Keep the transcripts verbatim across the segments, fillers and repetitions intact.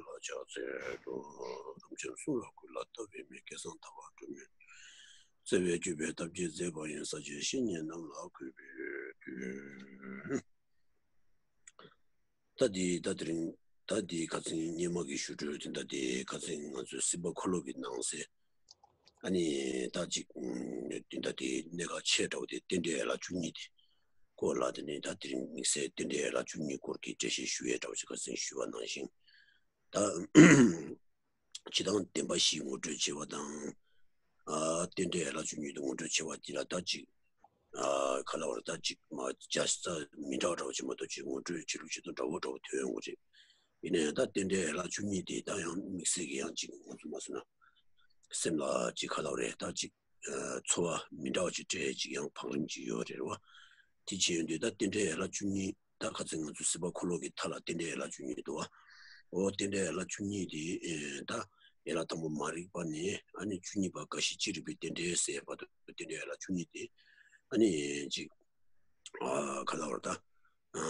ལ་ཕྱག་འཚལ་ལོ། རབ་འབྱམས་གསུང་རབ་ཀུན་ལ་ལྟ་བའི་མིག་སྐལ་བཟང་ལྟ་བ་སྒྲོན་མེ་བརྩེ་བའི་བརྗོད་པའི་ཐབས་ཀྱིས་མཛེས་པ་ཡིན། ས་བཅད་བཤེས་གཉེན་རྣམས་ལ་གུས་པས་འདུད། ད་འདི་ད་དེ་རིང་ད་འདི་ཁ་སང་སྔོན་མ་གི་ཞུ་སྲོལ་དེ་ད་འདི་ཁ་སང་ང་ཚོའི་སྲིད་པ་འཁོར་ལོ་གི་ནང་གསེས། ཨ་ནི་ད་ཅིག་ཨུམ་དེ་ད་དེ་གནད་འགག་ཆེ་དྲགས་དེ་རྟེན་འབྲེལ་ཡན་ལག་བཅུ་གཉིས་དེ་སྐོར་ལ། དེ་ནས་ད་དེ་རིང་དམིགས་བསལ་རྟེན་འབྲེལ་ཡན་ལག་བཅུ་གཉིས་སྐོར་གྱི་འགྲེལ་བཤད་ཞུ་ཡས་འདྲ་བོ་ཞིག་ཁ་སང་ཞུས་པ་ནང་བཞིན། ད་སྤྱིར་བཏང་བདེན་པ་བཞི་ངོ་སྤྲོད་བྱེད་པ་དང་། ཨ་རྟེན་འབྲེལ་ཡན་ལག་བཅུ་གཉིས་དེ་ངོ་སྤྲོད་བྱེད་པ་དེ་ལ་ད་ཅིག་ཨ་ག་ལ་བར་ད་ཅིག་མ་རྒྱ་ཆ་མི་འདྲ་བ་འདྲ་བོ་ཅིག་མ་གཏོགས་ཅིག་ངོ་སྤྲོད་བྱེད་ལུགས་བྱེད་སྟངས་འདྲ་བོ་འདྲ་བོ་ཐོན་ཡོང་གི་རེད། ཡིན་ན་ཡང་ད་རྟེན་འབྲེལ་ཡན་ལག་བཅུ་གཉིས་དེ་ད་ཡང་དམིགས་བསལ་གྱི་ཡང་ཅིག་ང་ཚོ་མ་སོང་ན་སེམས་ལ་ཅིག་ག་ལ་བ་རེད། ད་ཅིག་ཨ་ཚོར་བ་མི་འདྲ་བ་ཅིག་སྤྲད་ཅིག་ཡང་བང་རིམ་ཅིག་ཡོད་རེད་བ། དེ་བྱས་ཡོང་དུས་ད་རྟེན་འབྲེལ་ཡན་ལག་བཅུ་གཉིས། ད་ཁ་སང་ང་ཚོ་སྲིད་པ་འཁོར་ལོ་གི་མཐའ་ལ་རྟེན་འབྲེལ་ཡན་ལག་བཅུ་གཉིས་འདུག་བ། འོ་རྟེན་འབྲེལ་ཡན་ལག་བཅུ་གཉིས་དེ་ཨེ་ད་ཡན་ལག་དང་པོ་མ་རིག་པ་ནས་ཨ་ནི་བཅུ་གཉིས་པ་རྒ་ཤི་ཅི་རིགས་པའི་རྟེན་འབྲེལ་ཟེར་བར་དུ་རྟེན་འབྲེལ་ཡན་ལག་བཅུ་གཉིས་དེ་ཨ་ནི་ཅིག་ཨ་ག་ལ་བར་ད་ཨ་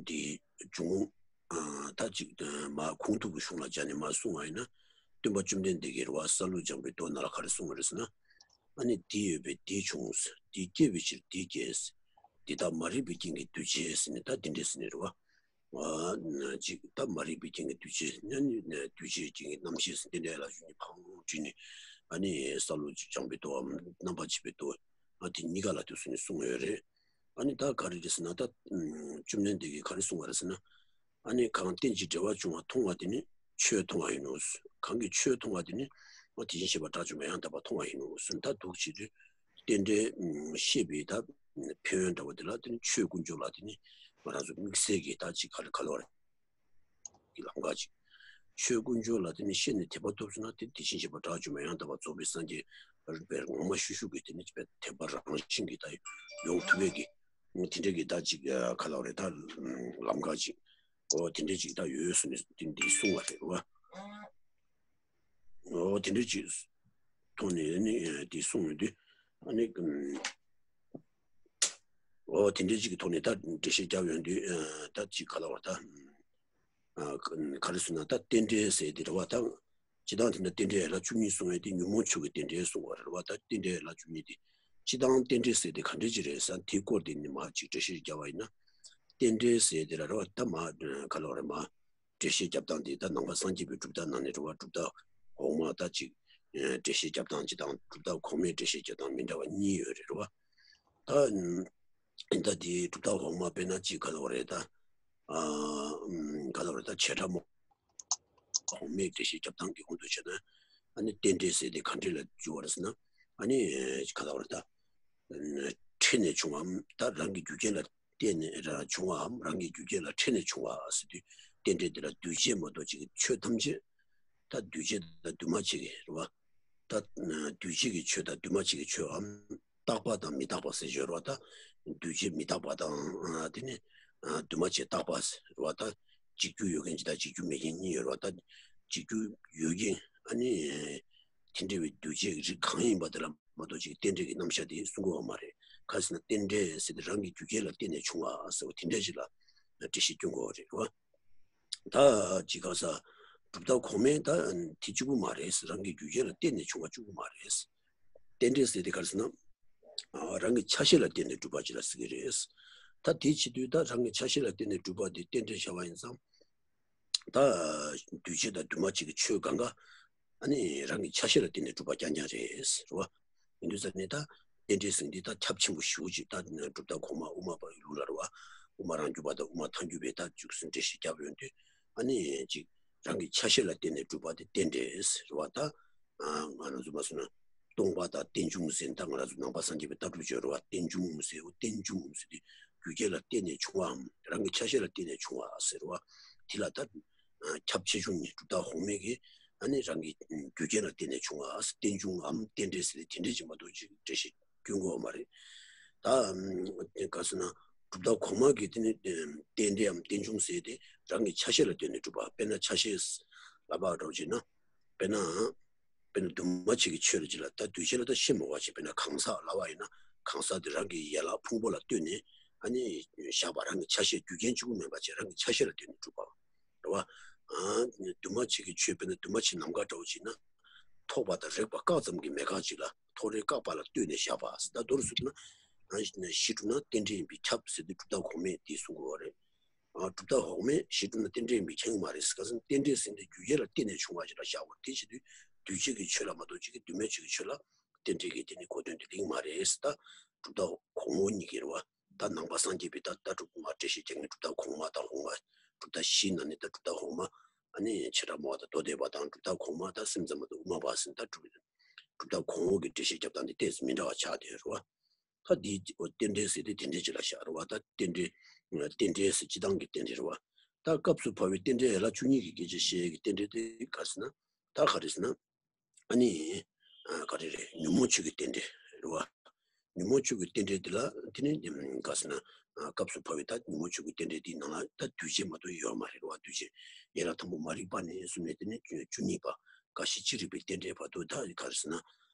འདི་འབྱུང་ཁུངས་ཨ་ད་ཅིག་མ་ཁུངས་ཐུབ་ཀྱི་གཞུང་ལ་སྦྱར་ནས་མ་གསུང་བ་ཡིན་ན། སྟོན་པ་བཅོམ་ལྡན་འདས་ཀྱིས་རེད་བ། ས་ལུ་ལྗང་པའི་མདོ་ནང་ལ་ག་རེ་གསུངས་པ་རེད་ཟེར་ན། ཨ་ནི་འདི་ཡོད་པས་འདི་བྱུང་། འདི་སྐྱེ་བའི་ཕྱིར་འདི་སྐྱེས། འདི་དག་མ་རིག་པའི་རྐྱེན་གྱིས་འདུས་བྱས་ཟེར་ནས་ད་འདི་འདྲས་ཟེར་ནས་རེད་བ། ཨ་ཅིག་ད་མ་རིག་པའི་རྐྱེན་གྱིས་འདུས་བྱས་ཨ་ནི་འདུས་བྱས་རྐྱེན་གྱིས་རྣམ་ཤེས་ཟེར་དེ་འདྲས་ལ་ཞུ་ནས་ཕང་བྲིས་ནས། ཨ་ནི་ས་ལུ་ལྗང་པའི་མདོའམ་རྣམ་པར་འབྱེད་པའི་མདོ། ཨ་དེ་གཉིས་ཀ་ལ་དུས་སུ་ནས་གསུངས་ཡོད་རེད། ཨ་ནི་ད་ག་རེ་རེད་ཟེར་ན། ད་བཅོམ་ལྡན་འདས་ཀྱིས་ག་རེ་གསུངས་པ་རེད་ཟེར་ན། ཨ་ནི་གང་རྟེན་ཅིང་འབྲེལ་བར་འབྱུང་བ་མཐོང་བ་དེ་ནི་ཆོས་མཐོང་བ་ཡིན་ནོ། གང་གིས་ཆོས་མཐོང་བ་དེ་ནི་དེ་བཞིན་གཤེགས་པ་དགྲ་བཅོམ་པ་ཡང་དག་པར་མཐོང་བ་ཡིན་ནོ་ཟེར། ད་འདུག་བྱེད་དུས་རྟེན་འབྲེལ་ཤེས་པའི་ད་ཕན་ཡོན་འདྲ་བོ་དེ་ལ་དེ་ནི་ཆོས་དཀོན་མཆོག་ལ་དེ་ནི་ང་རང་ཚོ་དམིགས་བསལ་གྱི་ད་ཅིག་ག་ལ་ག་ལ་བར་གྱི་ལམ་ཁ་ཅིག་ཆོས་དཀོན་མཆོག་ལ་དེ་ནི་ཤེས་ནས་དད་པ་ཐོབ་སོང་ན། དེ་དེ་བཞིན་གཤེགས་པ་དགྲ་བཅོམ་པ་ཡང་དག་པར་རྫོགས་པའི་སངས་རྒྱས་རིག་པའི་ངོ་མ་ཤུགས་ཤུགས་ཀྱིས་དེ་ནི་དད་པ་རང་བཞིན་གྱིས་ད་ཡོང་ཐུབ་པའི་གི་དེ་འདྲ་གི་ད་ཅིག་ག་ལ་བ་རེད། ད་ལམ་ཁ་ཅིག་འོ་དེ་འདྲ་ཅིག་ད་ཡོད་སོང་ནས་དེ་འདི་གསུང་བ་རེད་བ། འོ་དེ་འདྲ་ཅིག་ཐོག་ནས་ནི་དེ་གསུང་ཡོང་དུས། ཨ་ནི་འོ་དེ་འདྲ་ཅིག་གི་ཐོག་ནས་ད་འགྲེལ་བཤད་རྒྱབ་ཡོང་དུས། ད་ཅིག་ག་ལ་བ་ད་ག་རེ་ཟེར་ན། ད་རྟེན་འབྲེལ་ཟེར་དེ་རེད་བ། ད་སྤྱིར་བཏང་དེ་འདྲ་རྟེན་འབྲེལ་ཡན་ལག་བཅུ་གཉིས་གསུང་བའི་དེ་ཉོན་མོངས་ཆོས་ཀྱི་རྟེན་འབྲེལ་གསུང་བ་རེད་བ། ད་རྟེན་འབྲེལ་ཡན་ལག་བཅུ་གཉིས་དེ་སྤྱིར་བཏང་རྟེན་འབྲེལ་ཟེར་དེ་ག་འདྲ་ཅིག་རེད་ཟེར་ན། དེའི་སྐོར་དེ་ནི་མར་ཅིག་འགྲེལ་བཤད་རྒྱབ་པ་ཡིན་ན། རྟེན་འབྲེལ་ཟེར་དེ་ར་རེད་བ། ད་མར་ག་ལ་བ་རེད། མར་འགྲེལ་བཤད་རྒྱབ་སྟངས་དེ་ད་ནང་པ་སངས་རྒྱས་པའི་གྲུབ་མཐའ་ནང་ནས་རེད་བ། གྲུབ་མཐའ་འོག་མ་ད་ཅིག་འགྲེལ་བཤད་རྒྱབ་སྟངས་ཅིག་དང་། གྲུབ་མཐའ་གོང་མའི་འགྲེལ་བཤད་རྒྱབ་སྟངས་མི་འདྲ་བ་གཉིས་ཡོད་རེད་བ། ད་ད་དེ་གྲུབ་མཐའ་འོག་མ་དཔེར་ན་ཅིག་ག་ལ་བ་རེད། ད་ཨ་ག་ལ་བ་རེད། ད་བྱེ་བྲག་སྨྲ་གོང་མའི་འགྲེལ་བཤད་རྒྱབ་སྟངས་ཀྱི་དབང་དུ་བྱས་ན། ཨ་ནི་རྟེན་འབྲེལ་ཟེར་དེ་ག་འདྲ་ལ་འཇུག་པ་རེད་ཟེར་ན། ཨ་ནི་ག་ལ་བ་རེད། ད་ཕྲད་ནས་བྱུང་བའམ་ད་རང་གི་རྒྱུ་རྐྱེན་ལ་བརྟེན་ནས་ར་བྱུང་བའམ་རང་གི་རྒྱུ་རྐྱེན་ལ་ཕྲད་ནས་བྱུང་བ་ཟེར་དུས། རྟེན་འབྲེལ་དེ་ལ་འདུས་བྱས་མ་གཏོགས་ཅིག་གི་ཆོས་ཐམས་ཅད་ད་འདུས་བྱས་དང་འདུས་མ་བྱས་ཀྱི་རེད་བ། ད་འདུས་བྱས་ཀྱི་ཆོས་དང་འདུས་མ་བྱས་ཀྱི་ཆོས་འམ། རྟག་པ་དང་མི་རྟག་པ་ཟེར་ཡོད་རེད་བ། ད་འདུས་བྱས་མི་རྟག་པ་དང་། ཨ་དེ་ནི་ཨ་འདུས་མ་བྱས་རྟག་པ་ཟེར་བ། ད་འཇིག་རྒྱུ་ཡོད་མཁན་ཅིག་དང་འཇིག་རྒྱུ་མེད་མཁན་གཉིས་ཡོད་རེད་བ། ད་འཇིག་རྒྱུ་ཡོད་མཁན་ཨ་ནི་དེ་འདྲ་བའི་འདུས་བྱས་ཀྱི་རིགས་གང་ཡིན་པ་དེ་ལ་མ་གཏོགས་ཅིག་རྟེན་འབྲེལ་གྱི་རྣམ་གཞག་དེ་གསུང་གི་ཡོད་མ་རེད། ག་རེ་ཟེར་ན་རྟེན་འབྲེལ་ཟེར་དེ་རང་གི་རྒྱུ་རྐྱེན་ལ་བརྟེན་ནས་བྱུང་བ་ཟེར་བ་དེ་འདྲ་ཅིག་ལ་འགྲེལ་བཤད་སྐྱོན་དགོས་པ་རེད་བ། ད་ཅི་ག་ས་གྲུབ་མཐའ་གོང་མའི་ད་དེ་གཅིག་པུ་མ་རེད། རང་གི་རྒྱུ་རྐྱེན་ལ་བརྟེན་ནས་བྱུང་བ་གཅིག་པུ་མ་རེད། རྟེན་འབྲེལ་ཟེར་དེ་ག་རེ་ཟེར་ན། ཨ་རང་གི་ཆ་ཤས་ལ་བརྟེན་ནས་གྲུབ་པ་ཅིག་ལ་ཟེར་གྱི་རེད། ད་དེ་བྱེད་དུས་ད་རང་གི་ཆ་ཤས་ལ་བརྟེན་ནས་གྲུབ་པ་དེ་རྟེན་འབྲེལ་བྱ་བ་ཡིན་ཙང་། ད་འདུས་བྱས་དང་འདུས་མ་བྱས་ཀྱི་ཆོས་གང་ག་ཨ་ནི་རང་གི་ཆ་ཤས་ལ་བརྟེན་ནས་གྲུབ་པ་རྐྱང་རྐྱང་རེད་ཟེར་བ། ཡིན་དུས་ཙང་ནས་ད་རྟེན་འབྲེལ་ཟེར་འདི་ད་ཁྱབ་ཆེན་པོ་ཞེ་པོ་ཅིག་ད་གྲུབ་མཐའ་གོང་མ་དབུ་མ་པ་ལུགས་ལ་རེད་བ། དབུ་མ་རང་རྒྱུད་པ་དང་དབུ་མ་ཐལ་འགྱུར་བས་ད་འཇུག་ཟིན་འགྲེལ་བཤད་བརྒྱབ་ཡོང་དུས། ཨ་ནི་ཅིག་རང་གི་ཆ་ཤས་ལ་བརྟེན་ནས་གྲུབ་པ་དེ་རྟེན་འབྲེལ་ཟེར་བ། ད་ང་རང་ཚོ་མ་སོང་ན་སྟོང་པ་དང་རྟེན་འབྱུང་ཟེར། ད་ང་རང་ཚོ་ནང་པ་སངས་རྒྱས་པའི་ལྟ་གྲུབ་བརྗོད་རེད་བ། རྟེན་འབྱུང་ཟེར་བ། རྟེན་འབྱུང་ཟེར་དུས་རྒྱུ་རྐྱེན་ལ་བརྟེན་ནས་བྱུང་བའམ་རང་གི་ཆ་ཤས་ལ་བརྟེན་ནས་བྱུང་བ་ཟེར་བ། དེ་ལ་ད་ཁྱབ་ཆེ་ཆུང་གཉིས། གྲུབ་མཐའ་གོང་མའི་གི་ཨ་ནི་རང་གི་རྒྱུ་རྐྱེན་ལ་བརྟེན་ནས་བྱུང་བ། རྟེན་འབྱུང་ངམ་རྟེན་འབྲེལ་ཟེར་ཏེ་དེ་འདྲས་ཅིག་མ་གཏོགས་ཅིག་འགྲེལ་བཤད་སྐྱོན་དགོས་པ་མ་རེད། ད་ག་ཟེར་ན་གྲུབ་མཐའ་གོང་མ་གི་དེ་ནི་རྟེན་འབྲེལ་ངམ་རྟེན་འབྱུང་ཟེར་ཏེ་རང་གི་ཆ་ཤས་ལ་བརྟེན་ནས་གྲུབ་པ། དཔེར་ན་ཆ་ཤས་ལབ་པ་འདྲ་བོ་བྱས་ན། དཔེར་ན། དཔེར་ན་འདུས་མ་བྱས་ཀྱི་ཆོས་ལ་ཅིག་ལ་ད་འདུས་བྱས་ལ་ད་ཤེས་མི་དགོས་པ་ཅིག་དཔེར་ན་གང་ཟག་ལབ་པ་ཡིན་ན། གང་ཟག་དེ་རང་གི་ཡན་ལག་ཕུང་པོ་ལ་ལྟོས་ནས་ཨ་ནི་བཞག་པ། རང་གི་ཆ་ཤས། རྒྱུ་རྐྱེན་གཅིག་པུ་མིན་པ་བྱས་རང་གི་ཆ་ཤས་ལ་ལྟོས་ནས་གྲུབ་པ་རེད་བ། འདུས་མ་བྱས་ཀྱི་ཆོས་དཔེར་ན་འདུས་མ་བྱས་ནམ་མཁའ་འདྲ་བོ་ཅིག་ན། ཐོགས་པ་དང་རེག་པ་བཀག་ཙམ་གྱི་མེད་ཁ་ཅིག་ལ་ཐོགས་རེག་བཀག་པ་ལ་ལྟོས་ནས་བཞག་པ། ད་མདོར་བསྡུས་ན། གཞི་གྲུབ་ན་རྟེན་འབྲེལ་ཡིན་པས་ཁྱབ་ཟེར་དུས་གྲུབ་མཐའ་གོང་མས་དེ་གསུང་དགོས་པ་རེད། གྲུབ་མཐའ་འོག་མས་གཞི་གྲུབ་ན་རྟེན་འབྲེལ་ཡིན་པས་ཁྱབ་ཀྱི་མ་རེད་ཟེར། ག་ཟེར་ན་རྟེན་འབྲེལ་ཟེར་དེ་རྒྱུ་རྐྱེན་ལ་བརྟེན་ནས་བྱུང་བ་ཞིག་ལ་བཞག་པ་རེད། དེ་བྱེད་དུས་འདུས་བྱས་ཀྱི་ཆོས་ལ་མ་གཏོགས་གཅིག་གི་འདུས་མ་བྱས་ཀྱི་ཆོས་ལ་རྟེན་འབྲེལ་གྱི་དེ་ནི་གོ་དོན་དེ་ལེགས་མ་རེད་ཟེར། ད་གྲུབ་མཐའ་གོང་འོག་གཉིས་ཀྱི་རེད་བ། ད་ནང་པ་སངས་རྒྱས་པའི་ད་ལྟ་གྲུབ་མ་འགྲེལ་བཤད་རྒྱག་མཁན་གྲུབ་མཐའ་གོང་མ་དང་འོག་མ། གྲུབ་མཐའ་བཞིའི་ནང་ནས་ད་གྲུབ་མཐའ་གོང་མ། ཨ་ནི་བྱེ་བྲག་སྨྲ་བ་དང་མདོ་སྡེ་པ་དང་གྲུབ་མཐའ་གོང་མ་དང་སེམས་ཙམ་པ་དང་དབུ་མ་པ་ཟེར། ད་གྲུབ་གྲུབ་མཐའ་གོང་འོག་གི་འགྲེལ་བཤད་རྒྱབ་སྟངས་དེ་ཏོག་ཙམ་མི་འདྲ་བ་ཆགས་བསྡད་ཡོད་རེད་བ། ད་འདི་རྟེན་འབྲེལ་ཟེར་དེ་དེ་འདྲའི་ཅིག་ལ་བཞག་རེད་བ། ད་རྟེན་འབྲེལ། རྟེན་འབྲེལ་ཟེར་སྤྱི་བཏང་གི་རྟེན་འབྲེལ་རེད་བ། ད་སྐབས་སུ་བབས་པའི་རྟེན་འབྲེལ་ཡན་ལག་བཅུ་གཉིས་ཀྱི་སྐད་ཆ་བཤད་ཀྱི་རྟེན་འབྲེལ་དེ་ག་རེ་ཟེར་ན། ད་ག་རེ་ཟེར་ན། ཨ་ནི། ཨ་ག་རེ་རེད། ཉོན་མོངས་ཆོས་ཀྱི་རྟེན་འབྲེལ་རེད་བ། ཉོན་མོངས་ཆོས་ཀྱི་རྟེན་འབྲེལ་འདི་ལ་དེ་ནི་ག་ཟེར་ན། ཨ་སྐབས་སུ་བབས་པའི་ད་ཉོན་མོངས་ཆོས་ཀྱི་རྟེན་འབྲེལ་འདིའི་ནང་ལ་ད་འདུས་བྱས་མ་གཏོགས་ཡོད་མ་རེད་བ། འདུས་བྱས་ཡན་ལག་དང་པོ་མ་རིག་པ་ནས་བཟུང་ནས་དེ་ནི་བཅུ་གཉིས་པ་འགའ་ཞིག་ཅི་རིགས་པའི་རྟེན་འབྲེལ་བར་དུ་ད་ག་རེ་ཟེར་ན།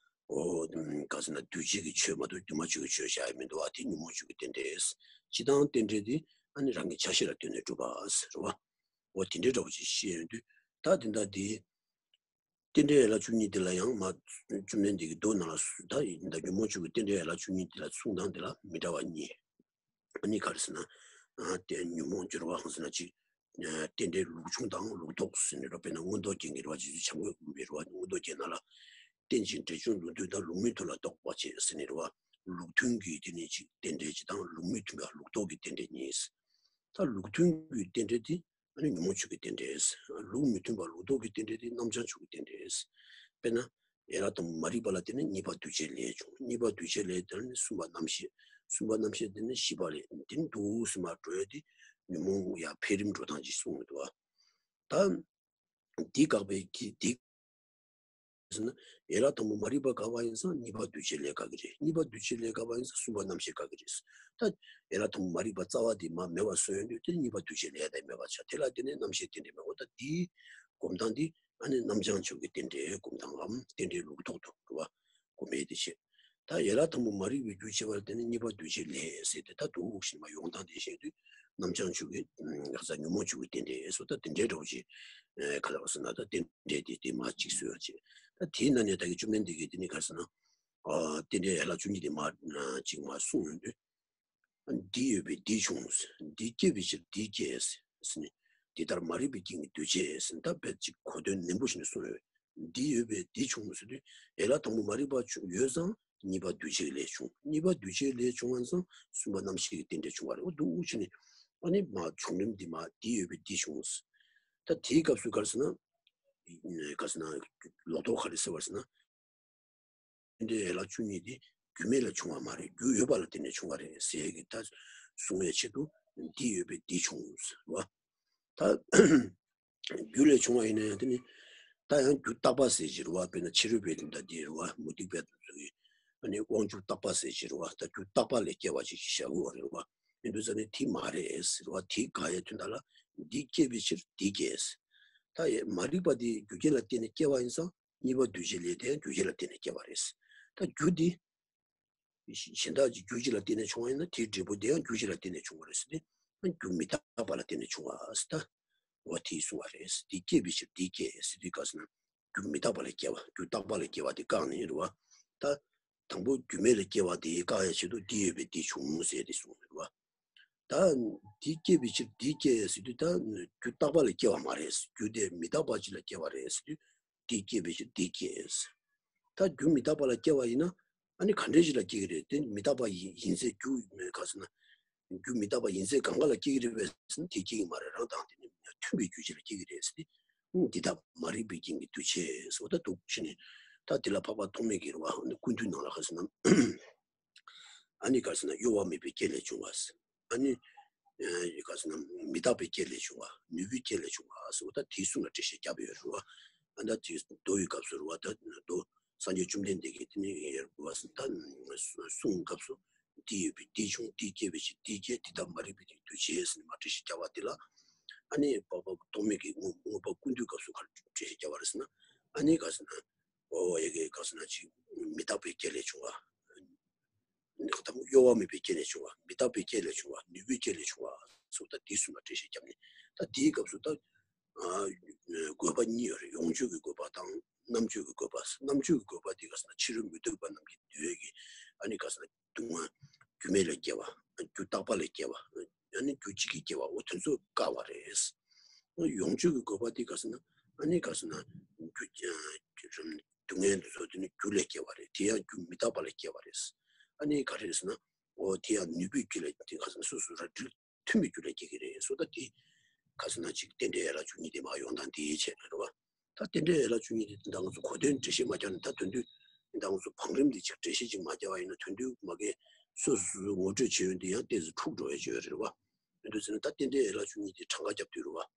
ཨོ། ག་ཟེར་ན་འདུས་བྱས་ཀྱི་ཆོས་མ་གཏོགས་འདུས་མ་བྱས་ཀྱི་ཆོས་བཞག་ཡ་མི་འདུག་བ། དེ་ཉོན་མོངས་ཆོས་ཀྱི་རྟེན་འབྲེལ། སྤྱི་བཏང་རྟེན་འབྲེལ་དེ་ཨ་ནི་རང་གི་ཆ་ཤས་ལ་ལྟོས་ནས་གྲུབ་པ་ཟེར་བ། འོ་དེ་འདྲའི་འདྲ་བོ་ཅིག་བཤད་ཡོང་དུས། ད་དེ་འདྲ་དེ། རྟེན་འབྲེལ་ཡན་ལག་བཅུ་གཉིས་དེ་ལ་ཡང་མ། བཅོམ་ལྡན་འདས་ཀྱི་མདོ་ནང་ལ་སུ་ད་ཡིན་ད་ཉོན་མོངས་ཆོས་ཀྱི་རྟེན་འབྲེལ་ཡན་ལག་བཅུ་གཉིས་དེ་ལ་གསུང་སྟངས་དེ་ལ་མི་འདྲ་བ་གཉིས། ཨ་ནི་ག་རེ་ཟེར་ན། ཨ་དེ་ཉོན་མོངས་སྦྱོར་བ་གང་ཟེར་ན་གཅིག་ཨ་རྟེན་འབྲེལ་ལུགས་འབྱུང་དང་ལུགས་ལྡོག་ཟེར་ནས་རོ། དཔེར་ན་མངོན་རྟོགས་རྒྱན་གྱི་རེད་བ། རྗེ་བཙུན་བྱམས་མགོན་པོའི་རེད་བ། མངོན་རྟོགས་རྒྱན་ནང་ལ། རྟེན་ཅིང་འབྲེལ་འབྱུང་ལུགས་མཐུན་དང་ལུགས་མི་མཐུན་ལ་ལྡོག་པ་བྱེད་ཟེར་ནས་རེད་བ། ལུགས་མཐུན་གྱི་དེ་ནི་གཅིག་རྟེན་འབྲེལ་གཅིག་དང་ལུགས་མི་མཐུན་པ་ལུགས་ལྡོག་གི་རྟེན་འབྲེལ་གཉིས། ད་ལུགས་མཐུན་གྱི་རྟེན་འབྲེལ་དེ། ཨ་ནི་ཉོན་མོངས་ཆོས་ཀྱི་རྟེན་འབྲེལ། ལུགས་མི་མཐུན་པ་ལུགས་ལྡོག་གི་རྟེན་འབྲེལ་དེ་རྣམ་བྱང་ཆོས་ཀྱི་རྟེན་འབྲེལ། དཔེར་ན། ཡན་ལག་དང་པོ་མ་རིག་པ་ལ་བརྟེན་ནས་གཉིས་པ་འདུས་བྱས་ལས་བྱུང་། གཉིས་པ་འདུས་བྱས་ལས་བརྟེན་ནས་གསུམ་པ་རྣམ་ཤེས། གསུམ་པ་རྣམ་ཤེས་བརྟེན་ནས་བཞི་པ་ལས་བརྟེན་འདུག་སེ་མར་འགྲོ་ཡ་དེ་ཉོན་མོངས་ཡར་འཕེལ་རིམ་འགྲོ་སྟངས་ཅིག་གསུངས་ཡོད་འདུག་བ། ད། འདི་དགག་པའི་གི་འདི། ཟེར་ན། ཡན་ལག་དང་པོ་མ་རིག་པ་དགག་པ་ཡིན་ཙང་གཉིས་པ་འདུས་བྱས་ལས་དགག་གི་རེད། གཉིས་པ་འདུས་བྱས་ལས་དགག་པ་ཡིན་ཙང་གསུམ་པ་རྣམ་ཤེས་དགག་གི་རེད། ད་ཡན་ལག་དང་པོ་མ་རིག་པ་རྩ་བ་དེ་མ་མེད་པ་བཟོ་ཡོང་དུས་དེ་གཉིས་པ་འདུས་བྱས་ལས་དེ་མེད་པ་ཆགས། དེ་ལ་བརྟེན་ནས་རྣམ་ཤེས་རྟེན་འབྲེལ་མེད། འོ་ད་འདིའི་སྒོམ་སྟངས་འདི་ཨ་ནི་རྣམ་བྱང་ཆོས་ཀྱི་རྟེན་འབྲེལ་སྒོམ་སྟངས་ལམ་རྟེན་འབྲེལ་ལུགས་ལྡོག་ཏུ་འགྲོ་བ་སྒོམ་པའི་དེ་བྱེད། ད་ཡན་ལག་དང་པོ་མ་རིག་པའི་རྒྱུ་བྱས་པར་བརྟེན་ནས་གཉིས་པ་འདུས་བྱས་ལས་ཟེར་ཏེ་ད་འདུག་ཞེས་མ་ཡོང་སྟངས་དེ་བཤད་དུས་རྣམ་བྱང་ཆོས་ཀྱི་ལྷག་ས་ཉོན་མོངས་ཆོས་ཀྱི་རྟེན་འབྲེལ་སོགས་ད་དེ་འདྲའི་འདྲ་བོ་ཅིག་ག་ལ་བ་ཟེར་ན་ད་རྟེན་འབྲེལ་དེ་དེ་མ་གཅིག་བཟོས་ཡོད་ཅེས། ད་དེའི་ནང་ནས་ད་གི་བཅོམ་ལྡན་འདས་ཀྱིས་དེ་ནི་ག་ཟེར་ན། རྟེན་འབྲེལ་ཡན་ལག་བཅུ་གཉིས་དེ་མ་གཅིག་མ་གསུངས་ཡོང་དུས། འདི་ཡོད་པས་འདི་བྱུང་། འདི་སྐྱེས་པའི་ཕྱིར་འདི་སྐྱེས་ཟེར་ནས། འདི་ལྟར་མ་རིག་པའི་རྐྱེན་གྱིས་འདུ་བྱེད་ཟེར་ནས་ད་དཔེ་གཅིག་གོ་དོན་ནན་པོ་ཞིག་ནས་གསུངས་ཡོད། འདི་ཡོད་པས་འདི་བྱུང་ཟེར་དུས་ཡན་ལག་དང་པོ་མ་རིག་པ་ཡོད་ཙང་གཉིས་པ་འདུས་བྱས་ལས་བྱུང་། གཉིས་པ་འདུས་བྱས་ལས་བྱུང་བ་ཙང་གསུམ་པ་རྣམ་ཤེས་ཀྱི་རྟེན་འབྲེལ་བྱུང་བ་རེད། འོ་འདུག་ཕྱིན་ནས་ཨ་ནི་མ་བྱུང་རིམ་འདི་མ་འདི་ཡོད་པས་འདི་བྱུང་། ད་དེའི་སྐབས་སུ་ག་རེ་ཟེར་ན། ག་རེ་ཟེར་ན། ལོག་རྟོག་ག་རེ་ཟེར་བ་ཟེར་ན། རྟེན་འབྲེལ་ཡན་ལག་བཅུ་གཉིས་དེ་རྒྱུ་མེད་ལ་བྱུང་བ་མ་རེད། རྒྱུ་ཡོད་པ་ལ་བརྟེན་ནས་བྱུང་བ་རེད་ཟེར་གི་ད་གསུང་བའི་ཆེད་དུ་འདི་ཡོད་པས་འདི་བྱུང་ཟེར་བ། ད་རྒྱུ་ལས་བྱུང་བ་ཡིན་ན་ཡང་དེ་ནི་ད་ཡང་རྒྱུ་རྟག་པ་ཟེར་གྱི་རེད་བ། དཔེར་ན་ཕྱི་རོལ་པའི་ད་འདི་རེད་བ། མུ་སྟེགས་པའི་ཚོ་གི་ཨ་ནི་དབང་འབྱོར་རྟག་པ་ཟེར་གྱི་རེད་བ། ད་རྒྱུ་རྟག་པ་ལས་སྐྱེ་བ་ཅིག་བཞག་གི་རེད་བ། ཡིན་དུས་ཙ་ནི་དེ་མ་རེད་ཟེར་བ། དེ་དགག་ཡའི་དོན་དག་ལ་འདི་སྐྱེས་པའི་ཕྱིར་འདི་སྐྱེས། ད་ཡ་མ་རིག་པ་དེ་རྒྱུ་རྐྱེན་ལ་བརྟེན་ནས་སྐྱེ་བ་ཡིན་ཙང་གཉིས་པ་འདུས་བྱས་ལས་དེ་ཡང་རྒྱུ་རྐྱེན་ལ་བརྟེན་ནས་སྐྱེ་བ་རེད། ད་རྒྱུ་དེ་གཞན་དག་གི་རྒྱུ་གཅིག་ལ་བརྟེན་ནས་བྱུང་བ་ཡིན་ན་དེའི་འབྲས་བུ་དེ་ཡང་རྒྱུ་གཅིག་ལ་བརྟེན་ནས་བྱུང་བ་རེད་ཟེར་ཏེ། རྒྱུ་མི་རྟག་པ་ལ་བརྟེན་ནས་བྱུང་བ་ཟེར་ད། འོ་དེ་གསུངས་པ་རེད། དེ་སྐྱེས་པའི་ཕྱིར་དེ་སྐྱེས་ཟེར་དུས་ག་ཟེར་ན། རྒྱུ་མི་རྟག་པ་ལ་སྐྱེ་བ། རྒྱུ་རྟག་པ་ལ་སྐྱེ་བ་དེ་བཀག་ནས་རེད་བ། ད། དང་པོ་རྒྱུ་མེད་ལ་སྐྱེ་བ་དེ་བཀག་ཡ་ཆེད་དུ་འདི་ཡོད་པས་འདི་བྱུང་ཟེར་ཏེ་གསུངས་རེད་བ། ད། འདི་སྐྱེས་པའི་ཕྱིར་འདི་སྐྱེས་ཟེར་དུས་ད། རྒྱུ་རྟག་པ་ལ་སྐྱེ་བ་མ་རེད། རྒྱུ་དེ་མི་རྟག་པ་ཅིག་ལ་སྐྱེ་བ་རེད་ཟེར་དུས། འདི་སྐྱེས་པའི་ཕྱིར་འདི་སྐྱེས། ད་རྒྱུ་མི་རྟག་པ་ལ་སྐྱེ་བ་ཡིན་ན། ཨ་ནི་ག་འདྲས་ཞིག་ལ་སྐྱེ་གི་རེད། དེ་མི་རྟག་པ་ཡིན་ཡིན་ཚེ་རྒྱུ་ག་ཟེར་ན། རྒྱུ་མི་རྟག་པ་ཡིན་ཚེ་གང་ག་ལ་སྐྱེ་གི་རེད་པས་ཟེར་ན་དེ་སྐྱེ་གི་མ་རེད། རང་དང་དེ་ནི་མཐུན་པའི་རྒྱུ་ཅིག་ལ་སྐྱེ་གི་རེད་ཟེར་ཏེ། འདི་དག་མ་རིག་པའི་རྐྱེན་གྱིས་འདུ་བྱེད་ཟེར་བ་ད་འདུག་ཕྱིན་ནས། ད་དེ་ལ་འཕགས་པ་ཐོགས་མེད་ཀྱིས་རེད་བ། ཨ་ནི་ཀུན་བཏུས་ནང་ལ་ག་ཟེར་ན། ཨ་ནི་ག་ཟེར་ན་གཡོ་བ་མེད་པའི་རྐྱེན་ལས་བྱུང་བ་ཟེར། ཨ་ནི། ཨ་ག་ཟེར་ན་མི་རྟག་པའི་རྐྱེན་ལས་བྱུང་བ། ནུས་པའི་རྐྱེན་ལས་བྱུང་བ་ཟེར་བ་ད་དེའི་གསུང་ལ་འགྲེལ་བཤད་བརྒྱབ་ཡོད་རེད་བ། ཨ་ད་དེ་མདོ་ཡི་སྐབས་སུ་རེད་བ། ད་མདོ་སངས་རྒྱས་བཅོམ་ལྡན་འདས་ཀྱིས་དེ་ནི་ཡོད་རེད་བ་ཟེར། ད་གསུང་སྐབས་སུ་འདི་ཡོད་པས་འདི་བྱུང་། འདི་སྐྱེས་པའི་ཕྱིར་འདི་སྐྱེས། འདི་དག་མ་རིག་པའི་རྐྱེན་གྱིས་འདུ་བྱེད་ཟེར་ནས་མར་འགྲེལ་བཤད་བརྒྱབ་པ་དེ་ལ། ཨ་ནི་འཕགས་པ་ཐོགས་མེད་ཀྱིས་དངོས་དངོས་པོ་ཀུན་བཏུས་སྐབས་སུ་ག་རེ་འགྲེལ་བཤད་བརྒྱབ་པ་རེད་ཟེར་ན། ཨ་ནི་ག་ཟེར་ན། ཨོ་ཡ་གི་ག་ཟེར་ན་ཅིག་མི་རྟག་པའི་རྐྱེན་ལས་བྱུང་བ། དང་པོ་གཡོ་བ་མེད་པའི་རྐྱེན་ལས་བྱུང་བ། མི་རྟག་པའི་རྐྱེན་ལས་བྱུང་བ། ནུས་པའི་རྐྱེན་ལས་བྱུང་བ་སོགས་ད་དེའི་གསུང་ལ་འགྲེལ་བཤད་བརྒྱབ་ནས། ད་དེའི་སྐབས་སུ་ད། ཨ། པ་གཉིས་ཡོད་རེད། ཡོངས་གཅོད་ཀྱི་དགོས་པ་དང་རྣམ་གཅོད་ཀྱི་དགོས་པ། རྣམ་གཅོད་ཀྱི་དགོས་པ་དེ་ག་ཟེར་ན་ཕྱི་རོལ་མུ་སྟེགས་པ་རྣམས་ཀྱི་འདོད་ཀྱི་ཨ་ནི་ག་ཟེར་ན་སྡུག་བསྔལ་རྒྱུ་མེད་ལས་སྐྱེ་བ། རྒྱུ་རྟག་པ་ལས་སྐྱེ་བ། ཨ་ནི་རྒྱུ་གཅིག་གིས་སྐྱེ་བ། འོ་དེ་ཚོ་བཀག་པ་རེད། ཡོངས་གཅོད་ཀྱི་དགོས་པ་དེ་ག་ཟེར་ན་ཨ་ནི་ག་ཟེར་ན་རྒྱུ་སྡུག་བསྔལ་འདི་ཚོ་དེ་ནི་རྒྱུ་ལས་སྐྱེ་བ་རེད། དེ་ཡང་རྒྱུ་མི་རྟག་པ་ལས་སྐྱེ་བ་རེད། ཨ་ནི་ག་རེ་རེད་ཟེར་ན། འོ་དེ་ཡང་ནུས་པའི་རྒྱུ་ལས་དེ་ག་ཟེར་ན་སོ་སོ་ར་སྤྲོད་མཐུན་པའི་རྒྱུ་ལས་སྐྱེ་གི་རེད། སོ་ད་དེ་ག་ཟེར་ན་ཅིག་རྟེན་འབྲེལ་ཡན་ལག་བཅུ་གཉིས་དེ་མ་ཡོང་སྟངས་དེའི་ཆེད་ལ་རེད་བ། ད་རྟེན་འབྲེལ་ཡན་ལག་བཅུ་གཉིས་དེ་ད་ང་ཚོ་གོ་དོན་འགྲེལ་བཤད་མ་རྒྱག་ན། ད་དོན་དུ་ད་ང་ཚོ་བང་རིམ་འདི་ཅིག་འགྲེལ་བཤད་ཅིག་མ་རྒྱག་པ་ཡིན་ན་དོན་དུ་མ་གི་སོ་སོ་སོའི་ངོ་སྤྲོད་བྱེད་ཡོན་དེ་ཡང་ཏོག་ཙམ་འཁྲུག་འགྲོ་ཡ་ཅིག་ཡོད་རེད་བ། ཡོད་དུས་ཟེར་ན་ད་རྟེན་འབྲེལ་ཡན་ལག་བཅུ་གཉིས་དེ་གྲངས་ཀ་རྒྱབ་དུས་རེད་བ།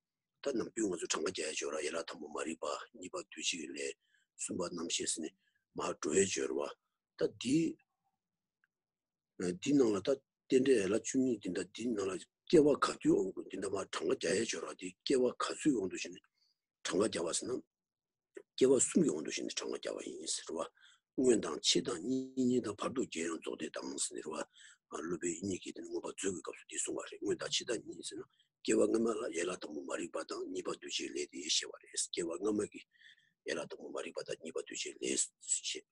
ད་ནམ་རྒྱུན་ང་ཚོ་གྲངས་ཀ་རྒྱག་ཡ་ཅིག་ཡོད་ར། ཡན་ལག་དང་པོ་མ་རིག་པ། གཉིས་པ་འདུས་བྱས་ཀྱི་ལས། གསུམ་པ་རྣམ་ཤེས་ཟེར་ནས་མར་འགྲོ་ཡ་ཅིག་ཡོད་རེད་བ། ད་འདི་འདི་ནང་ལ་ད་རྟེན་འབྲེལ་ཡན་ལག་བཅུ་གཉིས་འདི་འདྲ་འདི་ནང་ལ་སྐྱེ་བ་ག་དུས་འོང་དགོས་འདི་འདྲ་མར་གྲངས་ཀ་རྒྱག་ཡ་ཅིག་ཡོད་ར། འདི་སྐྱེ་བ་ག་ཚོད་འོང་དུས་ཟེར་ནས་གྲངས་ཀ་རྒྱག་པ་ཟེར་ན། སྐྱེ་བ་གསུམ་གྱི་དབང་དུ་བྱས་ནས་གྲངས་ཀ་རྒྱག་པ་ཡིན་ཟེར་བ། སྔོན་དང་ཕྱི་དང་གཉིས་གཉིས་དང་བར་དུ་བརྒྱད་ཡང་རྫོགས་ལྡན་དང་ཟེར་ནས་རེད་བ། སློབ་དཔོན་དབྱིག་གཉེན་གྱིས་དེ་ནི་མངོན་པ་མཛོད་ཀྱི་སྐབས་སུ་འདི་གསུངས་པ་རེད། སྔོན་དང་ཕྱི་དང་གཉིས་ཟེར་ན་སྐྱེ་བ་སྔ་མ་ལ་ཡན་ལག་དང་པོ་མ་རིག་པ་དང་གཉིས་པ་འདུས་བྱས་ལས་དེ་བཤད་པ་རེད། སྐྱེ་བ་སྔ་མ་གི་ཡན་ལག་དང་པོ་མ་རིག་པ་དང་གཉིས་པ་འདུས་བྱས་ལས་བཤད།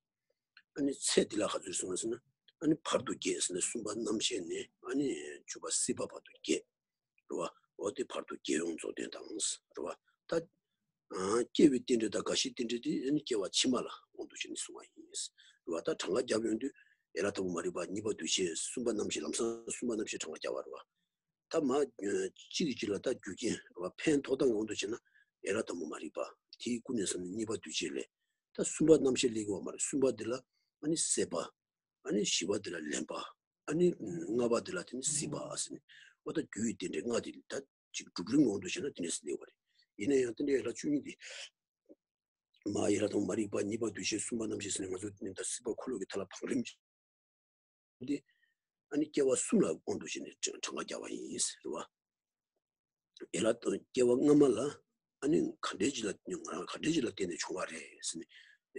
ཨ་ནི་ཚེ་འདི་ལ་ག་ཚོད་སོང་ཟེར་ན། ཨ་ནི་བར་དུ་བརྒྱད་ཟེར་ན་གསུམ་པ་རྣམ་ཤེས་ནས་ཨ་ནི་བཅུ་པ་སྲིད་པ་བར་དུ་བརྒྱད། རེད་བ། འོ་དེ་བར་དུ་བརྒྱད་ཡོངས་རྫོགས་ལྡན་དང་། རེད་བ། ད་ཨ་སྐྱེ་བའི་རྟེན་འབྲེལ་དང་རྒ་ཤིའི་རྟེན་འབྲེལ་དེ་ཨ་ནི་སྐྱེ་བ་ཕྱི་མ་ལ་དབང་དུ་བྱས་ནས་གསུངས་པ་ཡིན། རེད་བ། ད་གྲངས་ཀ་བརྒྱབ་ཡོང་དུས་ཡན་ལག་དང་པོ་མ་རིག་པ། གཉིས་པ་འདུས་བྱས། གསུམ་པ་རྣམ་ཤེས། ལམ་སང་གསུམ་པ་རྣམ་ཤེས་གྲངས་ཀ་བརྒྱབ་པ་རེད་བ། ད་མ་གཅིག་གིས་གཅིག་ལ་ད་རྒྱུ་རྐྱེན་རེད་བ། ཕན་ཐོགས་དང་དབང་དུ་བྱས་ན་ཡན་ལག་དང་པོ་མ་རིག་པ། དེའི་ཀུན་ནས་བསམས་ནས་གཉིས་པ་འདུས་བྱས་ལས། ད་གསུམ་པ་རྣམ་ཤེས་ལས་ཀྱི་བ་མ་རེད། གསུམ་པ་འདི་ལ་ཨ་ནི་སྲེད་པ། ཨ་ནི་བཞི་པ་འདི་ལ་ལེན་པ། ཨ་ནི་ལྔ་པ་འདི་ལ་དེ་ནི་སྲིད་པ་ཟེར་ནས། འོ་ད་རྒྱུ་ཡི་རྟེན་འབྲེལ་ལྔ་འདི་ད་ཅིག་སྒྲུབ་རིམ་དབང་དུ་བྱས་ན་དེ་ནས་སླེབས་པ་རེད། ཡིན་ན་ཡང་རྟེན་འབྲེལ་ཡན་ལག་བཅུ་གཉིས་འདི་མ་ཡན་ལག་དང་པོ་མ་རིག་པ། གཉིས་པ་འདུས་བྱས། གསུམ་པ་རྣམ་ཤེས་ཟེར་ནས་ང་ཚོ་ད་སྲིད་པ་འཁོར་ལོ་གི་མཐའ་ལ་བང་རིམ་འདི་ཨ་ནི་སྐྱེ་བ་གསུམ་ལ་དབང་དུ་བྱས་ནས་གྲངས་ཀ་བརྒྱབ་པ་ཡིན་ཟེར་བ། ཡན་ལག་དང་སྐྱེ་བ་སྔ་མ་ལ་ཨ་ནི་ག་འདྲའི་ཅིག་ལ་ང་རང་ག་འདྲའི་ཅིག་ལ་བརྟེན་ནས་བྱུང་བ་རེད་ཟེར་ནས།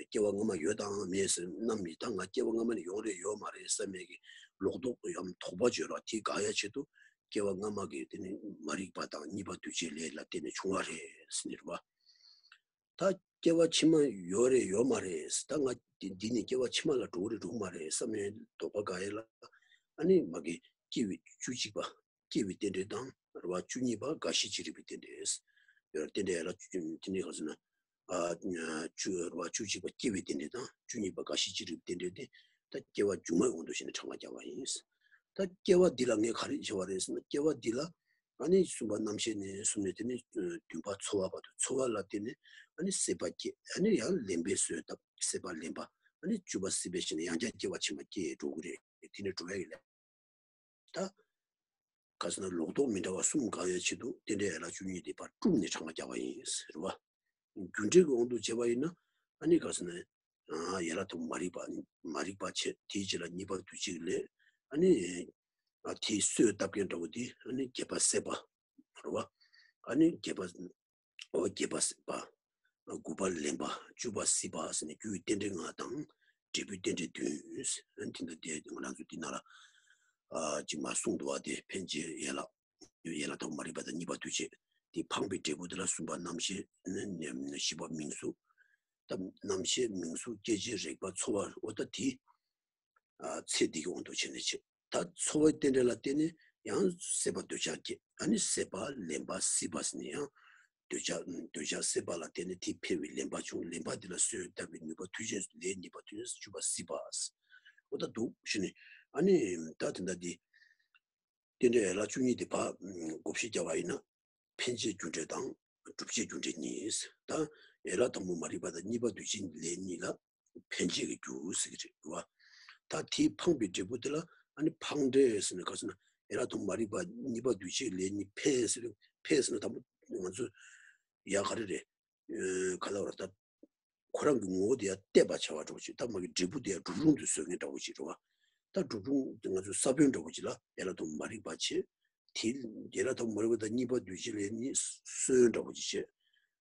སྐྱེ་བ་སྔ་མ་ཡོད་དང་མེད་ཟེར་རྣམ་སྨིན། ད་ང་སྐྱེ་བ་སྔ་མ་ནས་ཡོང་རེད་ཡོད་མ་རེད་བསམ་མེད་ཀྱི་ལོག་རྟོག་ཡང་དོགས་པ་བརྗོད་ར། དེ་དགག་ཡ་ཆེད་དུ་སྐྱེ་བ་སྔ་མ་གི་དེ་ནི་མ་རིག་པ་དང་གཉིས་པ་འདུས་བྱས་ལས་ལ་བརྟེན་ནས་བྱུང་བ་རེད་ཟེར་ནས་རེད་བ། ད་སྐྱེ་བ་ཕྱི་མ་ཡོད་རེད་ཡོད་མ་རེད། ད་ང་འདི་འདི་ནས་སྐྱེ་བ་ཕྱི་མ་ལ་འགྲོ་གི་རེད་འགྲོ་གི་མ་རེད་བསམ་ནས་དོགས་པ་དགག་ཡས་ལ། ཨ་ནི་མ་གི་སྐྱེ་བའི་བཅུ་གཅིག་པ། སྐྱེ་བའི་རྟེན་འབྲེལ་དང་རེད་བ། བཅུ་གཉིས་པ་རྒ་ཤི་ཅི་རིགས་པའི་རྟེན་འབྲེལ། ཡོད་ར། རྟེན་འབྲེལ་ཡན་ལག་བཅུ་དེ་ནས་ག་ཟེར་ན། ཨ་བཅུ་རེད་བ། བཅུ་གཅིག་པ་སྐྱེ་བའི་རྟེན་འབྲེལ་དང་བཅུ་གཉིས་པ་རྒ་ཤི་ཅི་རིགས་པའི་རྟེན་འབྲེལ་དེ་ད་སྐྱེ་བ་མཇུག་མའི་དབང་དུ་བྱས་ནས་གྲངས་ཀ་བརྒྱབ་པ་ཡིན། ད་སྐྱེ་བ་འདི་ལ་ངས་ག་རེ་བྱས་པ་རེད་ཟེར་ན། སྐྱེ་བ་འདི་ལ་ཨ་ནི་གསུམ་པ་རྣམ་ཤེས་ནས་གསུམ་ནས་དེ་ནས་བདུན་པ་ཚོར་བ་བར་དུ། ཚོར་བ་ལ་བརྟེན་ནས་ཨ་ནི་སྲེད་པ་སྐྱེ། ཨ་ནི་ཡང་ལེན་པའི་གསོས་བཏབ། སྲེད་པ་ལེན་པ། ཨ་ནི་བཅུ་པ་སྲིད་པའི་ཞིང་ནས་ཡང་བསྐྱར་སྐྱེ་བ་ཕྱི་མ་སྐྱེ་འགྲོ་གི་རེད། དེ་ནས་འགྲོ་ཡ་ཡིན་ལ། ད་ག་ཟེར་ན་ལོག་རྟོག་མི་འདྲ་བ་གསུམ་དགག་ཡའི་ཆེད་དུ་རྟེན་འབྲེལ་ཡན་ལག་བཅུ་གཉིས་དེ་ཕར་དཀྲུགས་ནས་གྲངས་ཀ་བརྒྱབ་པ་ཡིན་ཟེར་བ། རྒྱུ་འབྲས་ཀྱི་དབང་དུ་བྱས་པ་ཡིན་ན་ཨ་ནི་ག་ཟེར་ན། ཨ་ཡན་ལག་དང་པོ་མ་རིག་པ། མ་རིག་པ་བྱས། དེའི་རྗེས་ལ་གཉིས་པ་འདུས་བྱས་ལས། ཨ་ནི་ཨ་དེའི་གསོས་བཏབ་མཁན་འདྲ་བོ་དེ་ཨ་ནི་བརྒྱད་པ་སྲེད་པ་རེད་བ། ཨ་ནི་བརྒྱད་པ། འོ་བརྒྱད་པ་སྲེད་པ། དགུ་པ་ལེན་པ། བཅུ་པ་སྲིད་པ་ཟེར་ནས་རྒྱུ་ཡི་རྟེན་འབྲེལ་ལྔ་དང་འབྲས་བུའི་རྟེན་འབྲེལ་བདུན། ཨ་ནི་དེ་འདྲ་དེ་ང་རང་ཚོ་འདི་ནང་ལ་ཨ་ཅིག་མར་གསུངས་འདུག་བ། དེ་འཕེན་བྱེད་ཡན་ལག་ཡན་ལག་དང་པོ་མ་རིག་པ་དང་གཉིས་པ་འདུས་བྱས། དེ་འཕངས་པའི་འབྲས་བུ་དེ་ལ་གསུམ་པ་རྣམ་ཤེས། བཞི་པ་མིང་གཟུགས། ད་རྣམ་ཤེས་མིང་གཟུགས་སྐྱེ་མཆེད་རེག་པ་ཚོར་བ། འོ་ད་དེ་ཨ་ཚེ་འདི་གི་དབང་དུ་བྱས་ནས་བྱེད། ད་ཚོར་བའི་རྟེན་འབྲེལ་ལ་བརྟེན་ནས་ཡང་སྲེད་པ་འདོད་ཆགས་སྐྱེ། ཨ་ནི་སྲེད་པ་ལེན་པ་སྲིད་པ་ཟེར་ནས་ཡང་འདོད་ཆགས་འདོད་ཆགས་སྲེད་པ་ལ་བརྟེན་ནས་དེ་འཕེལ་བའི་ལེན་པ་བྱུང་། ལེན་པ་འདི་ལ་གསོས་བཏབ་པའི་ནུས་པ་མཐུ་ཆེན་ལས་གཉིས་པ་མཐུ་ཆེན་བཅུ་པ་སྲིད་པ། འོ་ད་འདུག་ཞེས་ནས། ཨ་ནི་ད་དེ་འདྲ་འདི། རྟེན་འབྲེལ་ཡན་ལག་བཅུ་གཉིས་དེ་ཕར་བགོ་བཤའ་བརྒྱབ་པ་ཡིན་ན། འཕེན་བྱེད་རྒྱུ་འབྲས་དང་སྒྲུབ་བྱེད་རྒྱུ་འབྲས་གཉིས། ད་ཡན་ལག་དང་པོ་མ་རིག་པ་དང་གཉིས་པ་འདུས་བྱས་ལས་གཉིས་ལ་འཕེན་བྱེད་ཀྱི་རྒྱུ་ཟེར་གྱི་རེད་བ། ད་དེའི་འཕངས་པའི་འབྲས་བུ་དེ་ལ་ཨ་ནི་འཕངས་འབྲས་ཟེར་ན་ག་ཟེར་ན། ཡན་ལག་དང་པོ་མ་རིག་པ་གཉིས་པ་འདུས་བྱས་ལས་གཉིས་འཕེན་ཟེར། འཕེན་ཟེར་ན་དང་པོ་ང་ཚོ་ཡ་ག་རེ་རེད། ག་ལ་བར་ད། ཁོ་རང་གི་ངོ་བོ་དེ་ཡང་བརྟས་པ་བྱ་བ་འདྲ་བོ་ཅིག་ད་མ་གི་འབྲས་བུ་དེ་ཡང་གྲུབ་རུང་དུ་བཟོ་མཁན་འདྲ་བོ་ཅིག་རེད་བ། ད་གྲུབ་རུང་དེ་ང་ཚོའི་ས་བོན་འདྲ་བོ་ཅིག་ལ་ཡན་ལག་དང་མ་རིག་པ་བྱེད། དེ་ཡན་ལག་དང་མ་རིག་པ་དང་གཉིས་པ་འདུས་བྱས་ལས་ནི་སོན་འདྲ་བོ་ཅིག་བྱེད།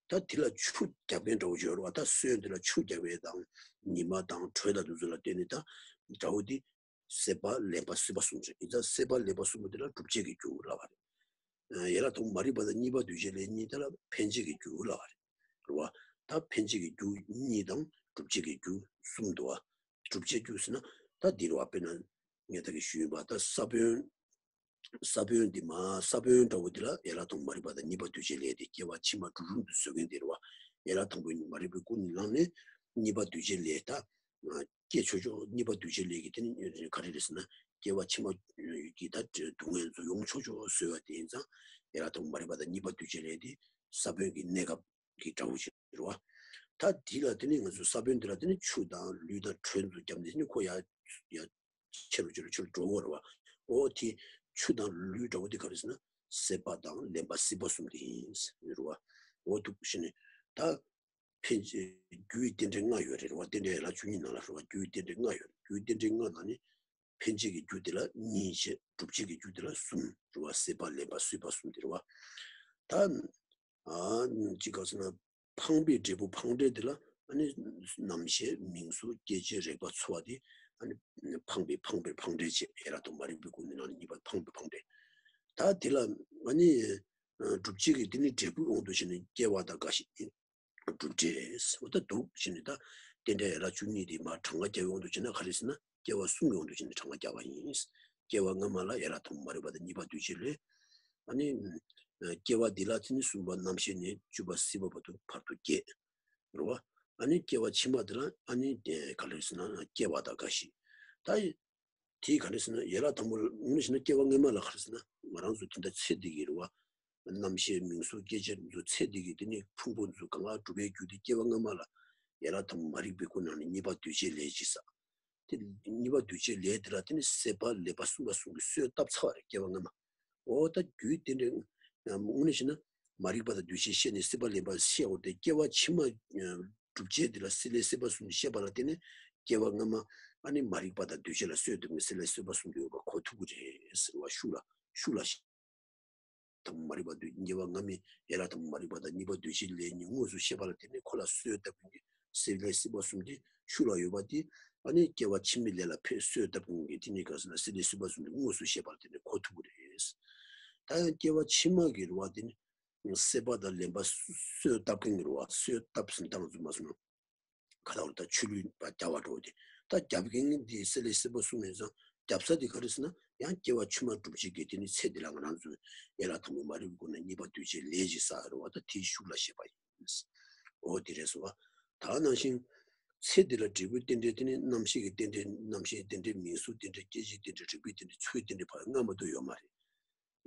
ད་དེ་ལ་ཆུ་རྒྱབ་མཁན་འདྲ་བོ་ཅིག་ཡོད་རེད་བ། ད་སོན་དེ་ལ་ཆུ་རྒྱབ་མཁན་དང་ཉི་མ་དང་དྲོད་དང་དེ་ཚོ་ལ་བརྟེན་ནས་ད་དགྲ་བོ་དེ་སྲེད་པ་ལེན་པ་སྲིད་པ་གསུམ་རེད། ཡིན་ཙང་སྲེད་པ་ལེན་པ་གསུམ་པོ་དེ་ལ་སྒྲུབ་བྱེད་ཀྱི་རྒྱུ་ལབ་པ་རེད། ཡན་ལག་དང་མ་རིག་པ་དང་གཉིས་པ་འདུས་བྱས་ལས་གཉིས་དེ་ལ་འཕེན་བྱེད་ཀྱི་རྒྱུ་ལབ་པ་རེད། རེད་བ། ད་འཕེན་བྱེད་ཀྱི་རྒྱུ་གཉིས་དང་སྒྲུབ་བྱེད་ཀྱི་རྒྱུ་གསུམ་འདུག་བ། སྒྲུབ་བྱེད་རྒྱུ་ཟེར་ན་ད་འདི་རེད་བ། དཔེར་ན་ངས་ད་གིན་ཞུས་ཡིན་པ། ད་ས་བོན། ས་བོན་འདི་མ་ས་བོན་འདྲ་བོ་འདི་ལ་ཡན་ལག་དང་མ་རིག་པ་དང་གཉིས་པ་འདུས་བྱས་ལས་དེ་སྐྱེ་བ་ཕྱི་མ་གྲུབ་རུང་དུ་བཟོ་མཁན་དེ་རེད་བ། ཡན་ལག་དང་པོ་མ་རིག་པའི་སྐུ་ནི་བླངས་ནས་གཉིས་པ་འདུས་བྱས་ལས་ད་སྐྱེ་ཆོག་ཆོག་གཉིས་པ་འདུས་བྱས་ལས་ཀྱི་དེ་ནི་ག་རེ་རེད་ཟེར་ན། སྐྱེ་བ་ཕྱི་མ་གི་ད་སྡུག་བསྔལ་ཚོ་ཡོང་ཆོག་ཆོག་བཟོས་པ་དེ་ཡིན་ཙང་། ཡན་ལག་དང་པོ་མ་རིག་པ་དང་གཉིས་པ་འདུས་བྱས་ལས་དེ་ས་བོན་གྱི་གནས་སྐབས་ཀྱི་འདྲ་བོ་ཞིག་རེད་བ། ད་འདི་ལ་དེ་ནི་ང་ཚོ་ས་བོན་འདི་ལ་དེ་ནི་ཆུ་དང་ལུད་དང་དྲོད་ཚོ་བརྒྱབ་ནས་དེ་ནི་ཁོ་ཡར་ཡར་ཆེ་རུ་ཆེ་རུ་ཆེ་རུ་འགྲོ་གི་རེད་བ། འོ་དེ་ཆུ་དང་ལུད་འདྲ་བོ་དེ་ག་རེ་ཟེར་ན་སྲེད་པ་དང་ལེན་པ་སྲིད་པ་གསུམ་དེ་ཡིན་ཟེར་རེད་བ། འོ་འདུག་བྱས་ནས་ད་འཕེན་བྱེད་རྒྱུའི་རྟེན་འབྲེལ་ལྔ་ཡོད་རེད་བ། རྟེན་འབྲེལ་ཡན་ལག་བཅུ་གཉིས་ནང་ལ་རེད་བ། རྒྱུའི་རྟེན་འབྲེལ་ལྔ་ཡོད་རེད། རྒྱུའི་རྟེན་འབྲེལ་ལྔ་ནང་ནས་འཕེན་བྱེད་ཀྱི་རྒྱུ་དེ་ལ་གཉིས་བྱས། སྒྲུབ་བྱེད་ཀྱི་རྒྱུ་དེ་ལ་གསུམ་རེད་བ། སྲེད་པ་ལེན་པ་སྲིད་པ་གསུམ་དེ་རེད་བ། ད་ཨ་ཅི་ག་ཟེར་ན། འཕངས་པའི་འབྲས་བུ་འཕངས་འབྲས་དེ་ལ་ཨ་ནི་རྣམ་ཤེས་མིང་གཟུགས་སྐྱེ་མཆེད་རེག་པ་ཚོར་བ་དེ་ཨ་ནི་འཕངས་པའི་འཕངས་པའི་འཕངས་འབྲས་བྱས། ཡན་ལག་དང་མ་རིག་པའི་སྒོ་ནས་ནང་ནས་གཉིས་པ་འཕངས་པའི་འཕངས་འབྲས། ད་དེ་ལ་ཨ་ནི་སྒྲུབ་བྱེད་ཀྱི་དེ་ནི་འབྲས་བུའི་དབང་དུ་བྱས་ནས་སྐྱེ་བ་དང་རྒ་ཤི་སྒྲུབ་འབྲས། འོ་ད་འདུག་བྱས་ནས་ད་རྟེན་འབྲེལ་ཡན་ལག་བཅུ་གཉིས་དེ་མར་གྲངས་ཀ་རྒྱབ་པའི་དབང་དུ་བྱས་ན་ག་རེ་ཟེར་ན། སྐྱེ་བ་གསུམ་གྱི་དབང་དུ་བྱས་ནས་གྲངས་ཀ་རྒྱབ་པ་ཡིན། སྐྱེ་བ་སྔ་མ་ལ་ཡན་ལག་དང་པོ་མ་རིག་པ་དང་གཉིས་པ་འདུས་བྱས་ལས། ཨ་ནི་སྐྱེ་བ་འདི་ལ་དེ་ནི་གསུམ་པ་རྣམ་ཤེས་ནས་བཅུ་པ་སྲིད་པ་བར་དུ་བར་དུ་སྐྱེ། རེད་བ། ཨ་ནི་སྐྱེ་བ་ཕྱི་མ་འདི་ལ་ཨ་ནི་ག་རེ་ཟེར་ན་སྐྱེ་བ་དང་རྒ་ཤི། ད་དེ་ག་རེ་ཟེར་ན་ཡན་ལག་དང་པོ་ལ་དངོས་གནས་བྱས་ན་སྐྱེ་བ་སྔ་མ་ལ་ག་རེ་ཟེར་ན་ང་རང་ཚོ་དེ་འདྲ་ཚེ་འདི་གི་རེད་བ། རྣམ་ཤེས་མིང་གཟུགས་སྐྱེ་མཆེད་ཚོ་ཚེ་འདི་གི་དེ་ནི་ཕུང་པོ་ཚོ་གང་ག་གྲུབ་པའི་རྒྱུ་དེ་སྐྱེ་བ་སྔ་མ་ལ་ཡན་ལག་དང་པོ་མ་རིག་པའི་སྒོ་ནས་ནི་གཉིས་པ་འདུས་བྱས་ལས་ཀྱིས་བསགས། དེ་གཉིས་པ་འདུས་བྱས་ལས་དེ་ལ་དེ་ནི་སྲེད་པ་ལེན་པ་སྲིད་པ་གསུམ་གྱིས་གསོས་བཏབ་ཚར་བ་རེད་སྐྱེ་བ་སྔ་མ། འོ་ད་རྒྱུའི་རྟེན་འབྲེལ། དངོས་གནས་བྱས་ན་མ་རིག་པ་དང་འདུས་བྱས་ཤེས་ནས་སྲེད་པ་ལེན་པ་ཤེས་འོ་དེ་སྐྱེ་བ་ཕྱི་མ་སྒྲུབ་བྱེད་དེ་ལ་སྲེད་ལེན་སྲིད་པ་གསུམ་གྱིས་ཤེས་པ་ལ་བརྟེན་ནས་སྐྱེ་བ་སྔ་མ་ཨ་ནི་མ་རིག་པ་དང་འདུས་བྱས་ལ་གསོས་བཏབ་ནས་སྲེད་ལེན་སྲིད་པ་གསུམ་དུ་ཡོད་པ་གོ་ཐུབ་ཀྱི་རེད་ཟེར་བ། ཤུགས་ལ་ཤུགས་ལ། དང་པོ་མ་རིག་པ་འདུས། སྐྱེ་བ་སྔ་མའི་ཡན་ལག་དང་པོ་མ་རིག་པ་དང་གཉིས་པ་འདུས་བྱས་ལས་གཉིས་དངོས་སུ་ཤེས་པ་ལ་བརྟེན་ནས་ཁོ་ལ་གསོས་བཏབ་མཁན་གྱི་སྲེད་ལེན་སྲིད་པ་གསུམ་དེ་ཤུགས་ལ་ཡོད་པ་དེ་ཨ་ནི་སྐྱེ་བ་ཕྱི་མའི་ལས་ལ་ཕན་གསོས་བཏབ་མཁན་གྱི་དེ་ནི་ག་ཟེར་ན་སྲེད་ལེན་སྲིད་པ་གསུམ་དེ་དངོས་སུ་ཤེས་པ་ལ་བརྟེན་ནས་གོ་ཐུབ་ཀྱི་རེད། ད་ཡང་སྐྱེ་བ་ཕྱི་མ་གི་རེད་བ། དེ་ནི་སྲེད་པ་དང་ལེན་པ་གསོས་བཏབ་མཁན་གྱི་རེད་བ། གསོས་བཏབ་ཟིན་ད་ང་ཚོ་མ་སོང་ན། ག་ལ་བར་ད་ཆུ་ལུད་པ་རྒྱབ་པ་འགྲོ་དེ། ད་རྒྱབ་མཁན་འདི་སྲེད་ལེན་སྲིད་པ་གསུམ་ཡིན་ཙང་རྒྱབ་ས་དེ་ག་རེ་ཟེར་ན་ཡང་སྐྱེ་བ་ཕྱི་མ་སྒྲུབ་བྱེད་ཀྱི་དེ་ནི་ཚེ་འདི་ལ་ང་རང་ཚོས་ཡན་ལག་དང་པོ་མ་རིག་པའི་སྒོ་ནས་གཉིས་པ་འདུས་བྱས་ལས་ཀྱིས་བསགས་རེད་བ། ད་དེའི་ཤུགས་ལ་ཤེས་པ་ཡིན། འོ་དེ་རེད་སོ། ད་ནང་བཞིན་ཚེ་འདི་ལ་འབྲས་བུའི་རྟེན་འབྲེལ་དེ་ནི་རྣམ་ཤེས་ཀྱི་རྟེན་འབྲེལ། རྣམ་ཤེས་རྟེན་འབྲེལ། མིང་གཟུགས་རྟེན་འབྲེལ། སྐྱེ་མཆེད་རྟེན་འབྲེལ། རེག་པའི་རྟེན་འབྲེལ། ཚོར་བའི་རྟེན་འབྲེལ་བར་སྔ་མ་དུ་ཡོད་མ་རེད།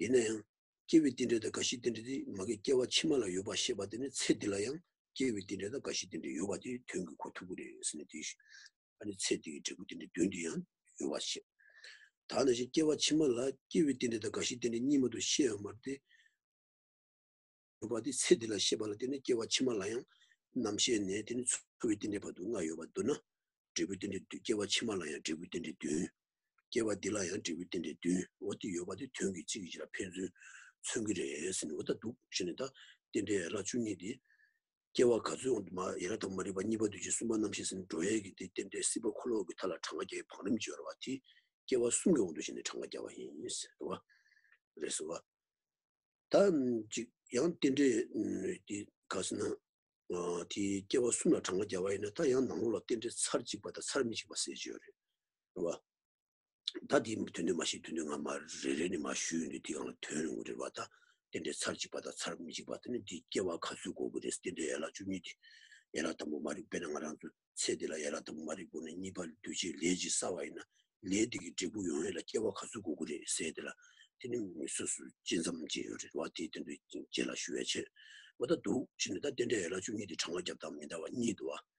ཡིན་ན་ཡང་། སྐྱེ་བའི་རྟེན་འབྲེལ་དང་རྒ་ཤིའི་རྟེན་འབྲེལ་དེ་མ་གི་སྐྱེ་བ་ཕྱི་མ་ལ་ཡོད་པ་ཤེས་པ་དེ་ནི་ཚེ་འདི་ལ་ཡང་སྐྱེ་བའི་རྟེན་འབྲེལ་དང་རྒ་ཤིའི་རྟེན་འབྲེལ་ཡོད་པ་དེ་དོན་གྱིས་གོ་ཐུབ་ཀྱི་རེད་ཟེར་ནས་དེ་ཞུ། ཨ་ནི་ཚེ་འདི་གི་འབྲས་བུ་རྟེན་འབྲེལ་བདུན་དེ་ཡང་ཡོད་པ་ཤེས། ད་ནང་བཞིན་སྐྱེ་བ་ཕྱི་མ་ལ་སྐྱེ་བའི་རྟེན་འབྲེལ་དང་རྒ་ཤིའི་རྟེན་འབྲེལ་གཉིས་མ་གཏོགས་ཤེས་ཡོད་མ་རེད་དེ། ཡོད་པ་དེ་ཚེ་འདི་ལ་ཤེས་པ་ལ་བརྟེན་ནས་སྐྱེ་བ་ཕྱི་མ་ལ་ཡང་རྣམ་ཤེས་ནས་དེ་ནི་ཚོར་བའི་རྟེན་འབྲེལ་བར་དུ་ལྔ་ཡོད་པ་བསྡུར་ན། འབྲས་བུའི་རྟེན་འབྲེལ་བདུན། སྐྱེ་བ་ཕྱི་མ་ལ་ཡང་འབྲས་བུའི་རྟེན་འབྲེལ་བདུན། སྐྱེ་བ་འདི་ལ་ཡང་འབྲས་བུའི་རྟེན་འབྲེལ་བདུན། འོ་དེ་ཡོད་པ་དེ་དོན་གྱིས་གཅིག་གིས་གཅིག་ལ་ཕན་ཚུན་མཚོན་གྱི་རེད་ཟེར་ནས། འོ་ད་འདུག་བྱས་ནས་ད་རྟེན་འབྲེལ་ཡན་ལག་བཅུ་གཉིས་དེ་སྐྱེ་བ་ག་ཚོད་འོང་དུ་མ་ཡན་ལག་དང་མ་རིག་པ། གཉིས་པ་འདུས་བྱས། གསུམ་པ་རྣམ་ཤེས་ཟེར་ནས་འགྲོ་ཡས་ཀྱི་དེ་རྟེན་འབྲེལ་སྲིད་པ་འཁོར་ལོ་གི་མཐའ་ལ་གྲངས་ཀ་རྒྱག་པའི་བང་རིམ་བརྗོད་རེད་བ། དེ་སྐྱེ་བ་གསུམ་གྱི་དབང་དུ་བྱས་ནས་གྲངས་ཀ་རྒྱག་པ་ཡིན་ཟེར་བ་རེད་ཟེར་བ། ད་ཅིག་ཡང་རྟེན་འབྲེལ་དེ་ག་ཟེར་ན། དེ་སྐྱེ་བ་གསུམ་ལ་གྲངས་ཀ་བརྒྱབ་པ་ཡིན་ན་ད་ཡང་ནང་ལོགས་ལ་རྟེན་འབྲེལ་ཚར་གཅིག་པ་དང་ཚར་མི་གཅིག་པ་ཟེར་གྱི་ཡོད་རེད། རེད་བ། ད་དེ་དོན་དུ་མ་ཤེས་དོན་དུ་ང་མ་རེ་རེ་ནས་མ་ཞུས་ཡོང་དུས་དེ་གང་ལ་དོན་རུང་རེད་བ། ད་རྟེན་འབྲེལ་ཚར་གཅིག་པ་དང་ཚར་མི་གཅིག་པ་དེ་ནི་དེ་སྐྱེ་བ་ག་ཚོད་འགོར་གི་རེད། རྟེན་འབྲེལ་ཡན་ལག་བཅུ་གཉིས་དེ་ཡན་ལག་དང་པོ་མ་རིག་དཔེར་ན་ང་རང་ཚོ་ཚེ་འདི་ལ་ཡན་ལག་དང་པོ་མ་རིག་པོ་ནས་གཉིས་པ་འདུས་བྱས་ལས་ཀྱིས་བསགས་པ་ཡིན་ན། ལས་དེ་གི་འབྲས་བུ་ཡོང་ཡས་ལ་སྐྱེ་བ་ག་ཚོད་འགོར་གི་རེད་ཟེར་དེ་ལ། དེ་ནི་མི་སོ་སོ་ཅི་ཙམ་ཅིག་ཡོད་རེད་བ། དེ་དོན་དུ་རྗེས་ལ་ཞུ་ཡས་བྱས། འོ་ད་འདུག་བྱས་ནས་ད་རྟེན་འབྲེལ་ཡན་ལག་བཅུ་གཉིས་དེ་གྲངས་ཀ་རྒྱབ་སྟངས་མི་འདྲ་བ་གཉིས་འདུག་བ།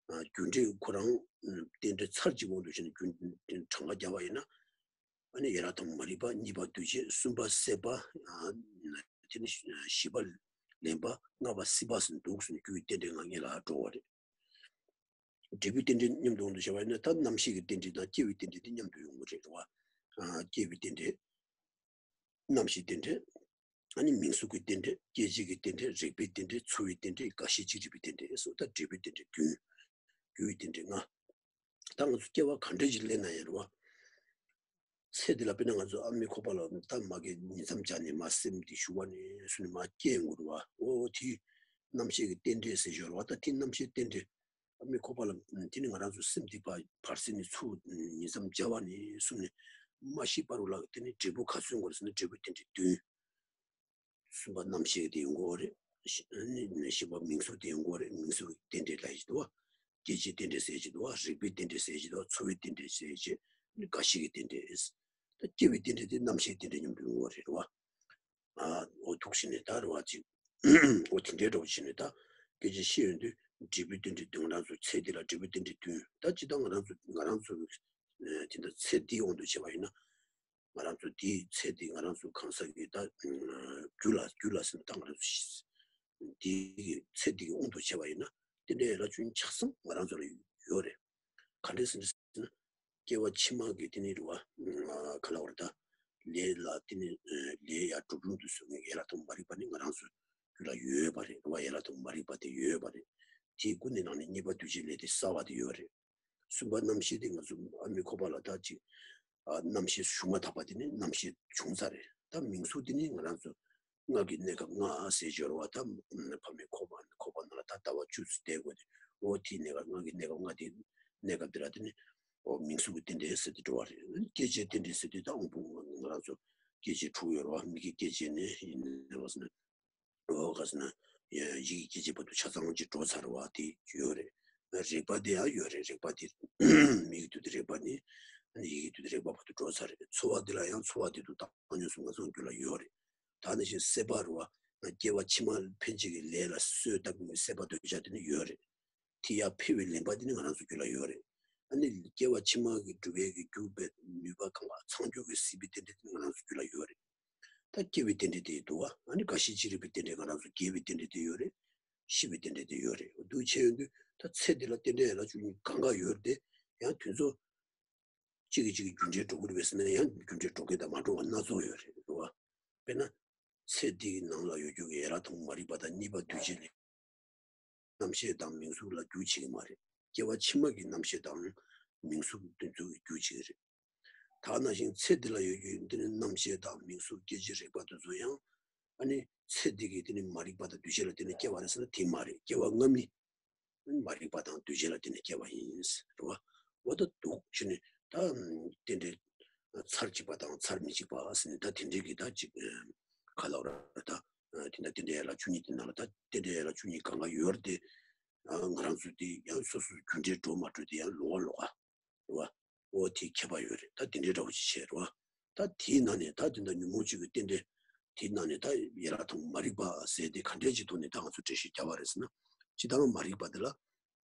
རྒྱུ་འབྲས་ཁོ་རང་རྟེན་འབྲེལ་ཚར་གཅིག་དབང་དུ་བྱས་ནས་རྒྱུ་གྲངས་ཀ་རྒྱབ་པ་ཡིན་ན། ཨ་ནི་ཡན་ལག་དང་མ་རིག་པ། གཉིས་པ་འདུས་བྱས། གསུམ་པ་སྲེད་པ། དེ་ནི་བཞི་པ་ལེན་པ། ལྔ་པ་སྲིད་པ་ཟེར་འདུག་ཟེར་ནས་རྒྱུའི་རྟེན་འབྲེལ་ལྔ་ངེས་ལ་འགྲོ་བ་རེད། འབྲས་བུའི་རྟེན་འབྲེལ་མཉམ་དུ་འོང་དུ་བྱ་བ་ཡིན་ན་ད་རྣམ་ཤེས་ཀྱི་རྟེན་འབྲེལ་དང་སྐྱེ་བའི་རྟེན་འབྲེལ་དེ་མཉམ་དུ་ཡོང་གི་རེད་བ། སྐྱེ་བའི་རྟེན་འབྲེལ། རྣམ་ཤེས་རྟེན་འབྲེལ། ཨ་ནི་མིང་གཟུགས་ཀྱི་རྟེན་འབྲེལ། སྐྱེ་མཆེད་ཀྱི་རྟེན་འབྲེལ། རེག་པའི་རྟེན་འབྲེལ། ཚོར་བའི་རྟེན་འབྲེལ། རྒ་ཤི་ཅིག་རེག་པའི་རྟེན་འབྲེལ་སོགས་ད་འབྲས་བུའི་རྟེན་འབྲེལ་བདུན། རྒྱུའི་རྟེན་འབྲེལ་ལྔ། ད་ང་ཚོ་སྐྱེ་བ་ག་འདྲ་ཞིག་ལེན་ན་ཡང་རེད་བ། ཚེ་འདི་ལ་དཔེར་ན་ང་ཚོ་ཨ་མའི་ཁོག་པ་ལ་ད་མ་གི་ཉིང་མཚམས་སྦྱར་ནས་མ་སེམས་འདི་ཞུ་བ་ནས་སུ་ནས་མ་སྐྱེ་ཡོང་གི་རེད་བ། འོ་དེ་ རྣམ་ཤེས་ཀྱི་རྟེན་འབྲེལ་ཟེར་ཞོར་བ་ད་དེ་རྣམ་ཤེས་རྟེན་འབྲེལ། ཨ་མའི་ཁོག་པ་ལ་དེ་ནི་ང་རང་ཚོ་སེམས་དེ་ཕར་ཕར་སེམས་ནས་ཚུར་ཉིང་མཚམས་སྦྱར་བ་ནས་གསུམ་ནས་མ་ཤི་བར་ལ་དེ་ནི་འབྲས་བུ་ག་ཚོད་ཡོང་དགོས་ཟེར་ན་འབྲས་བུ་རྟེན་འབྲེལ་བདུན། གསུམ་པ་རྣམ་ཤེས་དེ་ཡོང་གི་ཡོད་རེད། ཤེས་པ་མིང་གཟུགས་དེ་ཡོང་གི་ཡོད་རེད། མིང་གཟུགས་རྟེན་འབྲེལ་ལབ་ཀྱི་འདུག་བ། སྐྱེ་མཆེད་རྟེན་འབྲེལ་ཟེར་གྱི་འདུག་བ། རེག་པའི་རྟེན་འབྲེལ་ཟེར་གྱི་འདུག་བ། ཚོར་བའི་རྟེན་འབྲེལ་ཟེར་གྱི་འགའ་ཞིག་གི་རྟེན་འབྲེལ། ད་སྐྱེ་བའི་རྟེན་འབྲེལ་དེ་རྣམ་ཤེས་རྟེན་འབྲེལ་མཉམ་དུ་ཡོང་གི་ཡོད་རེད་བ། ཨ་འོ་ཐུག་བྱས་ནས་ད་རེད་བ་ཅིག་འོ་དེ་འདྲའི་འདྲ་བོ་བྱས་ནས་ད་སྐད་ཆ་བཤད་ཡོང་དུས་འབྲས་བུའི་རྟེན་འབྲེལ་བདུན། ང་རང་ཚོ་ཚེ་འདི་ལ་འབྲས་བུའི་རྟེན་འབྲེལ་བདུན། ད་ཅི་ལྟར་ང་རང་ཚོ་ང་རང་ཚོ་དེ་འདྲ་ཚེ་འདིའི་དབང་དུ་བྱས་པ་ཡིན་ན། ང་རང་ཚོ་དེའི་ཚེ་འདི་ང་རང་ཚོ་གང་ཟག་གི་ད་རྒྱུ་ལ་རྒྱུ་ལ་ཟེར་ན་ད་ང་རང་ཚོ་དེའི་ཚེ་འདི་གི་དབང་དུ་བྱས་པ་ཡིན་ན་དེ་འདྲའི་ཡན་ལག་བཅུ་གཉིས་ཆ་ཚང་ང་རང་ཚོ་ལ་ཡོད་རེད། ག་འདྲས་ཟེར་ན། སྐྱེ་བ་ཕྱི་མ་གི་དེ་ནི་རེད་བ། ག་ལ་བར་ད། ལས་ལ་དེ་ནི་ལས་ཡ་གྲུབ་རུང་དུ་སོང་ངེས་ཡན་ལག་དང་མ་རིག་པ་ནི་ང་རང་ཚོ་རྒྱུད་ལ་ཡོད་པ་རེད་རེད་བ། ཡན་ལག་དང་མ་རིག་པ་དེ་ཡོད་པ་རེད། དེའི་ཀུན་ནས་ནང་ནས་གཉིས་པ་འདུས་བྱས་ལས་དེ་གསལ་བ་དེ་ཡོད་རེད། གསུམ་པ་རྣམ་ཤེས་དེ་ང་ཚོ་ཨ་མའི་ཁོག་པ་ལ་ད་ཅིག་ཨ་རྣམ་ཤེས་ཞུགས་མ་ཐག་པ་དེ་ནི་རྣམ་ཤེས་བྱུང་ཚར་རེད། ད་མིང་གཟུགས་དེ་ནི་ང་རང་ཚོ་སྔགས་ཀྱི་གནས་སྐབས་ལྔ་ཟེར་སྦྱོར་བ་ད་ཕ་མའི་ཁོག་པ་ཁོག་པ་ནང་ལ་ད་ཟླ་བ་བཅུ་ཙམ་བསྡད་དགོས་ཏེ་འོ་དེའི་གནས་སྐབས་སྔགས་ཀྱི་གནས་སྐབས་ལྔ་དེ་གནས་སྐབས་དེ་ལ་དེ་ནི་འོ་མིང་གཟུགས་ཀྱི་རྟེན་འབྲེལ་ཟེར་ཏེ་འགྲོ་བ་རེད། སྐྱེ་མཆེད་རྟེན་འབྲེལ་ཟེར་དུས་ད་དབང་པོ་ང་རང་ཚོ་སྐྱེ་མཆེད་དྲུག་ཡོད་རེད་བ། མིག་གི་སྐྱེ་མཆེད་ནས་ཡིན་ནས་བ་ཟེར་ན། འོ་ག་ཟེར་ན། ཡིད་ཀྱི་སྐྱེ་མཆེད་བར་དུ་ཆ་ཚང་ཅིག་འགྲོ་ཚར་བ་དེ་ཡོད་རེད། རེག་པ་དེ་ཡང་ཡོད་རེད། རེག་པ་དེ། མིག་གི་དུས་དེ་རེག་པ་ནི། ཡིད་ཀྱི་དུས་དེ་རེག་པ་བར་དུ་འགྲོ་ཚར་རེད། ཚོར་བ་དེ་ལ་ཡང་ཚོར་བ་དེ་དུ་བཏང་སྙོམས་སུ་ང་ཚོའི་རྒྱུད་ལ་ཡོད་རེད། ད་ནི་བཞིན་སྲེད་པ་རུ་བ། སྐྱེ་བ་ཕྱི་མ་ཕན་ཆད་ཀྱི་ལས་ལ་གསོས་བཏབ་པའི་སྲེད་པ་འདོད་ཆགས་དེ་ནི་ཡོད་རེད། དེ་ཡང་འཕེལ་བའི་ལེན་པ་དེ་ནི་ང་རང་ཚོའི་རྒྱུད་ལ་ཡོད་རེད། ཨ་ནི་སྐྱེ་བ་ཕྱི་མ་གི་སྒྲུབ་པའི་གི་རྒྱུ་བའི་ནུས་པ་གང་ག་ཚང་རྒྱུ་གི་སྲིད་པའི་རྟེན་འབྲེལ་དེ་ནི་ང་རང་ཚོའི་རྒྱུད་ལ་ཡོད་རེད། ད་སྐྱེ་བའི་རྟེན་འབྲེལ་དེ་འདུག་བ། ཨ་ནི་རྒ་ཤི་ཅི་རིགས་པའི་རྟེན་འབྲེལ་ང་རང་ཚོ་རྒས་པའི་རྟེན་འབྲེལ་དེ་ཡོད་རེད། ཤི་བའི་རྟེན་འབྲེལ་དེ་ཡོད་རེད། འདུག་བྱས་ཡོང་དུས་ད་ཚེ་འདི་ལ་རྟེན་འབྲེལ་ཡན་ལག་བཅུ་གཉིས་གང་ག་ཡོད་རེད་དེ་ཡང་དུས་ཚོད་གཅིག་གིས་གཅིག་གི་རྒྱུ་འབྲས་འགྲོ་གི་རེད་པས་ཟེར་ན་ཡང་རྒྱུ་འབྲས་འགྲོ་མཁན་དང་མ་འགྲོ་བ་སྣ་ཚོགས་ཡོད་རེད་འདུག་བ། དཔེར་ན། ཚེ་འདིའི་ནང་ལ་ཡོད་རྒྱུ་གི་ཡན་ལག་དང་མ་རིག་པ་དང་གཉིས་པ་འདུས་བྱས་ལས། རྣམ་ཤེས་དང་མིང་གཟུགས་ལ་རྒྱུ་བྱེད་ཀྱི་མ་རེད། སྐྱེ་བ་ཕྱི་མ་གི་རྣམ་ཤེས་དང་མིང་གཟུགས་དེ་ཚོ་གི་རྒྱུ་བྱེད་ཀྱི་རེད། ད་ནང་བཞིན་ཚེ་འདི་ལ་ཡོད་རྒྱུ་འདི་ནི་རྣམ་ཤེས་དང་མིང་གཟུགས་སྐྱེ་མཆེད་རེག་པ་དེ་ཚོ་ཡང་ཨ་ནི་ཚེ་འདི་གི་དེ་ནི་མ་རིག་པ་དང་འདུས་བྱས་ལ་དེ་ནི་སྐྱེ་བ་རེད་ཟེར་ན་དེ་མ་རེད། སྐྱེ་བ་ལྔ་མི་མ་རིག་པ་དང་འདུས་བྱས་ལ་དེ་ནི་སྐྱེ་བ་ཡིན་ཟེར་བ། འོ་ད་འདུག་བྱས་ནས་ད་རྟེན་འབྲེལ་ཚར་གཅིག་པ་དང་ཚར་མི་གཅིག་པ་ཟེར་ནས་ད་དེ་འདྲའི་གི་ད་ཅིག་ག་ལབ་ར་ད་དེ་འདྲ་རྟེན་འབྲེལ་ཡན་ལག་བཅུ་གཉིས་དེ་ནང་ལ་ད་རྟེན་འབྲེལ་ཡན་ལག་བཅུ་གཉིས་གང་ག་ཡོད་རེད་དེ། ང་རང་ཚོ་དེ་ཡང་སོ་སོའི་རྒྱུ་འབྲས་འགྲོ་མ་འགྲོ་དེ་ཡང་ལོགས་ཀ་ལོགས་ཀ་རེད་བ། འོ་དེ་ཁྱད་པར་ཡོད་རེད། ད་དེ་འདྲའི་འདྲ་བོ་ཅིག་བྱས་རེད་བ། ད་དེའི་ནང་ནས་ད་དེ་འདྲ་ཉོན་མོངས་ཅིག་གི་རྟེན་འབྲེལ། དེའི་ནང་ནས་ད་ཡན་ལག་དང་མ་རིག་པ་ཟེར་དེ་ག་འདྲས་ཅིག་ཐོག་ནས་ད་ང་ཚོ་འགྲེལ་བཤད་རྒྱག་པ་རེད་ཟེར་ན། སྤྱིར་བཏང་མ་རིག་པ་དེ་ལ།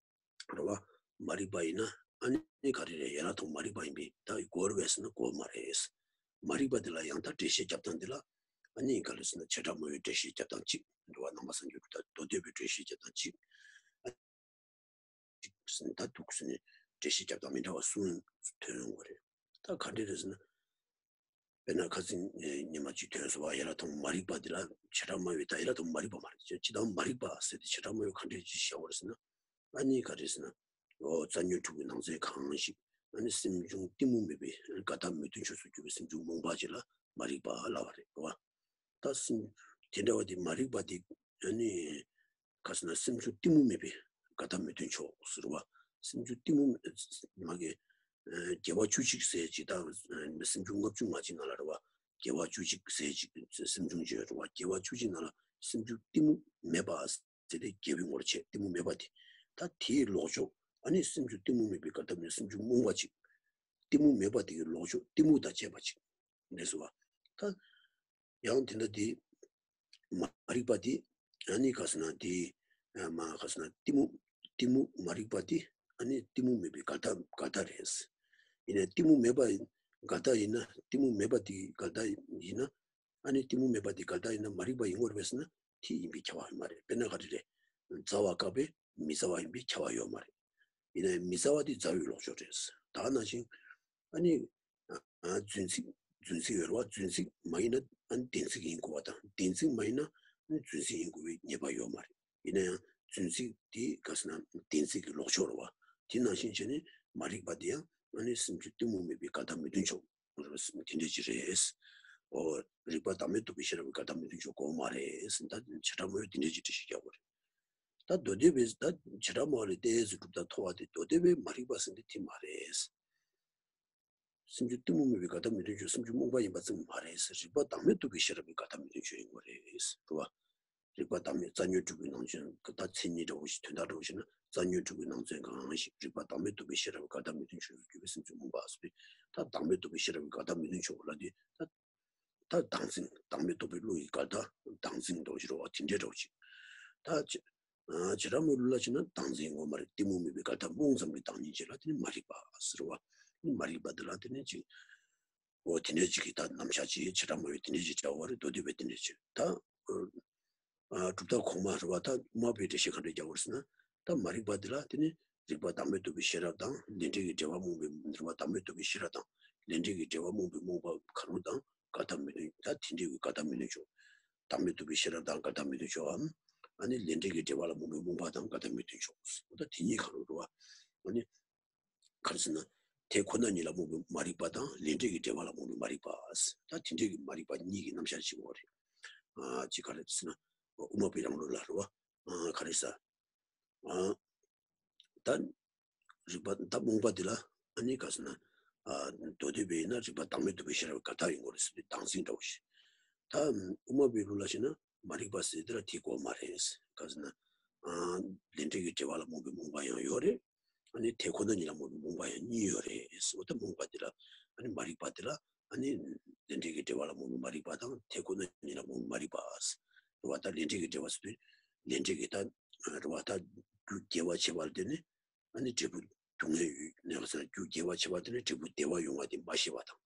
རེད་བ། མ་རིག་པ་ཡིན་ན་ཨ་ནི་ག་རེ་རེད། ཡན་ལག་དང་མ་རིག་པ་ཡིན་པས་ད་གོ་བ་རེད་པས་ཟེར་ན་གོ་བ་མ་རེད། མ་རིག་པ་དེ་ལ་ཡང་ད་འགྲེལ་བཤད་རྒྱབ་སྟངས་དེ་ལ་ཨ་ནི་ག་རེ་ཟེར་ན་བྱེ་བྲག་སྨྲ་བའི་འགྲེལ་བཤད་རྒྱབ་སྟངས་གཅིག་འགྲོ་བ་ནང་པ་སངས་རྒྱས་ཀྱི་ད་མདོ་སྡེ་པའི་འགྲེལ་བཤད་རྒྱབ་སྟངས་གཅིག་ཨ་གཅིག་ཟེར་ན་ད་འདུག་ཟེར་ནས་འགྲེལ་བཤད་རྒྱབ་སྟངས་མི་འདྲ་བ་གསུམ་ཐོན་ཡོང་བ་རེད། ད་ག་འདྲས་རེད་ཟེར་ན། དཔེར་ན་ཁ་སང་ཉི་མ་གཅིག་ཐོན་སོང་བ། ཡན་ལག་དང་མ་རིག་པ་འདི་ལ་བྱེ་བྲག་སྨྲ་བས་ད་ཡན་ལག་དང་མ་རིག་པ་མ་རེད། སྤྱིར་བཏང་མ་རིག་པ་ཟེར་ཏེ་བྱེ་བྲག་སྨྲ་བས་ག་འདྲས་ཅིག་བཞག་པ་རེད་ཟེར་ན། ཨ་ནི་ག་རེ་ཟེར་ན། འོ་རྩ་ཉོན་དྲུག་གི་ནང་ཚན་གང་ཞིག་ཨ་ནི་སེམས་བྱུང་གཏི་མུག་མེད་པའི་དགའ་རྟག་མོས་མཐུན་ཕྱོགས་སུ་གྱུར་པའི་སེམས་བྱུང་རྨོངས་པ་ཅིག་ལ་མ་རིག་པ་ལབ་པ་རེད་བ། ད་སེམས་དེ་འདྲ་བ་དེ་མ་རིག་པ་དེ་ཨ་ནི་ག་ཟེར་ན་སེམས་བྱུང་གཏི་མུག་མེད་པའི་དགའ་རྟག་མོས་མཐུན་ཕྱོགས་ཟེར་བ། སེམས་བྱུང་གཏི་མུག་མ་གི་དགེ་བ་བཅུ་གཅིག་ཟེར་ཅིག་ད་སེམས་བྱུང་ལྔ་བཅུ་ང་གཅིག་ནང་ལ་རེད་བ། དགེ་བ་བཅུ་གཅིག་ཟེར་ཅིག་སེམས་བྱུང་བརྗོད་རེད་བ། དགེ་བ་བཅུ་གཅིག་ནང་ལ་སེམས་བྱུང་གཏི་མུག་མེད་པ་ཟེར་ཏེ་དགེ་བའི་ངོར་བྱས་གཏི་མུག་མེད་པ་དེ། ད་དེའི་ལོག་ཕྱོགས་ཨ་ནི་སེམས་བྱུང་གཏི་མུག་མེད་པའི་དགའ་རྟག་མེད་སེམས་བྱུང་རྨོངས་པ་ཅིག་གཏི་མུག་མེད་པ་དེ་གི་ལོག་ཕྱོགས་གཏི་མུག་དང་བཅས་པ་ཅིག་རེད་ཟེར་བ། ད་ཡང་དེ་འདྲ་དེ་མ་རིག་པ་དེ་ཨ་ནི་ག་ཟེར་ན་དེ་མ་ག་ཟེར་ན་གཏི་མུག་གཏི་མུག་མ་རིག་པ་དེ་ཨ་ནི་གཏི་མུག་མེད་པའི་དགའ་རྟག་དགའ་རྟག་རེད། ཡིན་ན་གཏི་མུག་མེད་པ་དགའ་རྟག་ཡིན་ན་གཏི་མུག་མེད་པ་དེ་དགའ་རྟག་ཡིན་ན་ཨ་ནི་གཏི་མུག་མེད་པ་དེ་དགའ་རྟག་ཡིན་ན་མ་རིག་པ་ཡིན་དགོས་རེད་པས་ཟེར་ན་དེ་ཡིན་པའི་ཁྱབ་པ་ཡོད་མ་རེད། དཔེར་ན་ག་རེ་རེད། མཛའ་བ་བཀག་པས་མི་མཛའ་བ་ཡིན་པའི་ཁྱབ་པ་ཡོད་མ་རེད། ཡིན་ན་ཡང་མི་མཛའ་བ་དེ་མཛའ་བའི་ལོག་ཕྱོགས་རེད། ད་ནང་བཞིན་ཨ་ནི། རྫུན་ཚིག་རྫུན་ཚིག་ཡོད་རེད་བ། རྫུན་ཚིག་མ་ཡིན་ན་ཨ་ནི་བདེན་ཚིག་ཡིན་དགོས་པ་དང་བདེན་ཚིག་མ་ཡིན་ན་ཨ་ནི་རྫུན་ཚིག་ཡིན་དགོས་པའི་ངེས་པ་ཡོད་མ་རེད། ཡིན་ན་ཡང་རྫུན་ཚིག་དེ་ག་ཟེར་ན་བདེན་ཚིག་གི་ལོག་ཕྱོགས་རེད་བ། དེ་ནང་བཞིན་བྱས་ནས་མ་རིག་པ་དེ་ཡང་ཨ་ནི་སེམས་བྱུང་གཏི་མུག་མེད་པའི་དགའ་རྟག་མོས་མཐུན་ཕྱོགས་རེད་བ། དེ་འདྲ་ཅིག་རེད། འོ། རིག་པ་བདག་མེད་རྟོགས་པའི་ཤེས་རབ་ཀྱི་དགའ་རྟག་མོས་མཐུན་ཕྱོགས་དགོས་མ་རེད་ཟེར་ད་བྱེ་བྲག་སྨྲ་བས་དེ་འདྲ་ཅིག་འགྲེལ་བཤད་རྒྱག་དགོས་རེད། ད་མདོ་སྡེ་པའི་ད་བྱེ་བྲག་སྨྲ་བ་ལས་ཏོག་ཙམ་གྲུབ་མཐའ་མཐོ་བ་དེ་མདོ་སྡེ་པའི་མ་རིག་པ་ཟེར་འདི་དེ་མ་རེད། སེམས་བྱུང་གཏི་མུག་མེད་པའི་འགལ་ཟླ་མི་མཐུན་ཕྱོགས། སེམས་བྱུང་རྨོངས་པ་ཡིན་པ་ཙམ་མ་རེད་ཟེར། རིགས་པ་བདག་མེད་རྟོགས་པའི་ཤེས་རབ་ཀྱི་འགལ་ཟླ་མི་མཐུན་ཕྱོགས་ཡིན་དགོས་རེད་ཟེར་བ། རིགས་པ་བདག་མེད་རྩ་ཉོན་དྲུག་པའི་ནང་ཚན་ད་མཚན་ཉིད་འདྲ་བོ་ཞིག་དོན་དག་འདྲ་བོ་ཞིག་ན་རྩ་ཉོན་དྲུག་པའི་ནང་ཚན་གང་ཞིག་རིགས་པ་བདག་མེད་རྟོགས་པའི་ཤེས་རབ་ཀྱི་འགལ་ཟླ་མི་མཐུན་ཕྱོགས་སུ་གྱུར་པའི་སེམས་བྱུང་རྨོངས་པ་ཟེར་བས། ད་བདག་མེད་རྟོགས་པའི་ཤེས་རབ་ཀྱི་འགལ་ཟླ་མི་མཐུན་ཕྱོགས་ལ་དེ་ད་ད་བདག་འཛིན་བདག་མེད་རྟོགས་པའི་བློ་ཡི་འགལ་ཟླ་བདག་འཛིན་འདྲ་བོ་ཞིག་རེད་བ། དེ་འདྲའི་འདྲ་བོ་ཞིག་ད་ཅི་བྱེ་བྲག་སྨྲ་བའི་ལུགས་ལ་བྱས་ན་བདག་འཛིན་ངོ་མ་རེད། གཏི་མུག་མེད་པའི་འགལ་ཟླ་རྨོངས་ཙམ་གྱི་བདག་ཉིད་ཅིག་ལ་དེ་ནི་མ་རིག་པ་ཟེར་བ། མ་རིག་པ་འདི་ལ་དེ་ནི་ཅིག་འོ་དེ་འདྲའི་ཅིག་གི་ད་རྣམ་གཞག་ཅིག་བྱེ་བྲག་སྨྲ་བས་དེ་འདྲའི་ཅིག་བྱ་བ་རེད། མདོ་སྡེ་པས་དེ་འདྲའི་ཅིག་ད་གྲུབ་མཐའ་གོང་མ་རེད་བ། ད་དབུ་མ་པའི་འགྲེལ་བཤད་ག་འདྲ་རྒྱག་པ་རེད་ཟེར་ན། ད་མ་རིག་པ་འདི་ལ་དེ་ནི་རིགས་པ་བདག་མེད་རྟོགས་པའི་ཤེས་རབ་དང་ལས་འབྲས་ཀྱི་འབྲེལ་བ་རྨོངས་པའི་རིགས་པ་བདག་མེད་རྟོགས་པའི་ཤེས་རབ་དང་ལས་འབྲས་ཀྱི་འབྲེལ་བ་རྨོངས་པའི་རྨོངས་པ་གང་རུང་དང་འགལ་ཟླ་མི་མཐུན། ད་དེ་འདྲའི་འགལ་ཟླ་མི་མཐུན་ཕྱོགས། བདག་མེད་རྟོགས་པའི་ཤེས་རབ་དང་འགལ་ཟླ་མི་མཐུན་ཕྱོགས་འམ། ཨ་ནི་ལས་འབྲས་ཀྱི་འབྲེལ་བ་ལ་རྨོངས་པའི་རྨོངས་པ་དང་འགལ་ཟླ་མི་མཐུན་ཕྱོགས། འོ་ད་དེ་གཉིས་གང་རུང་རེད་བ། ཨ་ནི་ག་རེ་ཟེར་ན། དེ་ཁོ་ན་ཉིད་ལ་རྨོངས་པའི་མ་རིག་པ་དང་ལས་འབྲས་ཀྱི་འབྲེལ་བ་ལ་རྨོངས་པའི་མ་རིག་པ། ད་དེ་འདྲའི་གི་མ་རིག་པ་གཉིས་ཀྱི་རྣམ་གཞག་ཅིག་ཡོད་རེད། ཨ་ཅིག་ག་རེ་ཟེར་ན། དབུ་མ་པའི་རང་ལུགས་ལ་རེད་བ། ཨ་ག་རེ་ཟེར། ཨ་ད་རིགས་པ་ད་རྨོངས་པ་འདི་ལ་ཨ་ནི་ག་ཟེར་ན། ཨ་མདོ་སྡེ་པས་ཡིན་ན་རིགས་པ་བདག་མེད་རྟོགས་པའི་ཤེས་རབ་འགལ་ཟླ་ཡིན་དགོས་རེད་ཟེར་ཏེ་བདག་འཛིན་འདྲ་བོ་ཞིག་ད་དབུ་མ་པའི་ལུགས་ལ་བྱས་ན་མ་རིག་པ་ཟེར་དེ་ལ་དེ་དགོས་མ་རེད། ག་ཟེར་ན། ཨ་ལས་འབྲས་ཀྱི་འབྲེལ་བ་ལ་རྨོངས་པའི་རྨོངས་པ་ཡང་ཡོད་རེད། ཨ་ནི་དེ་ཁོ་ན་ཉིད་ལ་རྨོངས་པའི་རྨོངས་པ་ཡང་གཉིས་ཡོད་རེད་ཟེར་བ། ད་རྨོངས་པ་འདི་ལ་ཨ་ནི་མ་རིག་པ་འདི་ལ་ཨ་ནི་ལས་འབྲས་ཀྱི་འབྲེལ་བ་ལ་རྨོངས་པའི་མ་རིག་པ་དང་དེ་ཁོ་ན་ཉིད་ལ་རྨོངས་པའི་མ་རིག་པ་ཟེར་བ། ད་ལས་འབྲས་ཀྱི་འབྲེལ་བ་ཟེར་དུས་ལས་འབྲས་ཀྱི་ད་རེད་བ། ད་རྒྱུ་དགེ་བ་བྱེད་པ་ལ་བརྟེན་ནས་ཨ་ནི་འབྲས་བུ་སྡུག་བསྔལ་ཡོད་ནས་ཟེར། རྒྱུ་དགེ་བ་བྱེད་པ་དེ་ནི་འབྲས་བུ་བདེ་བ་ཡོང་བ་དེ་མ་ཤེས་པ་དང་།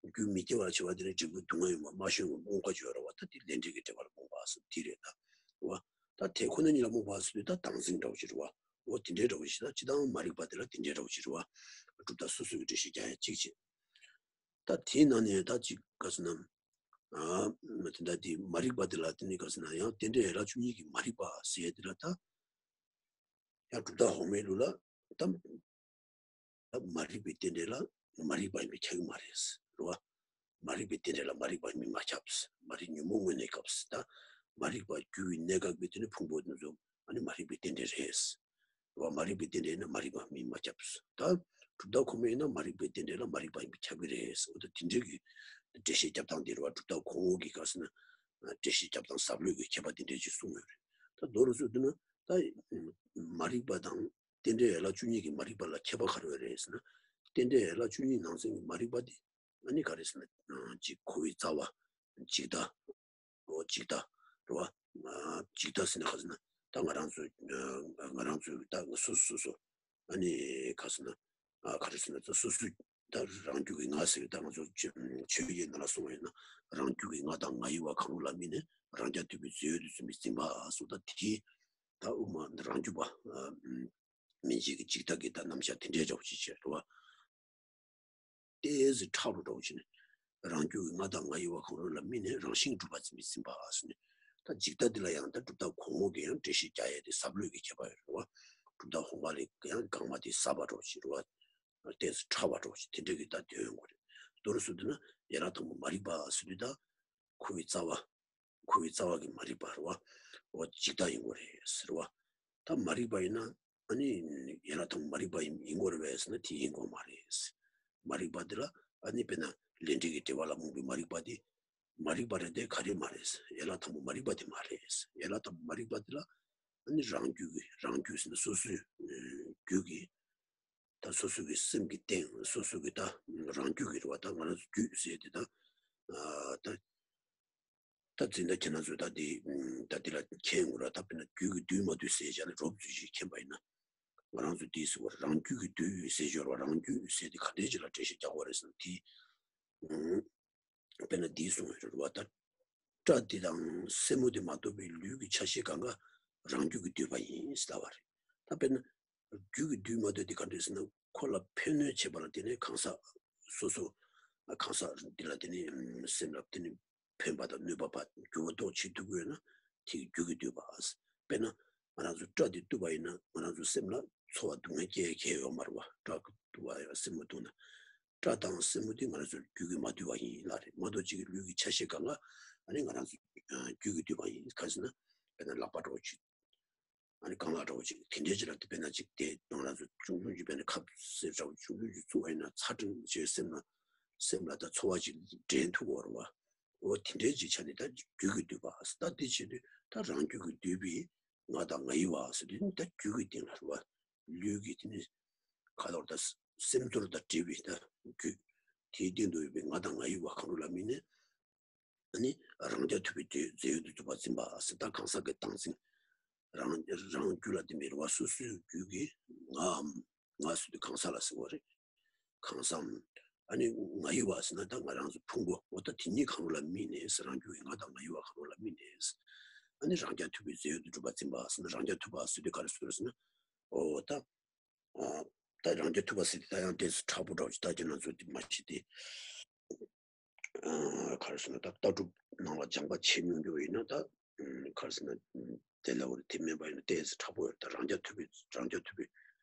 རྒྱུ་མི་དགེ་བ་བྱེད་པ་དེ་ནི་འབྲས་བུ་སྡུག་བསྔལ་ཡོང་བ་མ་ཤེས་པའི་རྨོངས་པ་ཅིག་ཡོད་རེད་བ། ད་དེ་ལས་འབྲས་ཀྱི་འབྲེལ་བ་ལ་རྨོངས་པ་ཟེར་དེ་རེད་ད། རེད་བ། ད་དེ་ཁོ་ན་ཉིད་ལ་རྨོངས་པ་ཟེར་དུས་ད་བདག་འཛིན་འདྲ་བོ་ཅིག་རེད་བ། འོ་དེ་འདྲའི་འདྲ་བོ་ཞིག་ད་སྤྱིར་བཏང་མ་རིག་པ་དེ་ལ་དེ་འདྲའི་འདྲ་བོ་ཅིག་རེད་བ། གྲུབ་མཐའ་སོ་སོ་གི་འགྲེལ་བཤད་རྒྱག་ཡ་གཅིག་བྱས། ད་དེའི་ནང་ནས་ད་ཅིག་ག་ཟེར་ན། ཨ་དེ་འདྲ་དེ་མ་རིག་པ་དེ་ལ་དེ་ནི་ག་ཟེར་ན་ཡང་རྟེན་འབྲེལ་ཡན་ལག་བཅུ་གཉིས་ཀྱི་མ་རིག་པ་ཟེར་ཡ་དེ་ལ་ད། ཡང་གྲུབ་མཐའ་གོང་མའི་ལུགས་ལ་ད། ད་མ་རིག་པའི་རྟེན་འབྲེལ་ལ་མ་རིག་པ་ཡིན་པས་ཁྱབ་ཀྱི་མ་རེད། རེད་བ། མ་རིག་པའི་རྟེན་འབྲེལ་ལ་མ་རིག་པ་ཡིན་པས་མ་ཁྱབ། མ་རིག་ཉོན་མོངས་དངོས་གནས་སྐབས་ད། མ་རིག་པ་རྒྱུ་ཡི་གནས་སྐབས་ཀྱི་དེ་ནི་ཕུང་པོ་དེ་ཚོ་ཨ་ནི་མ་རིག་པའི་རྟེན་འབྲེལ་རེད། རེད་བ། མ་རིག་པའི་རྟེན་འབྲེལ་ཡིན་ན་མ་རིག་པ་ཡིན་པས་མ་ཁྱབ། ད་གྲུབ་མཐའ་གོང་མ་ཡིན་ན་མ་རིག་པའི་རྟེན་འབྲེལ་ལ་མ་རིག་པ་ཡིན་པས་ཁྱབ་ཀྱི་རེད། འོ་ད་དེ་འདྲའི་གི་འགྲེལ་བཤད་རྒྱབ་སྟངས་དེ་རེད་བ། གྲུབ་མཐའ་གོང་འོག་གི་ག་ཟེར་ན། འགྲེལ་བཤད་རྒྱབ་སྟངས་ཟབ་ལོས་ཀྱི་ཁྱད་པར་དེ་འདྲའི་ཅིག་གསུངས་ཡོད་རེད། ད་མདོར་བསྡུས་ན་ད་མ་རིག་པ་དང་། རྟེན་འབྲེལ་ཡན་ལག་བཅུ་གཉིས་ཀྱི་མ་རིག་པ་ལ་ཁྱད་པར་ག་རེ་ཡོད་རེད་ཟེར་ན། རྟེན་འབྲེལ་ཡན་ལག་བཅུ་གཉིས་ནང་ཚན་གྱི་མ་རིག་པ་དེ་ཨ་ནི་ག་རེ་ཟེར་ན། གཅིག་འཁོར་བའི་རྩ་བ། འཇིག་ལྟ། འོ་འཇིག་ལྟ། རེད་བ། འཇིག་ལྟ་ཟེར་ན་ག་ཟེར་ན། ད་ང་རང་ཚོ་ང་རང་ཚོའི་ད་སོ་སོ་སོ་སོ་ཨ་ནི་ག་ཟེར་ན། ག་རེ་ཟེར་ན་ད་སོ་སོའི་ད་རང་རྒྱུད་ཀྱི་ང་ཟེར་བའི་ད་ང་ཚོ་ཆོས་ཆོས་བརྒྱད་ནང་ལ་གསུངས་པ་ཡིན་ན་རང་རྒྱུད་ཀྱི་ང་དང་ང་ཡི་བ་གང་རུང་ལ་དམིགས་ནས་རང་རྐྱ་ཐུབ་པའི་རྫས་ཡོད་དུ་བཟུང་བའི་འཛིན་པ་སོགས་ད་དེ་ད་དབུ་མ་རང་རྒྱུད་པ། མན་ཇི་གི་འཇིག་ལྟ་གི་ད་རྣམ་གཞག་དེ་འདྲའི་འདྲ་བོ་ཅིག་བྱས་རེད་བ། ཏོག་ཙམ་ཕྲ་རུ་འདྲ་བོ་བྱས་ནས། རང་རྒྱུད་ཀྱི་ང་དང་ང་ཡི་བ་གང་རུང་ལ་དམིགས་ནས་རང་བཞིན་གྲུབ་པ་འཛིན་པའི་འཛིན་པ་ཟེར་ནས། ད་འཇིག་ལྟ་འདི་ལ་ཡང་ད་གྲུབ་མཐའ་གོང་འོག་གི་ཡང་འགྲེལ་བཤད་རྒྱག་ཡས་དེ་ཟབ་ལོས་ཀྱི་ཁྱད་པར་ཡོད་རེད་བ། གྲུབ་མཐའ་གོང་མ་ལས་ཡང་གོང་མ་དེ་ཟབ་པ་འདྲ་བོ་ཅིག་རེད་བ། ཏོག་ཙམ་ཕྲ་བ་འདྲ་བོ་ཅིག་དེ་འདྲ་གི་ད་དོན་ཡོང་གི་རེད། མདོར་བསྡུས་ན་ཡན་ལག་དང་པོ་མ་རིག་པ་ཟེར་དུས་ད། འཁོར་བའི་རྩ་བ། འཁོར་བའི་རྩ་བ་གི་མ་རིག་པ་རེད་བ། འོ་འཇིག་ལྟ་ཡིན་དགོས་རེད་ཟེར་བ། ད་མ་རིག་པ་ཡིན་ན་ཨ་ནི་ཡན་ལག་དང་པོ་མ་རིག་པ་ཡིན་ཡིན་དགོས་རེད་པས་ཟེར་ན་དེ་ཡིན་དགོས་མ་རེད། མ་རིག་པ་དེ་ལ་ཨ་ནི་དཔེར་ན་ལས་འབྲས་ཀྱི་འབྲེལ་བ་ལ་རྨོངས་པའི་མ་རིག་པ་དེ། མ་རིག་པ་རེད་དེ་ག་རེ་མ་རེད། ཡན་ལག་དང་པོ་མ་རིག་པ་དེ་མ་རེད། ཡན་ལག་དང་པོ་མ་རིག་པ་དེ་ལ་ཨ་ནི་རང་རྒྱུད་ཀྱི་རང་རྒྱུད་ཟེར་ན་སོ་སོའི་རྒྱུད་ཀྱི། ད་སོ་སོ་གི་སེམས་ཀྱི་སྟེང་སོ་སོ་གི་ད་རང་རྒྱུད་ཀྱི་རེད་བ། ད་ང་རང་ཚོ་རྒྱུད་ཟེར་དེ་ད། ཨ་ད་ད་འཛིན་གྲྭ་ཁྱེད་རང་ཚོས་ད་དེ་ད་དེ་ལ་མཁྱེན་དགོས་ར། ད་དཔེར་ན་རྒྱུད་ཀྱི་བདུད་མ་བདུད་ཟེར་བྱས་ནས་རོབ་ཙམ་ཞིག་མཁྱེན་པ་ཡིན་ན། ང་རང་ཚོ་དེ་ཟེར་བ་རང་རྒྱུད་ཀྱི་བདུད་ཟེར་སྦྱོར་བ་རང་རྒྱུད་ཟེར་དེ་ག་འདྲའི་ཅིག་ལ་འགྲེལ་བཤད་རྒྱག་དགོས་རེད་ཟེར་ན་དེ། དཔེར་ན་འདིའི་གསུང་བའི་རེད་བ། ད་སྐྲ་འདི་དང་སེན་མོ་འདི་མ་གཏོགས་པའི་ལུས་ཀྱི་ཆ་ཤས་གང་ག་རང་རྒྱུད་ཀྱི་བསྡུས་པ་ཡིན་ཟེར་ལབ་པ་རེད། ད་དཔེར་ན་རྒྱུད་ཀྱི་བསྡུས་མ་གཏོགས་འདི་ག་འདྲ་ཟེར་ན་ཁོ་ལ་ཕན་གནོད་བྱེད་པ་ལ་བརྟེན་ནས་གང་ཟག་སོ་སོ་གང་ཟག་འདི་ལ་བརྟེན་ནས་སེམས་ལ་བརྟེན་ནས་ཕན་པ་དང་གནོད་པ་ཕར་འགྱུར་བ་གཏོང་བྱེད་ཐུབ་ཀྱི་ཡོད་ན་དེ་གི་རྒྱུད་ཀྱི་བསྡུས་པ། དཔེར་ན་ང་རང་ཚོ་སྐྲ་འདི་གཏུབ་པ་ཡིན་ན་ང་རང་ཚོ་སེམས་ལ་ཚོར་བ་སྡུག་བསྔལ་སྐྱེ་གལ་ཡོད་མ་རེད་བ། སྐྲ་གཏུབ་པ་ཡང་སེན་མོ་གཏུབ་ན། སྐྲ་དང་སེན་མོ་དེ་ང་རང་ཚོའི་རྒྱུད་ཀྱིས་མ་བསྡུས་པ་ཡིན་ལབ་རེད། མ་གཏོགས་གཅིག་གི་ལུས་ཀྱི་ཆ་ཤས་གང་ག་ཨ་ནི་ང་རང་ཚོའི་རྒྱུད་ཀྱིས་བསྡུས་པ་ཡིན། ག་ཟེར་ན་དཔེར་ན་ལག་པ་འདྲ་བོ་ཅིག་ཨ་ནི་རྐང་ལག་འདྲ་བོ་ཅིག་དེ་འདྲའི་ཅིག་ལ་དེ་དཔེར་ན་ཅིག་དེ་ང་རང་ཚོ་ཆུང་ཆུང་ཅིག་དཔེར་ན་ཁབ་སེར་འདྲ་བོ་ཆུང་ཆུང་ཅིག་བཙུགས་པ་ཡིན་ན་ཚ་གྲང་ཅིག་སེམས་ལ་སེམས་ལ་ད་ཚོར་བ་ཅིག་འདྲེན་ཐུབ་ཀྱི་ཡོད་རེད་བ། འོ་དེ་འདྲའི་ཅིག་ཆ་ནས་ད་རྒྱུད་ཀྱིས་བསྡུས་པ་ཟེར། ད་དེ་བྱེད་དུས་ད་རང་རྒྱུད་ཀྱིས་བསྡུས་པའི་ང་དང་ང་ཡི་བ་ཟེར་དུས་ད་རྒྱུད་ཀྱི་སྟེང་ལ་རེད་བ། ལུས་ཀྱི་དེ་ནི་ག་ལ་བར་ད་སེམས་ཚོར་དང་འབྲེལ་བའི་ད་རྒྱུད་དེའི་སྟེང་དུ་ཡོད་པའི་ང་དང་ང་ཡི་བ་གང་རུང་ལ་དམིགས་ནས། ཨ་ནི་རང་རྐྱ་ཐུབ་པའི་རྫས་ཡོད་དུ་གྲུབ་པ་འཛིན་པ་ཟེར། ད་གང་ཟག་གི་བདག་འཛིན། རང་རང་རྒྱུད་ལ་ལྡན་པའི་རེད་བ། སོ་སོའི་རྒྱུད་ཀྱི་ངའམ། ང་ཟེར་དུས་གང་ཟག་ལ་ཟེར་བ་རེད། གང་ཟག་ཨ་ནི་ང་ཡི་བ་ཟེར་ན་ད་ང་རང་ཚོ་ཕུང་པོ། འོ་ད་དེ་གཉིས་གང་རུང་ལ་དམིགས་ནས་ཟེར། རང་རྒྱུད་ཀྱི་ང་དང་ང་ཡི་བ་གང་རུང་ལ་དམིགས་ནས་ཟེར། ཨ་ནི་རང་རྐྱ་ཐུབ་པའི་རྫས་ཡོད་དུ་གྲུབ་པ་འཛིན་པ་ཟེར་ན། རང་རྐྱ་ཐུབ་པ་ཟེར་དུས་ག་རེ་ཟེར་ཟེར་ན། འོ་ད། ཨ། ད་རང་རྐྱ་ཐུབ་པ་ཟེར་དུས་ད་ཡང་ཏོག་ཙམ་ཕྲ་པོ་འདྲ་བོ་ཅིག་ད་ཁྱེད་རང་ཚོ་དེ་མ་ཤེས་ཏེ། ཨ། ག་རེ་ཟེར་ན་ད་ལྟ་གྲུབ་ནང་ལ་སྦྱངས་པ་བྱེད་མྱོང་རྒྱུ་ཡིན་ན་ད། ཨ། ག་རེ་ཟེར་ན། དེ་ལ་འོ་དེ་མིན་པ་ཡིན་ན་ཏོག་ཙམ་ཕྲ་པོ་ཡོད། ད་རང་རྐྱ་ཐུབ་པའི་རང་རྐྱ་ཐུབ་པའི་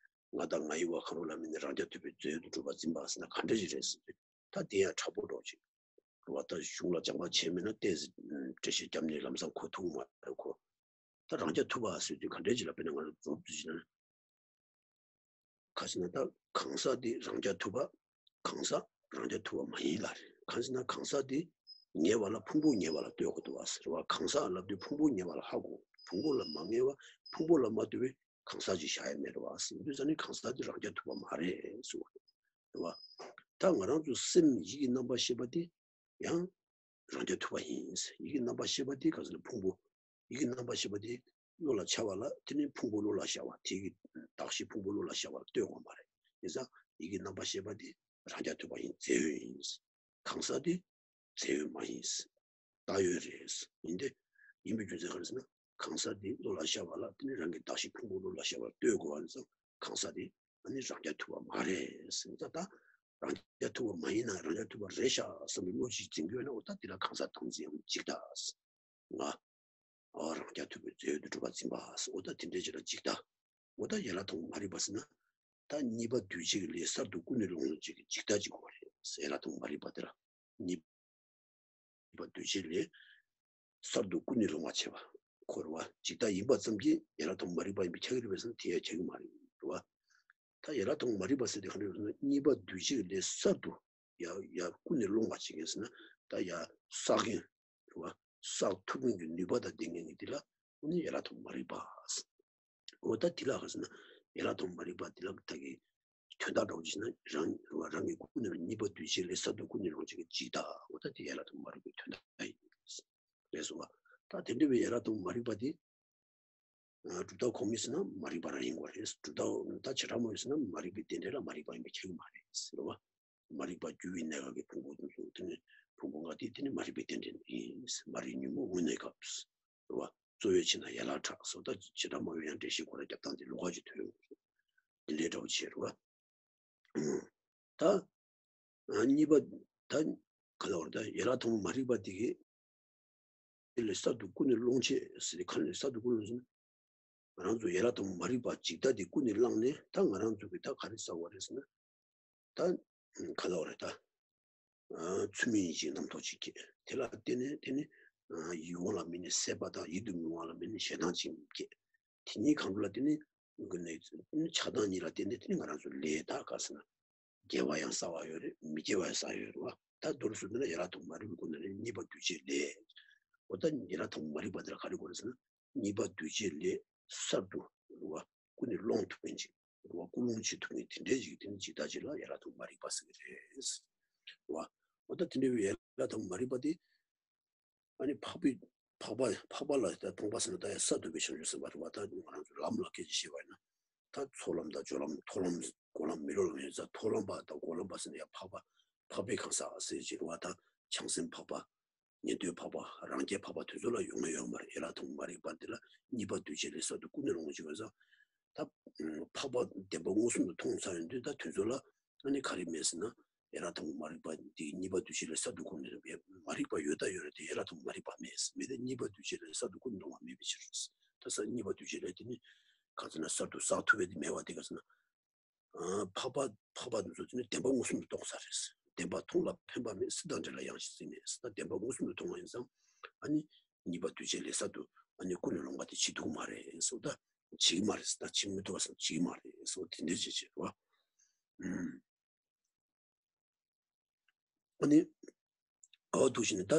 ང་དང་ང་ཡི་བ་གང་རུང་ལ་དམིགས་ནས་རང་རྐྱ་ཐུབ་པའི་རྫས་ཡོད་དུ་གྲུབ་པ་འཛིན་པ་ཟེར་ན་ག་འདྲ་ཞིག་རེད་ཟེར་དུས་ད་དེ་ཡང་ཕྲ་པོ་འདྲ་བོ་ཅིག་རེད་བ། ད་གཞུང་ལ་སྦྱངས་པ་བྱས་མེད་ན་ཏོག་ཙམ་འགྲེལ་བཤད་བརྒྱབ་ནས་ལམ་སང་གོ་ཐུབ་མ་རེད་ཁོ། ད་རང་རྐྱ་ཐུབ་པ་ཟེར་དུས་ག་འདྲའི་ཅིག་ལ་དཔེར་ན་ང་ཚོ་རྫོབ་ཏུ་བྱས་ན། ག་ཟེར་ན་ད་གང་ཟག་དེ་རང་རྐྱ་ཐུབ་པ། གང་ཟག་རང་རྐྱ་ཐུབ་པ་མ་ཡིན་ལ་རེད། གང་ཟེར་ན་གང་ཟག་དེ་ཉེ་བ་ལ་ཕུང་པོ་ཉེ་བ་ལ་ལྟོས་དགོས་འདུག་བ་ཟེར་བ། གང་ཟག་ལབ་དུས་ཕུང་པོ་ཉེ་བ་ལ་ཧ་གོ། ཕུང་པོ་ལ་མ་ངེས་པ། ཕུང་པོ་ལ་མ་ལྟོས་པའི་གང་ཟག་ཅིག་བཞག་ཡ་མེད་རེད་བ་ཟེར་དུས་ཙ་ནི་གང་ཟག་དེ་རང་རྐྱ་ཐུབ་པ་མ་རེད་ཟེར་བ་རེད་བ། ད་ང་རང་ཚོ་སེམས་ཡིད་ཀྱི་རྣམ་པར་ཤེས་པ་དེ་ཡང་རང་རྐྱ་ཐུབ་པ་ཡིན། ཡིད་ཀྱི་རྣམ་པར་ཤེས་པ་དེ་ག་ཟེར་ན་ཕུང་པོ། ཡིད་ཀྱི་རྣམ་པར་ཤེས་པ་དེ་བློ་ལ་འཆར་བ་ལ་དེ་ནི་ཕུང་པོ་བློ་ལ་ཤར་བ་དེ་གི་གདགས་གཞི་ཕུང་པོ་བློ་ལ་ཤར་བ་ལ་ལྟོས་དགོས་མ་རེད། དེ་ཙང་ཡིད་ཀྱི་རྣམ་པར་ཤེས་པ་དེ་རང་རྐྱ་ཐུབ་པ་ཡིན། རྫས་ཡོད་ཡིན། གང་ཟག་དེ་རྫས་ཡོད་མ་ཡིན། བཏགས་ཡོད་རེད། ཡིན་ཏེ། ཡིན་པའི་རྒྱུ་མཚན་ག་རེ་ཟེར་ན། གང་ཟག་དེ་བློ་ལ་ཤར་བ་ལ་དེ་ནི་རང་གི་གདགས་གཞི་ཕུང་པོ་བློ་ལ་ཤར་བ་ལ་ལྟོས་དགོས་པ་ཡིན་ཙང་གང་ཟག་དེ་ཨ་ནི་རང་རྐྱ་ཐུབ་པ་མ་རེད་ཟེར། ད་ད་རང་རྐྱ་ཐུབ་པ་མ་ཡིན་ན་རང་རྐྱ་ཐུབ་པ་རེད་ཤག་བསམ་པའི་བློ་ཅིག་འཛིན་གྱི་ཡོད་ན། འོ་ད་དེ་ལ་གང་ཟག་བདག་འཛིན་ཡང་འཇིག་ལྟ་ཟེར། ང་། ཨ། རང་རྐྱ་ཐུབ་པའི་རྫས་ཡོད་དུ་གྲུབ་པ་འཛིན་པ་ཟེར། འོ་ད་དེ་འདྲའི་ཅིག་ལ་འཇིག་ལྟ། འོ་ད་ཡན་ལག་ཐམ་པ་མ་རིག་པ་ཟེར་ན། ད་གཉིས་པ་འདུས་བྱས་ཀྱི་ལས་གསར་དུ་ཀུན་ནས་སློང་བྱེད་ཀྱི་འཇིག་ལྟ་ཅིག་གོ་རེད། ཡན་ལག་ཐམ་པ་མ་རིག་པ་དེ་ལ། གཉིས་པ་འདུས་བྱས་ལས་གསར་དུ་ཀུན་ནས་སློང་བ་བྱེད་པ་ཁོ་རེད་བ། འཇིག་ལྟ་ཡིན་པ་ཙམ་གྱིས་ཡན་ལག་ཐམ་པ་མ་རིག་པ་ཡིན་པས་ཁྱབ་ཀྱི་རེད་པས་ཟེར་ན་དེ་ཡང་ཁྱབ་ཀྱི་མ་རེད་བ། ད་ཡན་ལག་ཐམ་པ་མ་རིག་པ་ཟེར་དེ་ག་འདྲ་ཡོད་ཟེར་ན། གཉིས་པ་འདུས་བྱས་ཀྱི་ལས་གསར་དུ་ཡ་ཡ་ཀུན་ནས་སློང་བ་བྱེད་མཁན་ཟེར་ན། ད་ཡ་བསགས་མཁན་རེད་བ། བསགས་ཐུབ་མཁན་གྱི་ནུས་པ་དང་ལྡན་མཁན་གྱི་དེ་ལ་ཨ་ནི་ཡན་ལག་ཐམ་པ་མ་རིག་པ་ཟེར། འོ་ད་དེ་ལ་ག་ཟེར་ན། ཡན་ལག་ཐམ་པ་མ་རིག་པ་དེ་ལ་ད་གི་དོན་དག་འདྲ་བོ་ཅིག་ན་རང་རེད་བ། རང་གི་ཀུན་ནས་གཉིས་པ་འདུས་བྱས་ལས་གསར་དུ་ཀུན་ནས་སློང་བྱེད་ཀྱི་འཇིག་ལྟ། འོ་ད་དེ་ཡན་ལག་ཐམ་པ་མ་རིག་པའི་དོན་དག་ཡིན། རེད་སོང་བ། ད་དེ་འདྲ་བའི་ཡན་ལག་ཐམ་པ་མ་རིག་པ་དེ། ཨ། གྲུབ་མཐའ་གོང་མའི་ཟེར་ན་མ་རིག་པ་རང་ཡིན་དགོས་རེད། གྲུབ་མཐའ་ད་བྱེ་བྲག་སྨྲ་བའི་ཟེར་ན་མ་རིག་པའི་རྟེན་འབྲེལ་ལ་མ་རིག་པ་ཡིན་པས་ཁྱབ་ཀྱི་མ་རེད་ཟེར་བ། མ་རིག་པ་རྒྱུ་བའི་གནས་སྐབས་ཀྱི་ཕུང་པོ་དེ་ཚོ་དེ་ནི་ཕུང་པོ་ལྔ་དེ་དེ་ནི་མ་རིག་པའི་རྟེན་འབྲེལ་ཡིན། མ་རིག་ཉོན་མོངས་དངོས་གནས་སྐབས། རེད་བ། རྩོལ་བས་ཕྱེ་ན་ཡན་ལག་ཕྲ་ཟེར། ད་བྱེ་བྲག་སྨྲ་བའི་ཡང་འགྲེལ་བཤད་ཁོ་རང་རྒྱབ་སྟངས་དེ་ལོགས་ཀ་ཅིག་ཐོན་ཡོང་གི་རེད། དེ་འདྲའི་འདྲ་བོ་བྱས་རེད་བ། ད། ཨ། གཉིས་པ། ད་ག་ལ་བར་ད་ཡན་ལག་ཐམ་པ་མ་རིག་པ་དེ་གི་དེ་ལས་གསར་དུ་ཀུན་ནས་སློང་བྱེད་ཟེར་ཏེ། ག་ནས་གསར་དུ་ཀུན་ནས་སློང་ཟེར་ན། ང་རང་ཚོ་ཡན་ལག་ཐམ་པ་མ་རིག་པ་འཇིག་ལྟ་དེ་ཀུན་ནས་བསླངས་ནས་ད་ང་རང་ཚོ་གི་ད་ག་རེ་བསགས་པ་རེད་ཟེར་ན། ད་ག་ལ་བར་ད། ཨ། ཚུལ་མིན་ཡིད་བྱེད་རྣམ་རྟོག་ཅིག་སྐྱེས། དེ་ལ་བརྟེན་ནས་དེ་ནི། ཨ། ཡིད་འོང་ལ་དམིགས་ནས་སྲེད་པ་དང་ཡིད་དུ་མི་འོང་བ་ལ་དམིགས་ནས་ཞེ་སྡང་ཅིག་སྐྱེས། དེ་གཉིས་གང་རུང་ལ་བརྟེན་ནས་ཆགས་སྡང་གཉིས་ལ་བརྟེན་ནས་དེ་ནི་ང་རང་ཚོ་ལས་ད་ག་ཟེར་ན། དགེ་བ་ཡང་བསགས་པ་ཡོད་རེད། མི་དགེ་བ་ཡང་བསགས་ཡོད་རེད་བ། ད་མདོར་བསྡུས་ན་ཡན་ལག་ཐམ་པ་མ་རིག་པའི་སྒོ་ནས་ནི་གཉིས་པ་འདུས་བྱས་ལས། འོ་ད་ཡན་ལག་ཐམ་པ་མ་རིག་པ་དེ་ལ་ག་རེ་གོ་རེད་ཟེར་ན། གཉིས་པ་འདུས་བྱས་ལས་གསར་དུ་རེད་བ། ཀུན་ནས་སློང་ཐུབ་མཁན་ཅིག་རེད་བ། ཀུན་སློང་བྱེད་ཐུབ་མཁན་དེ་འདྲའི་ཅིག་དེ་ནི་འཇིག་ལྟ་ཅིག་ལ་ཡན་ལག་ཐམ་པ་མ་རིག་པ་ཟེར་གྱི་རེད། རེད་བ། འོ་ད་དེ་འདྲ་བའི་ཡན་ལག་ཐམ་པ་མ་རིག་པ་དེ། ཨ་ནི་འཕགས་པའི་འཕགས་པ་འཕགས་པ་ལ་ད་འཕགས་པ་ཟེར་ན་ད་ཡ་གསར་དུ་བའི་བྱང་ཆུབ་སེམས་དཔའ་རེད་བ། ད་ང་རང་ཚོ་ལམ་ལ་སྐད་ཆ་བཤད་པ་ཡིན་ན། ད་ཚོགས་ལམ་དང་སྦྱོར་ལམ། མཐོ་ལམ། འགོག་ལམ། མི་སློབ་ལམ་ཡོད་ཙང་། མཐོ་ལམ་པ་དང་འགོག་ལམ་པ་ཟེར་ན་ཡང་འཕགས་པ། འཕགས་པའི་གང་ཟག་ཟེར་གྱི་རེད་བ། ད་བྱང་སེམས་འཕགས་པ། ཉན་ཐོས་འཕགས་པ། རང་རྒྱལ་འཕགས་པ་དེ་ཚོ་ལ་ཡོང་ཡ་ཡོད་མ་རེད། ཡན་ལག་ཐམ་པ་མ་རིག་པ་འདི་ལ་གཉིས་པ་འདུས་བྱས་ལས་གསར་དུ་ཀུན་ནས་སློང་བྱེད་པ་ཙང་། ད་འཕགས་པ་བདེན་པ་མངོན་སུམ་དུ་མཐོང་ཚར་ཡོང་དུས་ད་དེ་ཚོ་ལ་ཨ་ནི་ག་རེ་མེད་ཟེར་ན། ཡན་ལག་ཐམ་པ་མ་རིག་པ་འདི་གཉིས་པ་འདུས་བྱས་ལས་གསར་དུ་ཀུན་ནས་སློང་བའི་མ་རིག་པ་ཡོད་ད་ཡོད་རེད་དེ། ཡན་ལག་ཐམ་པ་མ་རིག་པ་མེད་མེད་དེ། གཉིས་པ་འདུས་བྱས་ལས་གསར་དུ་ཀུན་ནས་སློང་བ་མེད་པའི་ཕྱིར། ད་ས་གཉིས་པ་འདུས་བྱས་ལས་དེ་ནི་ག་ཚོད་ན་གསར་དུ་བསགས་ཐུབ་པའི་དེ་མེད་པ་དེ་ག་ཚོད་ན། ཨ། འཕགས་པ་འཕགས་པ་འདི་ཚོ་དེ་ནི་བདེན་པ་མངོན་སུམ་དུ་རྟོགས་ཚར་རེད། བདེན་པ་མཐོང་ལ་ཕན་པ་མེད། སྲིད་དང་འབྲེལ་ལ་ཡང་ཞིང་སྲིད་མེད་ཟེར། ད་བདེན་པ་མངོན་སུམ་དུ་མཐོང་བ་ཡིན་ཙང་། ཨ་ནི་གཉིས་པ་འདུས་བྱས་ལས་གསར་དུ་ཨ་ནི་ཀུན་ནས་སློང་བ་དེ་བྱེད་ཐུབ་ཀྱི་མ་རེད་ཟེར། ད་ བྱེད་ཀྱི་མ་རེད། ད་བྱེད་མི་ཐུབ་པ་སོགས་བྱེད་ཀྱི་མ་རེད་སོགས་དེ་འདྲ་བྱེད་བྱེད་རེད་བ། ཨ་ནི། ཨོ་འདུག་བྱས་ནས་ད།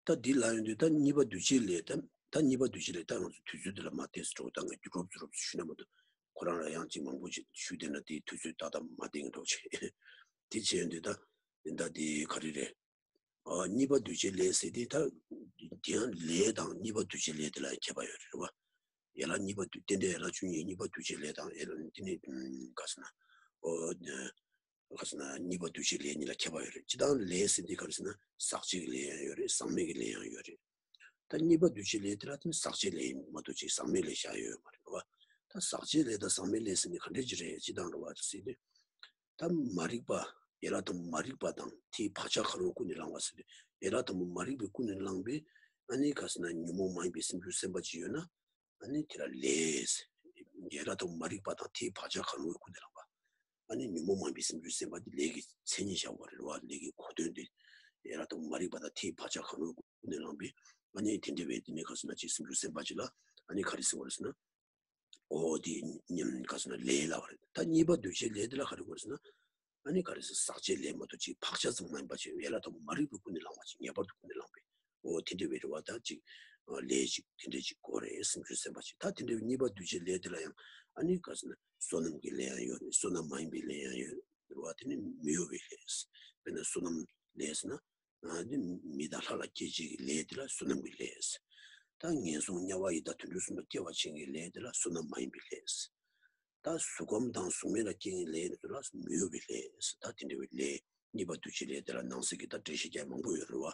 ད་འདི་ལ་ཡོང་དུས་ད་གཉིས་པ་འདུས་བྱས་ལས་ད་ད་གཉིས་པ་འདུས་བྱས་ལས་ད་ང་ཚོ་དུས་ཚོད་འདི་ལ་མ་བལྟས་སུ་འགྲོ་ད་ང་རྒྱུ་རོབ་ཙུ་རོབ་ཙུ་ཞུས་ན་མ་གཏོགས་ཁོ་རང་ལ་ཡང་ཅིག་མང་པོ་ཅིག་ཞུས་བསྡད་ན་དེའི་དུས་ཚོད་ཏག་ཏག་མ་བསྟན་འགྲོ་བྱེད། དེ་བྱས་ཡོང་དུས་ད་འདི་ད་འདི་ག་རེ་རེད། ཨ་གཉིས་པ་འདུས་བྱས་ལས་ཟེར་དེ་ད་དེ་ཡང་ལས་དང་གཉིས་པ་འདུས་བྱས་ལས་དེ་ལ་ཡང་ཁྱད་པར་ཡོད་རེད་བ། ཡན་ལག་གཉིས་པ་འདུས་རྟེན་འབྲེལ་ཡན་ལག་བཅུ་གཉིས་གཉིས་པ་འདུས་བྱས་ལས་དང་ཡན་ལག་དེ་ནི་ག་ཟེར་ན། ཨོ། ག་ཟེར་ན་གཉིས་པ་འདུས་བྱས་ལས་གཉིས་ལ་ཁྱད་པར་ཡོད་རེད། སྤྱིར་བཏང་ལས་ཟེར་འདི་ག་རེ་ཟེར་ན་ཟག་བཅས་ཀྱི་ལས་ཡང་ཡོད་རེད། ཟག་མེད་ཀྱི་ལས་ཡང་ཡོད་རེད། ད་གཉིས་པ་འདུས་བྱས་ལས་དེ་ལ་དེ་ནི་ཟག་བཅས་ལས་ཡིན་མ་གཏོགས་ཅིག་ཟག་མེད་ལས་བཞག་ཡོད་མ་རེད་བ། ད་ཟག་བཅས་ལས་དང་ཟག་མེད་ལས་ཟེར་ནི་ག་འདྲས་ཅིག་རེད། སྤྱིར་བཏང་རེད་བ་ཟེར་དུས། ད་མ་རིག་པ། ཡན་ལག་དང་པོ་མ་རིག་པ་དང་དེའི་བག་ཆགས་གང་རུང་ཀུན་ནས་བསླངས་པ་ཟེར་དུས་ཡན་ལག་དང་པོ་མ་རིག་པས་ཀུན་ནས་བསླངས་པའི་ཨ་ནི་ག་ཟེར་ན་ཉོན་མོངས་མ་ཡིན་པའི་སེམས་བྱུང་སེམས་པ་ཅིག་ཡོད་ན། ཨ་ནི་དེ་ལ་ལས། ཡན་ལག་དང་པོ་མ་རིག་པ་དང་དེའི་བག་ཆགས་གང་རུང་ཀུན་ནས་བསླངས་པ། ཨ་ནི་ཉོན་མོངས་མ་ཡིན་པའི་སེམས་བྱུང་སེམས་པ་དེ་ལས་ཀྱི་མཚན་ཉིད་བཞག་པ་རེད་བ། ལས་ཀྱི་གོ་དོན་དེ། ཡན་ལག་དང་པོ་མ་རིག་པ་དང་དེའི་བག་ཆགས་གང་རུང་ཀུན་ནས་བསླངས་པའི་ཨ་ནི་དེ་འདྲ་བའི་དེ་ནས་ག་ཟེར་ན་ཅིག་སེམས་བྱུང་སེམས་པ་ཅིག་ལ་ཨ་ནི་ག་རེ་ཟེར་བ་རེད་ཟེར་ན། ཨོ་དེ་ཉམས་ག་ཟེར་ན་ལས་ལབ་པ་རེད། ད་གཉིས་པ་འདུས་བྱས་ལས་དེ་ལ་ག་རེ་གོ་རེད་ཟེར་ན། ཨ་ནི་ག་རེ་ཟེར་ཟག་བཅས་ལས་མ་གཏོགས་ཅིག་བག་ཆགས་ཙམ་མ་ཡིན་པ་ཅིག་ཡན་ལག་དང་པོ་མ་རིག་པས་ཀུན་ནས་བསླངས་པ་ཅིག་ངེས་པར་དུ་ཀུན་ནས་བསླངས་པའི་ཨོ་དེ་འདྲ་བའི་རེད་བ། ད་ཅིག་ལས་ཅིག་དེ་འདྲ་ཅིག་དགོས་རེད། སེམས་བྱུང་སེམས་པ་ཅིག་ད་དེ་འདྲ་བའི་གཉིས་པ་འདུས་བྱས་ལས་དེ་ལ་ཡང་ཨ་ནི་ག་ཟེར་ན་བསོད་ནམས་ཀྱི་ལས་ཡང་ཡོད་རེད། བསོད་ནམས་མ་ཡིན་པའི་ལས་ཡང་ཡོད་རེད་བ། དེ་ནི་མི་གཡོ་བའི་ལས། དཔེར་ན་བསོད་ནམས་ལས་ཟེར་ན། ཨ་ནི་མི་དང་ལྷ་ལ་སྐྱེད་བྱེད་ཀྱི་ལས་དེ་ལ་བསོད་ནམས་ཀྱི་ལས། ད་ངན་སོང་དམྱལ་བ་ཡི་དྭགས་དུད་འགྲོ་གསུམ་ལ་སྐྱེ་བ་ཆེན་གྱི་ལས་དེ་ལ་བསོད་ནམས་མ་ཡིན་པའི་ལས། ད་གཟུགས་ཁམས་དང་གཟུགས་མེད་ལ་སྐྱེ་ཡི་ལས་དེ་ལ་མི་གཡོ་བའི་ལས། ད་དེ་འདྲ་བའི་ལས་གཉིས་པ་འདུས་བྱས་ལས་དེ་ལ་ནང་གསེས་ཀྱི་ད་འགྲེལ་བཤད་རྒྱག་མང་པོ་ཡོད་རེད་བ།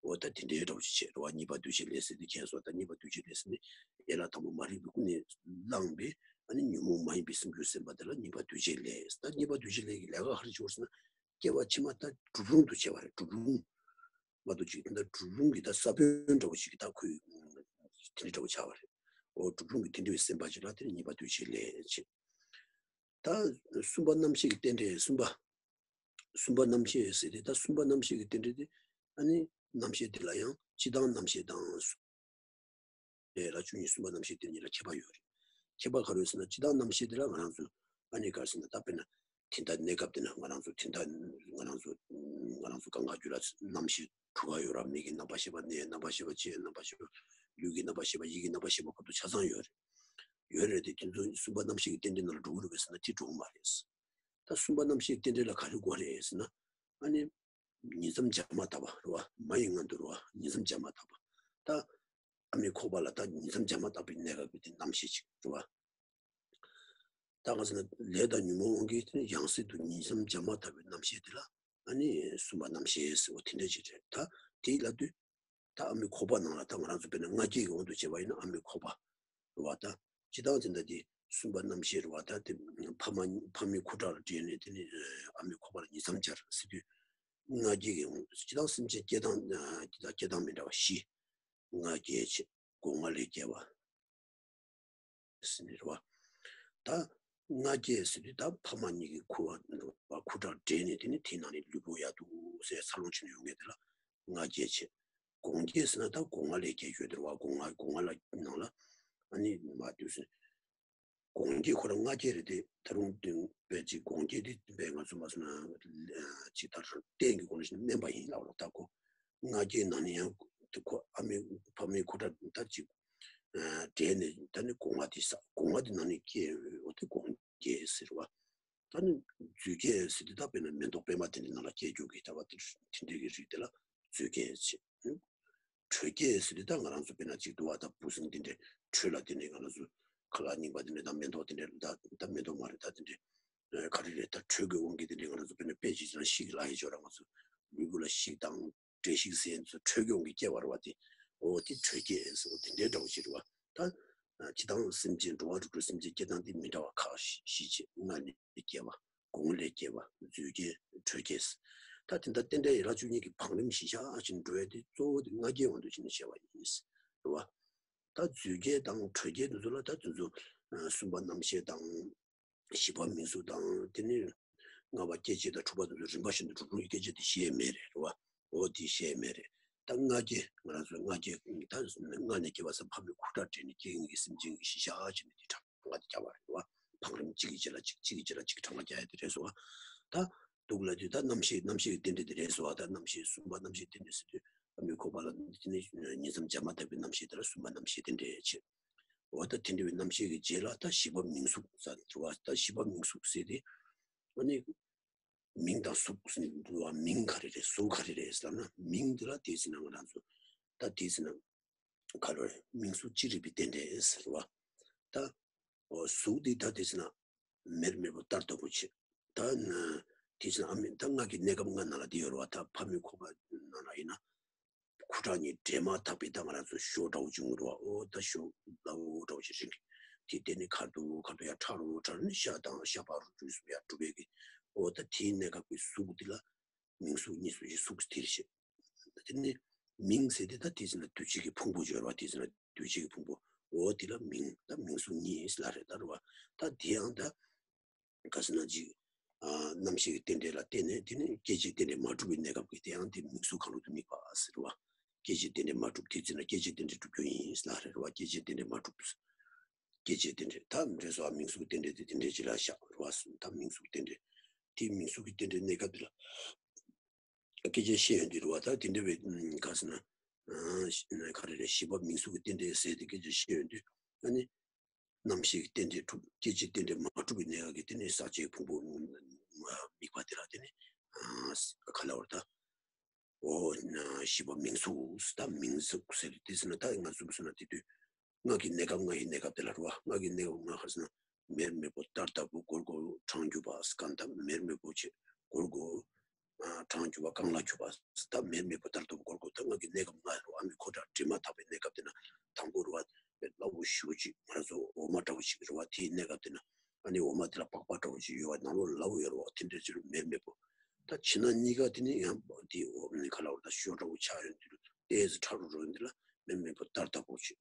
འོ་ད་དེ་འདྲའི་འདྲ་བོ་ཞིག་བྱས་རེད་བ། གཉིས་པ་འདུས་བྱས་ལས་ཟེར་དེ་མཁྱེན་སོང་། ད་གཉིས་པ་འདུས་བྱས་ལས་ཟེར་ནི་ཡན་ལག་དང་པོ་མ་རིག་པའི་ཀུན་ནས་བསླངས་པའི་ཨ་ནི་ཉོན་མོངས་མ་ཡིན་པའི་སེམས་བྱུང་སེམས་པ་དེ་ལ་གཉིས་པ་འདུས་བྱས་ལས། ད་གཉིས་པ་འདུས་བྱས་ལས་ཀྱི་ལས་ཀ་ག་རེ་བྱེད་དགོས་ཟེར་ན། སྐྱེ་བ་ཕྱི་མ་ད་གྲུབ་རུང་དུ་བྱས་པ་རེད། གྲུབ་རུང་མ་གཏོགས་ཅིག་ད་གྲུབ་རུང་གི་ད་ས་བོན་འདྲ་བོ་ཞིག་གི་ད་ཁོས་དེ་འདྲ་འདྲ་བོ་ཆགས་པ་རེད། འོ་གྲུབ་རུང་གི་དེ་འདྲ་བའི་སེམས་པ་ཅིག་ལ་དེ་ནི་གཉིས་པ་འདུས་བྱས་ལས་བྱེད། ད་གསུམ་པ་རྣམ་ཤེས་ཀྱི་རྟེན་འབྲེལ་གསུམ་པ། གསུམ་པ་རྣམ་ཤེས་ཟེར་ཏེ་ད་གསུམ་པ་རྣམ་ཤེས་ཀྱི་རྟེན་འབྲེལ་དེ་ཨ་ནི་རྣམ་ཤེས་དེ་ལ་ཡང་སྤྱི་དང་རྣམ་ཤེས་དང་། ལས་ལ་བཅུ་གཉིས་གསུམ་པ་རྣམ་ཤེས་དེ་གཉིས་ལ་ཁྱད་པར་ཡོད་རེད། ཁྱད་པར་ག་རེ་ཡོད་ཟེར་ན་སྤྱི་དང་རྣམ་ཤེས་དེ་ལ་ང་རང་ཚོ་ཨ་ནི་ག་རེ་ཟེར་ན་ད་དཔེར་ན་དེ་འདྲ་གནས་སྐབས་དེ་ན་ང་རང་ཚོ་དེ་འདྲ་ང་རང་ཚོ་ང་རང་ཚོ་གང་ག་རྒྱུད་ལ་རྣམ་ཤེས་དྲུག་ག་ཡོད་ར། མིག་གི་རྣམ་པར་ཤེས་པ་སྣའི་རྣམ་པར་ཤེས་པ་ལྕེའི་རྣམ་པར་ཤེས་པ་ལུས་ཀྱི་རྣམ་པར་ཤེས་པ་ཡིད་ཀྱི་རྣམ་པར་ཤེས་པ་སྐབས་དུ་ཆ་ཚང་ཡོད་རེད། ཡོད་རེད་དེ་དེ་ཚོ་གསུམ་པ་རྣམ་ཤེས་ཀྱི་རྟེན་འབྲེལ་ནང་ལ་འགྲོ་གི་རེད་པས་ཟེར་ན་དེ་འགྲོ་གི་མ་རེད། ད་གསུམ་པ་རྣམ་ཤེས་རྟེན་འབྲེལ་ལ་ག་རེ་དགོས་རེད་ཟེར་ན། ཨ་ནི། ཉིང་མཚམས་སྦྱར་མ་བཏགས་པ་རེད་བ། མ་ཡི་སྔོན་དུ་རེད་བ། ཉིང་མཚམས་སྦྱར་མ་བཏགས་པ། ད། ཨ་མའི་ཁོག་པ་ལ་ད་ཉིང་མཚམས་སྦྱར་མ་བཏགས་པའི་གནས་སྐབས་ཀྱི་དེ་རྣམ་ཤེས་ཅིག་རེད་བ། ད་ག་ཟེར་ན་ལས་དང་ཉོན་མོངས་དབང་གིས་དེ་ནི་ཡང་སྲིད་དུ་ཉིང་མཚམས་སྦྱར་མ་བཏགས་པའི་རྣམ་ཤེས་དེ་ལ་ཨ་ནི་གསུམ་པ་རྣམ་ཤེས་ཟེར་བ་དེ་འདྲ་ཅིག་རེད། ད་དེ་ལབ་དུས། ད་ཨ་མའི་ཁོག་པ་ནང་ལ་ད་ང་རང་ཚོ་དཔེར་ན་མངལ་སྐྱེས་ཀྱི་དབང་དུ་བྱས་པ་ཡིན་ན་ཨ་མའི་ཁོག་པ་རེད་བ། ད་སྤྱིར་བཏང་དེ་འདྲ་དེ་གསུམ་པ་རྣམ་ཤེས་རེད་བ། ད་དེ་ཕ་མ་ཕ་མའི་ཁུ་ཁྲག་ལ་འདྲེས་ནས་དེ་ནས་ཨ་མའི་ཁོག་པ་ལ་ཉིང་མཚམས་སྦྱར་ཟེར་དུས། མངལ་སྐྱེས་ཀྱི་དབང་དུ་སྤྱིར་བཏང་སེམས་ཅན་སྐྱེ་སྟངས་ད་སྐྱེ་སྟངས་མི་འདྲ་བ་བཞི། མངལ་སྐྱེས་བྱས། སྒོ་ང་ལས་སྐྱེས་པ། ཟེར་ནི་རེད་བ། ད་མངལ་སྐྱེས་ཟེར་དུས་ད་ཕ་མ་གཉིས་ཀྱི་ཁུ་བ་ཁུ་ཁྲག་འདྲེས་ནས་དེ་ནི་དེའི་ནང་ནས་ལུས་པོ་ཡར་འདུག་ཟེར་འཚར་ལོངས་བྱས་ནས་ཡོང་མཁན་དེ་ལ་མངལ་སྐྱེས་བྱས། སྒོང་སྐྱེས་ཟེར་ན་ད་སྒོ་ང་ལས་སྐྱེས་ཡོད་དེ་རེད་བ། སྒོ་ང་སྒོ་ང་ལ་ནང་ལ་ཨ་ནི་མ་འདུག་ཟེར། སྒོང་སྐྱེས་ཁོ་རང་མངལ་སྐྱེས་རེད་དེ་ད་རུང་དེ་བས་ཅིག་སྒོང་སྐྱེས་དེ་བས་ང་ཚོ་མ་སོང་ན་ཅིག་ད་རུང་གཏན་གྱི་སྒོ་ནས་བཤད་ན་སྨན་པ་ཡིན་ལབ་རོགས། ད་ཁོ་མངལ་སྐྱེས་ནང་ནས་ཡང་དེ་ཁོ་ཨ་མའི་ཕ་མའི་ཁུ་ཁྲག་ད་ཅིག་འདྲེས་ནས་ད་ནི་སྒོ་ང་དེ་ས་སྒོ་ང་དེ་ནང་ནས་སྐྱེས་ཡོད་དེ་སྒོང་སྐྱེས་ཟེར་བ། ད་ནི་རྫུས་སྐྱེས་ཟེར་དུས་ད་དཔེར་ན་མེ་ཏོག་པད་མ་དེ་འདྲའི་ནང་ལ་སྐྱེ་རྒྱུ་གི་ལྟ་བ་དེ་དེ་འདྲའི་གི་རིགས་དེ་ལ་རྫུས་སྐྱེས་བྱེད། དྲོད་སྐྱེས་ཟེར་དུས་ད་ང་རང་ཚོ་དཔེར་ན་ཅིག་འདུག་བ། ད་འབུ་སྲིན་དེ་འདྲའི་དྲོད་ལ་དེ་ནས་ང་རང་ཚོ་ཁ་ལག་རྙིང་པ་དེ་འདྲ་དང་མེ་ཏོག་དེ་འདྲ་ད་ད་མེ་ཏོག་མ་རེད། ད་དེ་འདྲའི་ག་རེ་རེད། ད་དྲོད་ཀྱི་དབང་གིས་དེ་འདྲའི་ང་རང་ཚོ་དཔེར་ན་དཔེ་ཅིག་བྱས་ན་ཤིག་ལབ་ཡས་ཅིག་ཡོད་ར། ང་ཚོ་ལུས་པོ་ལ་ཤིག་དང་། འབྲས་ཤིག་ཟེར་ཚོ་དྲོད་ཀྱི་དབང་གིས་སྐྱེ་བ་རེད་བ། དེ་འོ་དེ་དྲོད་སྐྱེས་ཟེར་བ་དེ་འདྲའི་འདྲ་བོ་ཞིག་རེད་བ། ད་སྤྱིར་བཏང་སེམས་ཅན་འགྲོ་བ་རིགས་དྲུག་སེམས་ཅན་སྐྱེ་སྟངས་དེ་མི་འདྲ་བ་ཁག་བཞི་བྱས། མངལ་ནས་སྐྱེ་བ། སྒོང་ལས་སྐྱེ་བ། རྫུས་སྐྱེས། དྲོད་སྐྱེས། ད་དེ་འདྲ་རྟེན་འབྲེལ་ཡན་ལག་བཅུ་གཉིས་ཀྱི་བང་རིམ་བཞི་ཆ་ཅིག་འགྲོ་ཡ་དེ་གཙོ་བོ་དེ་མངལ་སྐྱེས་དབང་དུ་བྱས་ནས་བཤད་པ་ཡིན། རེད་བ། ད་རྫུས་སྐྱེས་དང་དྲོད་སྐྱེས་དེ་ཚོ་ལ་ད་དེ་ཚོ་གསུམ་པ་རྣམ་ཤེས་དང་། བཞི་པ་མིང་གཟུགས་དང་དེ་ནས་ལྔ་པ་སྐྱེ་མཆེད་དང་དྲུག་པ་དེ་ཚོ་རིམ་པ་བཞིན་དུ་གྲུབ་རུང་སྐྱེ་མཆེད་དེ་བཤད་མེད་རེད། རེད་བ། འོ་དེ་བཤད་མེད་རེད། ད་ལྔ་བརྒྱ་ང་རང་ཚོ་ལྔ་བརྒྱ་ད་ལྔ་ནས་བརྒྱད་པ་ཙམ་ཕ་མའི་ཁུ་ཁྲག་འདྲེས་ནས་སྐྱེ་མཁན་གྱི་སེམས་ཅན་གྱི་ཤི་ཤ་ཅེས་ནས་དེ་གྲངས་ཀ་དེ་རྒྱག་པ་རེད་བ། བང་རིམ་གཅིག་གི་རྗེས་ལ་གཅིག་གཅིག་གི་རྗེས་ལ་གཅིག་གྲངས་ཀ་རྒྱག་ཡ་དེ་རེད་སོ། ད་སྡུག་ལ་དུས་ད་རྣམ་ཤེས་རྣམ་ཤེས་ཀྱི་རྟེན་འབྲེལ་དེ་རེད་སོ། ད་རྣམ་ཤེས་གསུམ་པ་རྣམ་ཤེས་རྟེན་འབྲེལ་ཟེར་དུས་ཨ་མའི་ཁོག་པ་ལ་དེ་ནས་ཉིང་མཚམས་སྦྱར་མ་ཐག་པའི་རྣམ་ཤེས་དེ་ལ་གསུམ་པ་རྣམ་ཤེས་རྟེན་འབྲེལ་བྱེད། འོ་ད་དེ་འདྲ་བའི་རྣམ་ཤེས་ཀྱི་རྗེས་ལ་ད་བཞི་པ་མིང་གཟུགས་ཟེར་བ། ད་བཞི་པ་མིང་གཟུགས་ཟེར་དེ་ཨ་ནི་མིང་དང་གཟུགས་ཟེར་ནས་འདུལ་བ། མིང་ག་རེ་རེད་གཟུགས་ག་རེ་རེད་ཟེར་ན་མིང་འདི་ལ་དེ་ཟེར་ན་ང་རང་ཚོ་ད་དེ་ཟེར་ན། ག་རེ་རེད། མིང་གཟུགས་ཅི་རིགས་པའི་རྟེན་འབྲེལ་ཟེར་བ། ད་འོ་གཟུགས་འདི་ད་དེ་ཟེར་ན་མེར་མེར་པོ་ལྟར་ལྟ་བུ་བྱེད། ད་ན་དེ་ཟེར་ན་ཨ་མའི་ད་ང་གི་གནས་སྐབས་ལྔ་ནང་ལ་དེ་ཡོད་རེད་བ། ད་ཕ་མའི་ཁོག་པ་ནང་ལ་ཡིན་ན་ཁུ་ཁྲག་གཉིས་འདྲེས་མ་ཐག་པའི་ད་ང་རང་ཚོ་ཞོ་འདྲ་བོ་ཅིག་ཡོད་རེད་བ། འོ་ད་ཞོ་སླ་བོ་འདྲ་བོ་ཅིག་རིང་གི་དེ་དེ་ནི་ཁ་རུ་ཁ་རུ་ཡར་ཁྲ་རུ་ཁྲ་རུ་ནི་ཤ་དང་ཤ་པགས་རུ་རུས་སུ་ཡར་གྲུབ་པའི་གི་འོ་ད་དེའི་གནས་སྐབས་ཀྱི་གཟུགས་འདི་ལ་མིང་གཟུགས་གཉིས་སུ་ཡི་གཟུགས་དེར་བཤད། དེ་ནི་མིང་ཟེར་དེ་ད་དེ་ཟེར་ན་འདུ་བྱེད་ཀྱི་ཕུང་པོ་སྦྱོར་བ། དེ་ཟེར་ན་འདུ་བྱེད་ཀྱི་ཕུང་པོ། འོ་དེ་ལ་མིང་ད་མིང་གཟུགས་གཉིས་ལ་རེད་ད་རེད་བ། ད་དེ་ཡང་ད་ག་ཟེར་ན་ཅིག་རྣམ་ཤེས་ཀྱི་རྟེན་འབྲེལ་ལ་བརྟེན་ནས་དེ་ནི་སྐྱེད་བྱེད་རྟེན་འབྲེལ་མ་གྲུབ་པའི་གནས་སྐབས་ཀྱི་དེ་ཡང་དེ་མིང་གཟུགས་གང་རུང་དུ་དམིགས་པ་ཟེར་བ། སྐྱེད་བྱེད་རྟེན་འབྲེལ་མ་གྲུབ་དེ་ཟེར་ན་སྐྱེད་བྱེད་རྟེན་འབྲེལ་གྲུབ་རྒྱུ་ཡིན་ལ་རེད་བ། སྐྱེད་བྱེད་རྟེན་འབྲེལ་མ་གྲུབ། སྐྱེད་བྱེད་རྟེན་འབྲེལ་ད་འབྲེལ་སོགས་མིང་གཟུགས་རྟེན་འབྲེལ་དེ་དེ་འདྲའི་ཅིག་ལ་བཞག་རེད་བ། ད་མིང་གཟུགས་རྟེན་འབྲེལ་དེ་མིང་གཟུགས་ཀྱི་རྟེན་འབྲེལ་གནས་སྐབས་དེ་ལ། སྐད་ཆ་བཤད་ཡོང་དུས་རེད་བ། ད་དེ་འདྲ་བའི་ག་ཟེར་ན་ག་རེ་རེད། བཞི་པ་མིང་གཟུགས་ཀྱི་རྟེན་འབྲེལ་ཟེར་ཏེ་སྐད་ཆ་བཤད་ཡོང་དུས་ཨ་ནི་རྣམ་ཤེས་ཀྱི་རྟེན་འབྲེལ་གྲུབ། སྐྱེད་བྱེད་རྟེན་འབྲེལ་མ་གྲུབ་པའི་གནས་སྐབས་ཀྱི་དེ་ནི་ཟག་བཅས་ཕུང་པོ་དམིགས་པ་དེ་ལ་དེ་ནི་ག་ལ་བར་ད། འོ་ན་བཞི་པ་མིང་གཟུགས། ད་མིང་གཟུགས་ཟེར་དེ་ཟེར་ན་ད་ང་གཟུགས་ཟེར་ན་དེ་དུས་ང་གི་གནས་སྐབས་ང་ཡི་གནས་སྐབས་དེ་ལ་རེད་བ། ང་གི་གནས་སྐབས་ང་ག་ཟེར་ན་མེར་མེར་པོ་ལྟར་ལྟ་བུ་སྒོར་སྒོར་གྲང་གྱུར་པ་ཟེར་གང་ད་མེར་མེར་པོ་བྱེད་སྒོར་སྒོར་གྲང་གྱུར་པ་རྐང་ལག་འཁྱུད་པ་ཟེར། ད་མེར་མེར་པོ་ལྟར་ལྟ་བུ་སྒོར་སྒོར་ད་ང་གི་གནས་སྐབས་ང་རེད་བ། ཨ་མའི་ཁོག་ཁྲག་འདྲེས་མ་ཐག་པའི་གནས་སྐབས་དེ་ན་དང་པོ་རེད་བ། སླ་བོ་ཞེ་པོ་ཅིག་ང་རང་ཚོ་འོ་མ་འདྲ་བོ་ཞིག་རེད་བ། དེའི་གནས་སྐབས་དེ་ན་ཨ་ནི་འོ་མ་དེ་ལ་པགས་པ་འདྲ་བོ་ཞིག་ཡོད་བ། ནང་ལོགས་ལ་སླ་བོ་ཡོད་རེད་བ། དེ་འདྲའི་ཕྱིར་མེར་མེར་པོ། ད་ཕྱི་ནང་གཉིས་ཀ་དེ་ནི་ཡང་དེ་འོ་ནི་ག་ལ་བར་ད་ཞོ་འདྲ་བོ་ཆགས་ཡོང་དུས་ཏོག་ཙམ་ཕྲ་རུ་འགྲོ་ཡོང་དུས་ལ་མེར་མེར་པོ་ལྟར་ལྟ་བུ་བྱེད།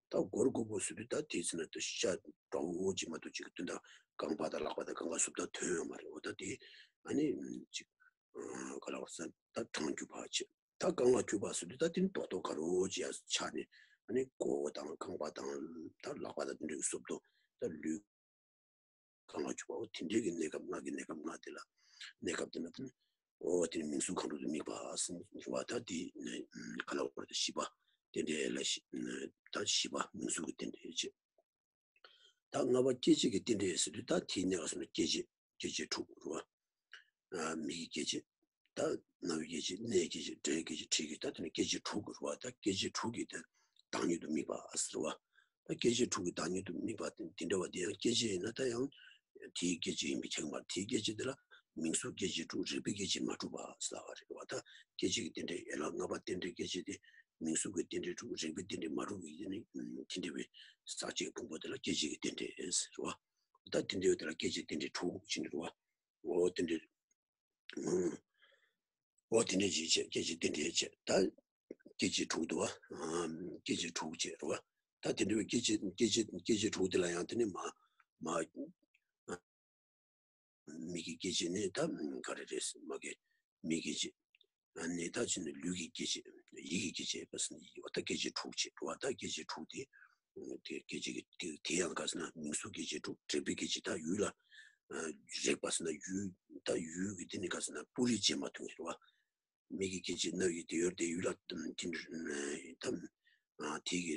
ད་སྒོར་སྒོར་པོ་ཟེར་དུས་ད་དེ་ཟེར་ན་ད་ཤ་འདྲ་བོ་ཅིག་མ་གཏོགས་ཅིག་དོན་དག་རྐང་པ་དང་ལག་པ་དང་སྒང་ག་སུབ་ད་ཐོན་ཡོད་མ་རེད། འོ་ད་དེ་ཨ་ནི་ཅིག་ག་ལ་བར་ས་ད་གྲང་འཁྱུད་པ་བྱེད། ད་རྐང་ལག་འཁྱུད་པ་ཟེར་དུས་ད་དེ་ནི་རྡོག་རྡོག་ག་རུ་ཅིག་ཡར་ཆགས་ནས་ཨ་ནི་མགོ་བོ་དང་རྐང་པ་དང་ད་ལག་པ་དང་དེ་འདྲའི་སུབ་ཏོ་ད་ལུས། རྐང་ལག་འཁྱུད་པ། འོ་དེ་འདྲའི་གི་གནས་སྐབས་ལྔ་གི་གནས་སྐབས་ལྔ་དེ་ལ་གནས་སྐབས་དེ་ན་དེ་ནི་འོ་དེ་ནི་མིང་གཟུགས་གང་རུང་དུ་དམིགས་པ་ཟེར་བ། ད་དེ་ནི་ག་ལ་བར་ད་བཞི་པ་རྟེན་འབྲེལ་ལ་བཞི་ད་བཞི་པ་མིང་གཟུགས་ཀྱི་རྟེན་འབྲེལ་བྱེད། ད་ལྔ་པ་སྐྱེད་བྱེད་ཀྱི་རྟེན་འབྲེལ་ཟེར་དུས་ད་དེའི་གནས་སྐབས་སུ་ན་སྐྱེད་བྱེད་སྐྱེད་བྱེད་དྲུག་རེད་བ། མིག་གི་སྐྱེད་བྱེད། ད་རྣ་བའི་སྐྱེད་བྱེད། སྣའི་སྐྱེད་བྱེད། དྲན་སྐྱེད་བྱེད། དྲི་སྐྱེད་བྱེད། ད་དེ་ནི་སྐྱེད་བྱེད་དྲུག་རེད་བ། ད་སྐྱེད་བྱེད་དྲུག་གི་དེ་བདག་ཉིད་དུ་དམིགས་པ་ཟེར་བ། ད་སྐྱེད་བྱེད་དྲུག་གི་བདག་ཉིད་དུ་དམིགས་པ་དེ་དེ་འདྲ་བ་དེ་ཡང་སྐྱེད་བྱེད་ཡིན་ན་ད་ཡང་དེའི་སྐྱེད་བྱེད་ཡིན་པའི་ཁྱད་མ་རེད། དེའི་སྐྱེད་བྱེད་དེ་ལ་མིང་གཟུགས་སྐྱེད་བྱེད་དྲུག་རེག་པའི་སྐྱེད་བྱེད་མ་གྲུབ་པ་ཟེར་བ་རེད་བ། ད་སྐྱེད་བྱེད་ཀྱི་རྟེན་འབྲེལ་ཡན་ལག་ལྔ་པ་རྟེན་འབྲེལ་སྐྱེད་བྱེད་དེ་མིང་གཟུགས་ཀྱི་རྟེན་འབྲེལ་དྲུག་རེག་པའི་རྟེན་འབྲེལ་མ་གྲུབ་པའི་དེ་ནི་དེ་འདྲ་བའི་ཟག་བཅས་ཕུང་པོ་དེ་ལ་སྐྱེད་བྱེད་ཀྱི་རྟེན་འབྲེལ་ཟེར་བ། ད་དེ་འདྲ་བའི་དེ་ལ་སྐྱེད་བྱེད་རྟེན་འབྲེལ་དྲུག་ཅེས་ནི་རེད་བ། འོ་དེ་འདྲ། འོ་དེ་འདྲ་ཅིག་བྱས། སྐྱེད་བྱེད་རྟེན་འབྲེལ་བྱས། ད་སྐྱེད་བྱེད་དྲུག་འདུག་བ། སྐྱེད་བྱེད་དྲུག་བྱས་རེད་བ། ད་དེ་འདྲ་བའི་སྐྱེད་བྱེད་སྐྱེད་བྱེད་སྐྱེད་བྱེད་དྲུག་དེ་ལ་ཡང་དེ་ནི་མ་མ་མིག་གི་སྐྱེད་བྱེད་ནི་ད་ག་རེ་རེད། མ་གི་མིག་གི་སྐྱེད་བྱེད་ནི་ད་ཅི་ནི་ལུས་ཀྱི་སྐྱེད་བྱེད། ཡིད་ཀྱི་སྐྱེད་བྱེད་པ་ཟེར་ནི་ཡོད་བ། ད་སྐྱེད་བྱེད་དྲུག་བྱས་རེད་བ། ད་སྐྱེད་བྱེད་དྲུག་དེ་དེ་སྐད་ཅིག་གི་དེ་དེ་ཡང་ག་ཟེར་ན་མིང་གཟུགས་སྐད་ཅིག་དྲུག་རེག་པའི་སྐད་ཅིག་ད་ཡུལ་ལ་རེག་པ་ཟེར་ན་ཡུལ་ད་ཡུལ་གྱི་དེ་ནི་ག་ཟེར་ན་སྤུ་རིས་བྱེད་མ་ཐུབ་ངེས་རེད་བ། མིག་གི་སྐད་ཅིག་རྣ་བའི་དེ་ཡོད་དེ་ཡུལ་ལ་དེ་ད་དེ་གི་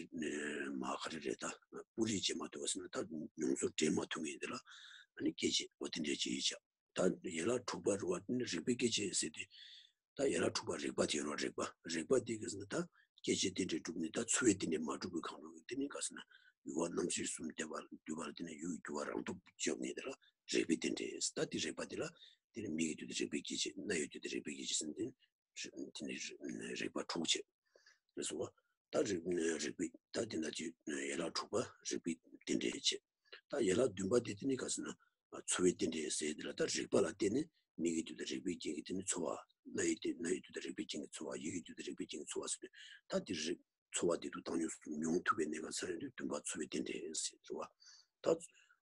མ་ག་རེ་རེད། ད་སྤུ་རིས་བྱེད་མ་ཐུབ་པ་ཟེར་ན་ད་མྱོང་ཚོར་འདྲེན་མ་ཐུབ་ངེས་དེ་ལ་ཨ་ནི་སྐད་ཅིག་འོ་དེ་འདྲ་ཅིག་ཡིན་ཆ། ད་ཡན་ལག་དྲུག་པ་རེད་བ། དེ་ནི་རེག་པའི་སྐད་ཅིག་ཟེར་དུས། ད་ཡན་ལག་དྲུག་པ་རེག་པ་དེ་རོ། རེག་པ་རེག་པ་དེ་ག་ཟེར་ན་ད་སྐྱེད་བྱེད་རྟེན་འབྲེལ་གྲུབ་ནས་ད་ཚོར་བའི་རྟེན་འབྲེལ་མ་གྲུབ་པའི་གང་རུང་གི་དེ་ནི་ག་ཟེར་ན་ཡུལ་བ་རྣམ་ཤེས་གསུམ་འདུས་པ་འདུས་པ་ལ་དེ་ནི་ཡུལ་གྱི་རྒྱུ་བ་རང་སྟོབས་འཇོག་ནས་དེ་ལ་རེག་པའི་རྟེན་འབྲེལ། ད་དེ་རེག་པ་དེ་ལ་དེ་ནི་མིག་གི་དུས་དེ་རེག་པའི་སྐྱེད་བྱེད། རྣ་ཡི་དུས་དེ་རེག་པའི་སྐྱེད་བྱེད་ཟེར་ནས་དེ་ནི་རེག་པ་དྲུག་བྱས། རེད་སོ། ད་རེག་རེག་པའི་ད་དེ་ན་ཅི་ཡན་ལག་དྲུག་པ་རེག་པའི་རྟེན་འབྲེལ་བྱེད། ད་ཡན་ལག་བདུན་པ་དེ་དེ་ནི་ག་ཟེར་ན་ཚོར་བའི་རྟེན་འབྲེལ་ཟེར་དེ་ལ་ད་རེག་པ་ལ་བརྟེན་ནས་མིག་གི་དུས་དེ་རེག་པའི་རྐྱེན་གྱིས་དེ་ནི་ཚོར་བ། རྣ་ཡི་དེ་རྣ་ཡི་དུས་དེ་རེག་པའི་རྐྱེན་གྱིས་ཚོར་བ། ཡིད་ཀྱི་དུས་དེ་རེག་པའི་རྐྱེན་གྱིས་ཚོར་བ་ཟེར་དུས་ད་དེ་རེག་ཚོར་བ་དེ་དུས་བཏང་སྙོམས་སུ་མྱོང་ཐུབ་པའི་གནས་སྐབས་ཚར་ཡོང་དུས་བདུན་པ་ཚོར་བའི་རྟེན་འབྲེལ་ཟེར་རེད་བ། ད་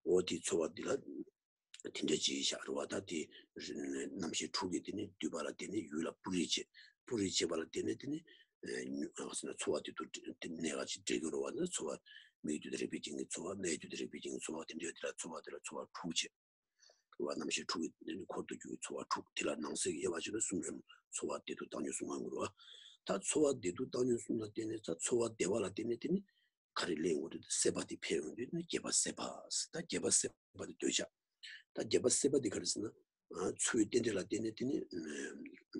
འོ་དེ་ཚོར་བ་འདི་ལ་དེ་འདྲ་ཅིག་བཞག་རེད་བ། ད་དེ་རྣམ་ཤེས་དྲུག་གི་དེ་ནི་འདུས་པ་ལ་བརྟེན་ནས་ཡུལ་ལ་སྤུ་རིས་བྱེད། སྤུ་རིས་བྱེད་པ་ལ་བརྟེན་ནས་དེ་ནི་ ཨ་ཟེར་ན་ཚོར་བ་དེ་དུ་གནས་ག་ཅིག་འདྲེས་ཀྱི་རེད་བ། ཚོར་བ་མིག་གི་དུས་དེ་རེག་པའི་རྐྱེན་གྱིས་ཚོར་བ། སྣའི་དུས་དེ་རེག་པའི་རྐྱེན་གྱིས་ཚོར་བ། དེ་འདྲའི་དེ་ལ་ཚོར་བ་དེ་ལ་ཚོར་བ་དྲུག་བྱས། རེད་བ། རྣམ་ཤེས་དྲུག་གི་འཁོར་དུ་གྱུར་པའི་ཚོར་བ་དྲུག་དེ་ལ་ནང་གསེས་ཀྱི་དབྱེ་བ་བྱས་ན་གསུམ་གསུམ། ཚོར་བ་བདེ་སྡུག་བཏང་སྙོམས་གསུམ་ཡོང་གི་རེད་བ། ད་ཚོར་བ་བདེ་སྡུག་བཏང་སྙོམས་གསུམ་ལ་བརྟེན་ནས་ད་ཚོར་བ་བདེ་བ་ལ་བརྟེན་ནས་དེ་ནི་ག་རེ་སླེབས་ཡོང་གི་རེད། སྲེད་པ་དེ་འཕེལ་ཡོང་དུས་ནི་བརྒྱད་པ་སྲེད་པ། ད་བརྒྱད་པ་སྲེད་པ་དེ་འདོད་ཆགས། ད་བརྒྱད་པ་སྲེད་པ་དེ་ག་རེ་ཟེར་ན། ཨ། ཚོར་བའི་རྟེན་འབྲེལ་ལ་བརྟེན་ནས་དེ་ནི་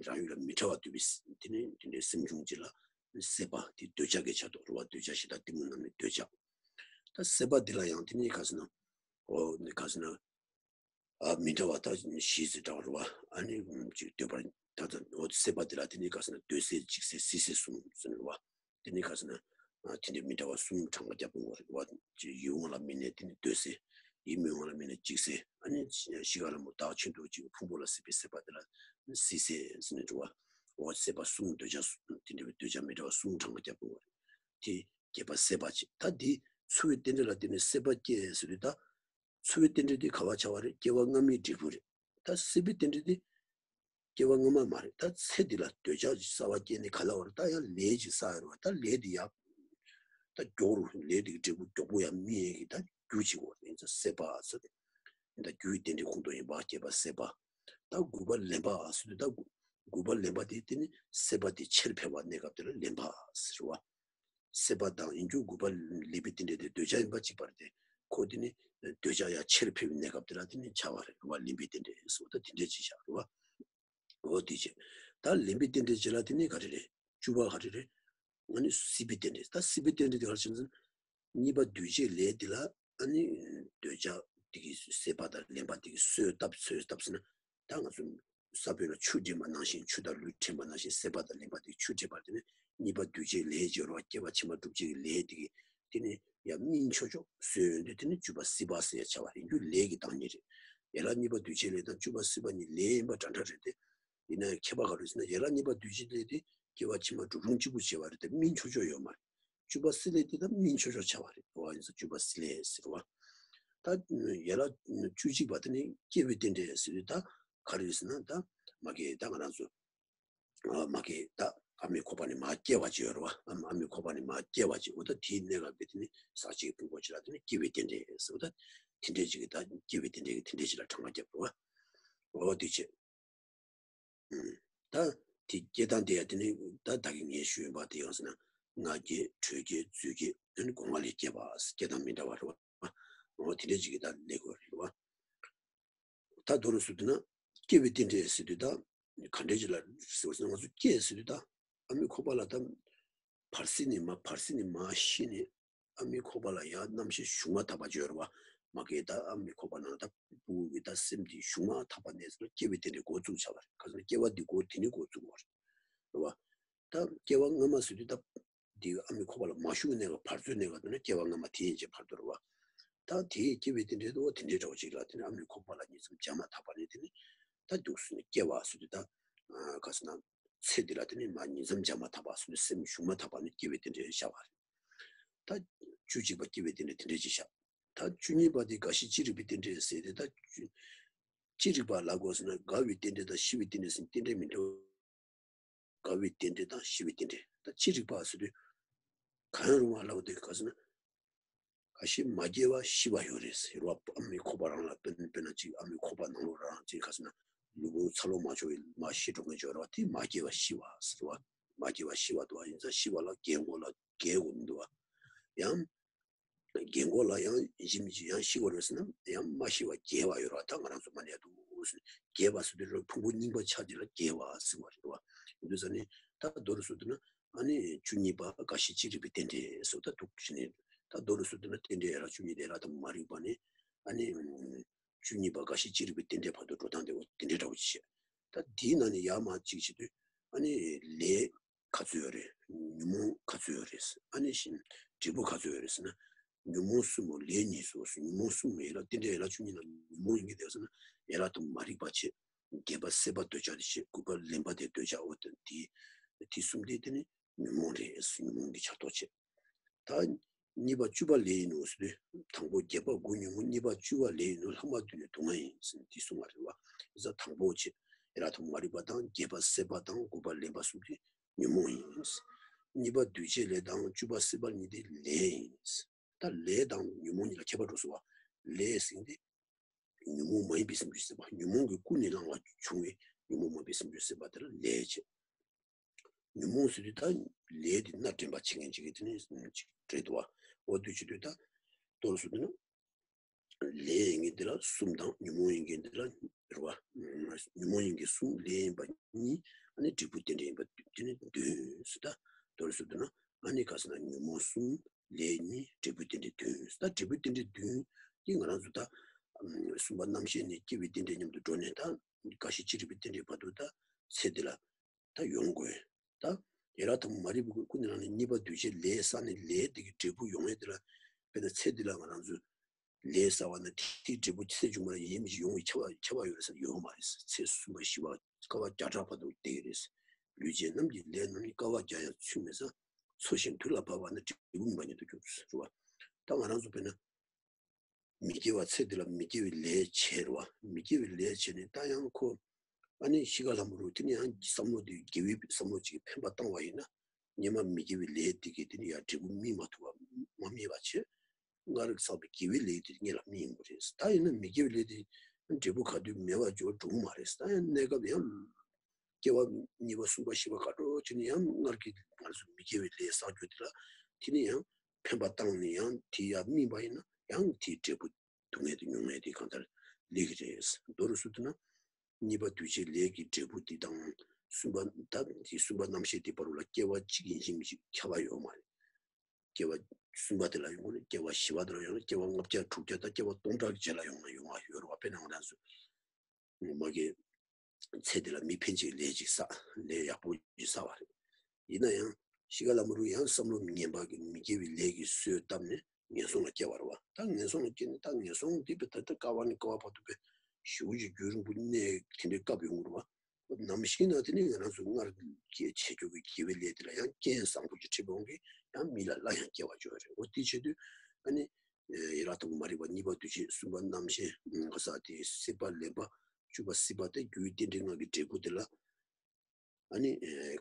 རང་ཡུལ་ལ་མི་འདྲ་བ་འདོད་པའི་དེ་ནི་དེ་འདྲའི་སེམས་བྱུང་གཅིག་ལ་སྲེད་པ་དེ་འདོད་ཆགས་ཀྱི་ཆ་དོ་རུ་བ། འདོད་ཆགས་ཞེ་སྡང་གཏི་མུག་རྣམ་སྨིན་འདོད་ཆགས། ད་སྲེད་པ་འདི་ལ་ཡང་དེ་ནི་ག་ཟེར་ན། ཨོ་ནི་ག་ཟེར་ན། ཨ། མི་འདྲ་བ་ད་བཞི་ཟེར་གྲགས་རུ་བ། ཨ་ནི་ཅིག་འདོད་པར་ད་ད་ཨོ་སྲེད་པ་འདི་ལ་དེ་ནི་ག་ཟེར་ན། འདོད་སྲེད་འཇིགས་སྲེད་སྲིད་སྲེད་གསུམ་ཟེར་རུ་བ། དེ་ནི་ག་ཟེར་ན། ཨ། དེ་འདྲའི་མི་འདྲ་བ་གསུམ་གྲངས་ཀ་བརྒྱབ་པའི་ངོ་རེད་བ། ཅིག་ཡིད་འོང་ལ་དམིགས་ནས་དེ་ནི་འདོད་སྲེད། ཡིད་མི་འོང་ལ་དམིགས་ནས་འཇིགས་སྲེད། ཨ་ནི་ཤི་ཁ་ལ་མོ་བདག་ཆོས་འདུལ་ཅིག་ཕུང་པོ་ལ་སྲེད་པའི་སྲེད་པ་དེ་ལ་སྲིད་སྲེད་ཟེར་ནས་འགྲོ་བ། འོ་སྲེད་པ་གསུམ། འདོད་ཆགས་གསུམ། དེ་འདྲ་བའི་འདོད་ཆགས་མི་འདྲ་བ་གསུམ་གྲངས་ཀ་བརྒྱབ་པའི་ངོ་རེད། དེ་བརྒྱད་པ་སྲེད་པ་བྱེད། ད་འདི་ཚོར་བའི་རྟེན་འབྲེལ་ལ་བརྟེན་ནས་སྲེད་པ་སྐྱེ་ཟེར་དུས་ད། ཚོར་བའི་རྟེན་འབྲེལ་དེ་ག་བ་ཆགས་པ་རེད། སྐྱེ་བ་སྔ་མའི་འབྲས་བུ་རེད། ད་སྲེད་པའི་རྟེན་འབྲེལ་དེ་སྐྱེ་བ་སྔ་མ་མ་རེད། ད་ཚེ་འདི་ལ་འདོད་ཆགས་ཀྱི་གསར་བ་སྐྱེས་ནས་ག་ལ་བར་ད་ཡང་ལས་ཀྱི་གསར་རེད་བ། ད་ལས་འདི་ཡག་ད་མགྱོགས་རུ་ལས་འདི་གི་འབྲས་བུ་མགྱོགས་པོ་ཡང་སྨིན་ཡས་ཀྱི་ད་རྒྱུ་ཅིག་འོ་ཡིན་ཙང་སྲེད་པ་ཟེར། ད་རྒྱུ་ཡི་རྟེན་འབྲེལ་ཁོང་དུ་ཡིན་པ་བསྐྱེད་པ་སྲེད་པ། ད་དགུ་པ་ལེན་པ་ཟེར་དུས་ད་དགུ་པ་ལེན་པ་དེ་དེ་ནི་སྲེད་པ་དེ་ཆེར་འཕེལ་བ་གནས་སྐབས་དེ་ལ་ལེན་པ་ཟེར་བ། སྲེད་པ་དང་ཡིན་རྒྱུ་དགུ་པ་ལེན་པའི་རྟེན་འབྲེལ་དེ་འདོད་ཆགས་ཡིན་པ་གཅིག་པ་རེད་དེ། ཁོ་དེ་ནི་འདོད་ཆགས་ཡང་ཆེར་འཕེལ་བའི་གནས་སྐབས་དེ་ལ་དེ་ནི་ཆགས་པ་རེད། དགུ་པ་ལེན་པའི་རྟེན་འབྲེལ་ཟེར་བ་ད་དེ་འདྲས་ཅིག་བཞག་རེད་བ། འོ་དེ་བྱས། ད་ལེན་པའི་རྟེན་འབྲེལ་བྱེད་ལ་དེ་ནི་ག་རེ་རེད། བཅུ་པ་ག་རེ་རེད། ཨ་ནི་སྲིད་པའི་རྟེན་འབྲེལ། ད་སྲིད་པའི་རྟེན་འབྲེལ་དེ་ག་རེ་བྱས་ན། གཉིས་པ་འདུས་བྱས་ལས་དེ་ལ་ཨ་ནི་འདོད་ཆགས་དེ་གི་སྲེད་པ་དང་ལེན་པ་དེ་གི་གསོས་བཏབ་གསོས་བཏབ་ཟེར་ན། ད་ང་ཚོ་ས་བོན་ལ་ཆུ་འདྲེན་པ་ནང་བཞིན། ཆུ་དང་ལུད་འདྲེན་པ་ནང་བཞིན་སྲེད་པ་དང་ལེན་པ་དེ་ཆུ་འདྲེན་པ་དེ་ནི་གཉིས་པ་འདུས་བྱས་ལས་སྦྱོར་བ་སྐྱེ་བ་ཕྱི་མ་སྒྲུབ་བྱེད་ཀྱི་ལས་དེ་གི་དེ་ནི་ཡང་སྨིན་ཆོག་ཆོག་བཟོས་ཡོང་དུས་དེ་ནི་བཅུ་པ་སྲིད་པ་ཟེར་ཡ་ཆགས་པ་རེད། རྒྱུ་ལས་ཀྱི་བདག་ཉིད་རེད། ཡན་ལག་གཉིས་པ་འདུས་བྱས་ལས་དང་བཅུ་པ་སྲིད་པ་གཉིས་ལས་ཡིན་པ་འདྲ་འདྲ་རེད་དེ། ཡིན་ན་ཡང་ཁྱད་པར་ག་རེ་ཟེར་ན། ཡན་ལག་གཉིས་པ་འདུས་བྱས་ལས་དེ་སྐྱེ་བ་ཕྱི་མ་གྲུབ་རུང་གཅིག་པུ་བྱས་པ་རེད་དེ་སྨིན་ཆོག་ཆོག་ཡོད་མ་རེད། བཅུ་པ་སྲིད་ལས་དེ་ད་སྨིན་ཆོག་ཆོག་ཆགས་པ་རེད། འོ་ཡིན་ཙང་བཅུ་པ་སྲིད་ལས་ཟེར་བ། ད་ཡན་ལག་བཅུ་གཅིག་པ་དེ་ནི་སྐྱེ་བའི་རྟེན་འབྲེལ་ཟེར་དུས་ད་ག་རེ་ཟེར་ན། ད་མ་གི་ད་ང་རང་ཚོ་ཨ་མ་གི་ད་ཨ་མའི་ཁོག་པ་ནས་མར་སྐྱེ་བ་ཅིག་ཡོད་རེད་བ། ཨ་ཨ་མའི་ཁོག་པ་ནས་མར་སྐྱེ་བ་ཅིག་འོ་ད་དེའི་གནས་སྐབས་ཀྱི་དེ་ནི་ཟག་བཅས་ཀྱི་ཕུང་པོ་ཅིག་ལ་དེ་ནི་སྐྱེ་བའི་རྟེན་འབྲེལ་ཟེར་བ། ད་དེ་འདྲས་ཅིག་གི་ད་སྐྱེ་བའི་རྟེན་འབྲེལ་གྱི་དེ་འདྲས་ཅིག་ལ་གྲངས་ཀ་བརྒྱབ་རེད་བ། འོ་དེ་བྱས། ད་དེ་སྐྱེ་སྟངས་དེ་ཡང་དེ་ནི་ད་ད་གིན་ངས་ཞུས་ཡོད་པ་དེ་ཡང་ཟེར་ན། མངལ་སྐྱེས། དྲོད་སྐྱེས། རྫུས་སྐྱེས། ཨ་ནི་སྒོ་ང་ལས་སྐྱེས་པ་སྐྱེ་སྟངས་མི་འདྲ་བ་རེད་བ། འོ་དེ་འདྲས་ཅིག་གི་ད་ལས་དགོས་རེད་བ། ད་མདོར་ན་ཟེར་དུས་ན་སྐྱེ་བའི་རྟེན་འབྲེལ་ཟེར་དུས་ད་ག་འདྲས་ཅིག་ལ་ཟེར་བ་ཟེར་ན། ང་ཚོ་སྐྱེས་ཟེར་དུས་ད་ཨ་མའི་ཁོག་པ་ལ་ད་བར་སྲིད་ནས་མར་བར་སྲིད་ནས་མར་ཤི་ནས་ཨ་མའི་ཁོག་པ་ལ་ཡང་རྣམ་ཤེས་གཞུག་མ་ཐག་པ་ཅིག་ཡོད་རེད་བ། མ་གི་ད་ཨ་མའི་ཁོག་པ་ནང་ད་ཕྲུ་གུ་གི་ད་སེམས་དེ་གཞུག་མ་ཐག་པ་ནས་ཟེར་ན་སྐྱེ་བའི་རྟེན་འབྲེལ་འགོ་བཙུགས་བྱ་བ་རེད། ག་ཟེར་ན་སྐྱེ་བ་འདི་འགོ་དེ་ནས་འགོ་བཙུགས་པ་རེད། རེད་བ། ད་སྐྱེ་བ་སྔ་མ་ཟེར་དུས་ད་འདི་ཨ་མའི་ཁོག་པ་ལ་མ་ཞུགས་གནས་སྐབས་བར་དོའི་གནས་སྐབས་དེ་ན་སྐྱེ་བ་སྔ་མ་དེ་ཡན་ཆད་བར་དོ་རེད་བ། ད་དེའི་སྐྱེ་བའི་རྟེན་འབྲེལ་དུ་དེ་འདྲའི་འདྲ་བོ་ཅིག་ལ་དེ་ནི་ཨ་མའི་ཁོག་པ་ལ་ཉིང་མཚམས་སྦྱར་མ་ཐག་པ་ནས་དེ་ནི་ད་འདུག་སེ་ནས་སྐྱེ་བ་ཟེར་དུས་ད་ག་ཟེར་ན་ཚེ་འདི་ལ་དེ་ནི་མར་ཉིང་མཚམས་སྦྱར་མ་ཐག་པ་ཟེར་ནས་སེམས་ཞུགས་མ་ཐག་པ་ནས་སྐྱེ་བའི་རྟེན་འབྲེལ་བཞག་པ་རེད། ད་བཅུ་གཅིག་པ་སྐྱེ་བའི་རྟེན་འབྲེལ་དེ་འདྲའི་ཅིག་བཞག་ད་བཅུ་གཉིས་པ་དེ་རྒ་ཤི་ཅི་རིགས་པའི་རྟེན་འབྲེལ་ཟེར་ཏེ། ད་བཅུ་ཅི་རིགས་པ་ལ་གོ་ཟེར་ན་རྒ་བའི་རྟེན་འབྲེལ་དང་ཤི་བའི་རྟེན་འབྲེལ་ཟེར་ནས་རྟེན་འབྲེལ་མི་འདྲ་བ། རྒ་བའི་རྟེན་འབྲེལ་དང་ཤི་བའི་རྟེན་འབྲེལ། ད་ཅི་རིགས་པ་ཟེར་དུས་གང་ཡང་རུང་བ་ལབ་དེ་ག་ཟེར་ན། རྒ་ཤི་མ་སྐྱེས་པ་ཤི་བ་ཡོད་རེད་ཟེར་བ། ཨ་མའི་ཁོག་པ་རང་ལ་དཔེར་དཔེར་ན་ཅིག་ཨ་མའི་ཁོག་པ་ནང་ལོགས་རང་ཅིག་ག་ཟེར་ན་ལུས་པོ་འཚར་ལོངས་མ་བྱུང་བའི་མར་ཤི་འགྲོ་མཁན་ཅིག་ཡོད་རེད་བ། དེ་མ་སྐྱེས་པ་ཤི་བ་ཟེར་བ། མ་སྐྱེས་པ་ཤི་བ་འདུག་བ། ཡིན་ཙང་ཤི་བ་ལ་རྒས་འཁོགས་ལ་རྒས་དགོས་མི་འདུག་བ། ཡང་རྒས་འཁོགས་ལ་ཡང་ཡིན་གཅིག་མིན་གཅིག་ཡང་ཤི་དགོས་རེད་ཟེར་ན་ཡང་མ་ཤི་བ་རྒས་པ་ཡོད་རེད་བ། ད་ང་རང་ཚོ་མ་ནས་འདུག་ཟེར། རྒས་པ་ཟེར་དུས་ཕུང་པོ་རྙིང་པ་ཆགས་དེ་ལ་རྒས་པ་ཟེར་བ་རེད་བ། ཡིན་དུས་ཙང་ནས་ད་མདོར་ཟེར་དུས་ན། ཨ་ནི་བཅུ་གཉིས་པ་རྒ་ཤི་ཅི་རིགས་པའི་རྟེན་འབྲེལ་སོགས་ད་འདུག་ཕྱིན་ནས། ད་མདོར་ན་ཟེར་དུས་ན་རྟེན་འབྲེལ་ཡན་ལག་བཅུ་གཉིས་དེ་ཡན་ལག་ཐོག་མ་རིག་པ་ནས། ཨ་ནི་བཅུ་གཉིས་པ་རྒ་ཤི་ཅི་རིགས་པའི་རྟེན་འབྲེལ་བར་དུ་འགྲོ་སྟངས་དེ་འོ་དེ་འདྲའི་འདྲ་བོ་ཅིག་བཤད། ད་དེའི་ནང་ནས་ཡར་མར་ཅིག་བྱེད་དུས། ཨ་ནི་ལས་ག་ཚོད་ཡོད་རེད། ཉོན་མོངས་ག་ཚོད་ཡོད་རེད། ཨ་ནི་བཞིན་འབྲས་བུ་ག་ཚོད་ཡོད་རེད་ཟེར་ན། ཉོན་མོངས་གསུམ་མོ་ལས་གཉིས་སོ་སོ། ཉོན་མོངས་གསུམ་ཡན་ལག་རྟེན་འབྲེལ་ཡན་ལག་བཅུ་གཉིས་ལ་ཉོན་མོངས་ཡིན་གྱི་དེ་ཟེར་ན་ཡན་ལག་ཐོག་མ་རིག་པ་བྱེད། བརྒྱད་པ་སྲེད་པ་འདོད་ཆགས་དེ་བྱེད། དགུ་པ་ལེན་པ་དེ་འདོད་ཆགས་འོ་དེ་དེ་དེ་གསུམ་དེ་དེ་ནི། ཉོན་མོངས་རེད། ཉོན་མོངས་ཀྱི་ཆགས་རྟོག་བྱེད། ད་གཉིས་པ་བཅུ་པ་ལས་ཡིན་ནོ་ཟེར་དུས་དང་པོ་བརྒྱད་པ་དགུ་ཉོན་མོངས། གཉིས་པ་བཅུ་པ་ལས་ཡིན་ནོ་ལྷག་མ་བསྡུས་ནས་སྡུག་བསྔལ་ཡིན་ཟེར་ནས་དེ་གསུངས་པ་རེད་བ། ཡིན་ཙང་དང་པོ་བྱེད་ཡན་ལག་ཐོག་མ་རིག་པ་དང་བརྒྱད་པ་སྲེད་པ་དང་དགུ་པ་ལེན་པ་གསུམ་དེ་ཉོན་མོངས་ཡིན། གཉིས་པ་འདུས་བྱས་ལས་དང་བཅུ་པ་སྲིད་པ་གཉིས་དེ་ལས་ཡིན། ད་ལས་དང་ཉོན་མོངས་གཉིས་ལ་ཁྱད་པར་འགྲོ་སོང་བ། ལས་ཟེར་དེ་ཉོན་མོངས་མ་ཡིན་པའི་སེམས་བསྐྱེད་ཟེར་བ། ཉོན་མོངས་ཀྱིས་ཀུན་ནས་བསླངས་པ་བྱུང་བའི་ཉོན་མོངས་མ་ཡིན་པའི་སེམས་བསྐྱེད་ཟེར་བ་དེ་ལ་ལས་བྱེད། ཉོན་མོངས་ཟེར་དུས་ད་ལས་དེ་སྣ་འདྲེན་པ་བྱེད་མཁན་ཅིག་གི་དེ་ནི་ཅིག་འདྲེན་འདུག་བ། འོ་དུས་བྱེད་དུས་ད་གཏོར་སོང་དུས་ན། ལས་ཡིན་མཁན་དེ་ལ་གསུམ་དང་ཉོན་མོངས་ཡིན་མཁན་དེ་ལ་རེད་བ། ཉོན་མོངས་ཡིན་མཁན་གསུམ། ལས་ཡིན་པ་གཉིས། ཨ་ནི་འབྲས་བུ་རྟེན་འབྲེལ་ཡིན་པ་དེ་ནི་བདུན་ཟེར། ད་གཏོར་སོང་དུས་ན། ཨ་ནི་ག་ཟེར་ན་ཉོན་མོངས་གསུམ། ལས་གཉིས། འབྲས་བུ་རྟེན་འབྲེལ་བདུན་ཟེར། ད་འབྲས་བུ་རྟེན་འབྲེལ་བདུན་དེ་ང་རང་ཚོ་ད་གསུམ་པ་རྣམ་ཤེས་ནས་སྐྱེ་བའི་རྟེན་འབྲེལ་མཉམ་དུ་འགྲོ་ནས། ད་རྒ་ཤི་འཆི་རིག་པའི་རྟེན་འབྲེལ་བར་དུ་ད་ཚེ་འདི་ལ་ད་ཡོང་དགོས། ད་ཡི་རང་ཐལ་མོ་མ་རིག་པའི་ཀུན་ནས་བསླངས་ནས་གཉིས་པ་འདུས་བྱས་ལས་བསགས་ནས་ལས་དེ་གི་འབྲས་བུ་ཡོང་ཡས་དེ་ལ། དཔེར་ན་ཚེ་འདི་ལ་ང་རང་ཚོས་ལས་བསགས་པ་ན་དེའི་འབྲས་བུ་ཚེ་མཇུག་མ་ལ་ཡིན་མི་ཞིག་ཡོང་བའི་ཁྱབ་པ་ཁྱབ་པ་ཡོད་རེད་ཟེར། ཡོད་མ་རེད་ཟེར། ཚེ་གསུམ་པ་བཞི་པ་དཀའ་བ་བརྒྱ་ཕྲག་བར་དུ་བསྡད་ཀྱི་རེད་ཟེར། ལུས་ཅན་རྣམས་ཀྱི་ལས་རྣམས་ནི། དཀའ་བ་བརྒྱ་ཡང་ཚུད་མི་ཟ། འཚོ་ཞིང་དུས་ལ་བབ་པ་ན། འབྲས་བུ་སྨིན་པ་ཉིད་དུ་འགྱུར་ཟེར་བ། ད་ང་རང་ཚོ་དཔེར་ན། མི་དགེ་བ་ཚེ་འདི་ལ་མི་དགེ་བའི་ལས་བྱས་རེད་བ། མི་དགེ་བའི་ལས་བྱས་ནས་ད་ཡང་ཁོ་ཨ་ནི་ཤི་ཁ་ལྷ་མོ་རུ་དེ་ནི་ཡང་བསམ་བློ་དེ་དགེ་བའི་བསམ་བློ་ཅིག་འཕེན་པ་བཏང་བ་ཡིན་ན། སྔོན་མ་མི་དགེ་བའི་ལས་དེ་གིས་དེ་ནི་ཡང་འབྲས་བུ་སྨིན་མ་ཐུབ་པ་མ་སྨིན་པ་བྱས། སྔར་བསགས་པའི་དགེ་བའི་ལས་དེ་སྔོན་ལ་སྨིན་ཡོང་གི་རེད། ད་ཡིན་ན་མི་དགེ་བའི་ལས་དེ་འབྲས་བུ་ག་དུས་མེད་པ་འགྱུར་འགྲོ་གི་མ་རེད། ད་ཡང་གནས་སྐབས་ཡང་སྐྱེ་བ་གཉིས་པ་གསུམ་པ་བཞི་པ་ག་འགྲོ་བྱས་ནས་ཡང་སྔར་གྱི་ང་ཚོ་མི་དགེ་བའི་ལས་བསགས་རྒྱུ་དེ་ལ་དེ་ནི་ཡང་འཕེན་པ་བཏང་ནས་ཡང་དེ་ཡང་སྨིན་པ་ཡིན་ན་ཡང་དེའི་འབྲས་བུ་སྡུག་བསྔལ་དེ་མྱོང་ཡས་དེ་གང་ལྟར་སླེབས་ཀྱི་རེད། མདོར་བསྡུས་ན་གཉིས་པ་འདུས་བྱས་ལས་ཀྱི་འབྲས་བུ་དེ་དང་གསུམ་པ་ད་དེ་གསུམ་པ་རྣམ་ཤེས་དེ་བར་ལ་སྐྱེ་བ་གཅིག་ཡིན་གཅིག་མིན་གཅིག་ཁྱབ་པ་ཡོད་མ་རེད། སྐྱེ་བ་གསུམ་པ་དེ་ལ་ཡོང་ན། སྐྱེ་བ་བཞི་པ་དེ་ལ་ཡོང་ན། སྐྱེ་བ་ལྔ་བརྒྱ་དྲུག་བརྒྱ་དང་སྐྱེ་བ་སྟོང་ཕྲག་བརྒྱད་ལ་ཡོང་ན་ཡོང་བ་ཡོད་རེད་བ། དཔེར་ན་ང་རང་ཚོ་མ་གི་ཚེ་འདི་ལ་མི་ཕན་ཅིག་ལས་ཅིག་བསགས། ལས་ཡག་པོ་ཅིག་བསགས་པ་རེད། ཡིན་ན་ཡང་ཤི་ཁ་ལྷ་མོ་རུ་ཡང་བསམ་བློ་ངན་པ་གི་མི་དགེ་བའི་ལས་ཀྱི་གསོས་བཏབ་ནས་ངན་སོང་ལ་སྐྱེ་བ་རེད་བ། ད་ངན་སོང་ལ་སྐྱེས་ནས་ད་ངན་སོང་འདི་བས་ད་ལྟ་དཀའ་བ་ནས་དཀའ་བ་བར་དུ་བས་ཞེ་པོ་ཅིག་རྒྱུན་རིང་པོ་གནས་དེ་འདྲའི་སྐབས་ཡོང་གི་རེད་བ། ནམ་ཞིག་ན་དེ་ནི་ང་རང་ཚོ་སྔར་གྱི་བྱས་རྒྱུ་གི་དགེ་བའི་ལས་དེ་ལ་ཡང་རྐྱེན་བཟང་པོ་ཅིག་འཁྲིད་པ་འོང་གི་ཡང་མི་ལ་སླར་ཡང་སྐྱེ་བ་འབྱུང་བ་རེད། འོ་དེ་བྱེད་དུས་ཨ་ནི་ཡི་རང་ཐལ་མོ་མ་རིག་པ། གཉིས་པ་འདུས་བྱས། གསུམ་པ་རྣམ་ཤེས། ག་ས་དེ་སྲེད་པ་ལེན་པ། བཅུ་པ་སྲིད་པ་སྟེ་རྒྱུའི་རྟེན་འབྲེལ་ལྔ་གི་འབྲས་བུ་དེ་ལ་ཨ་ནི་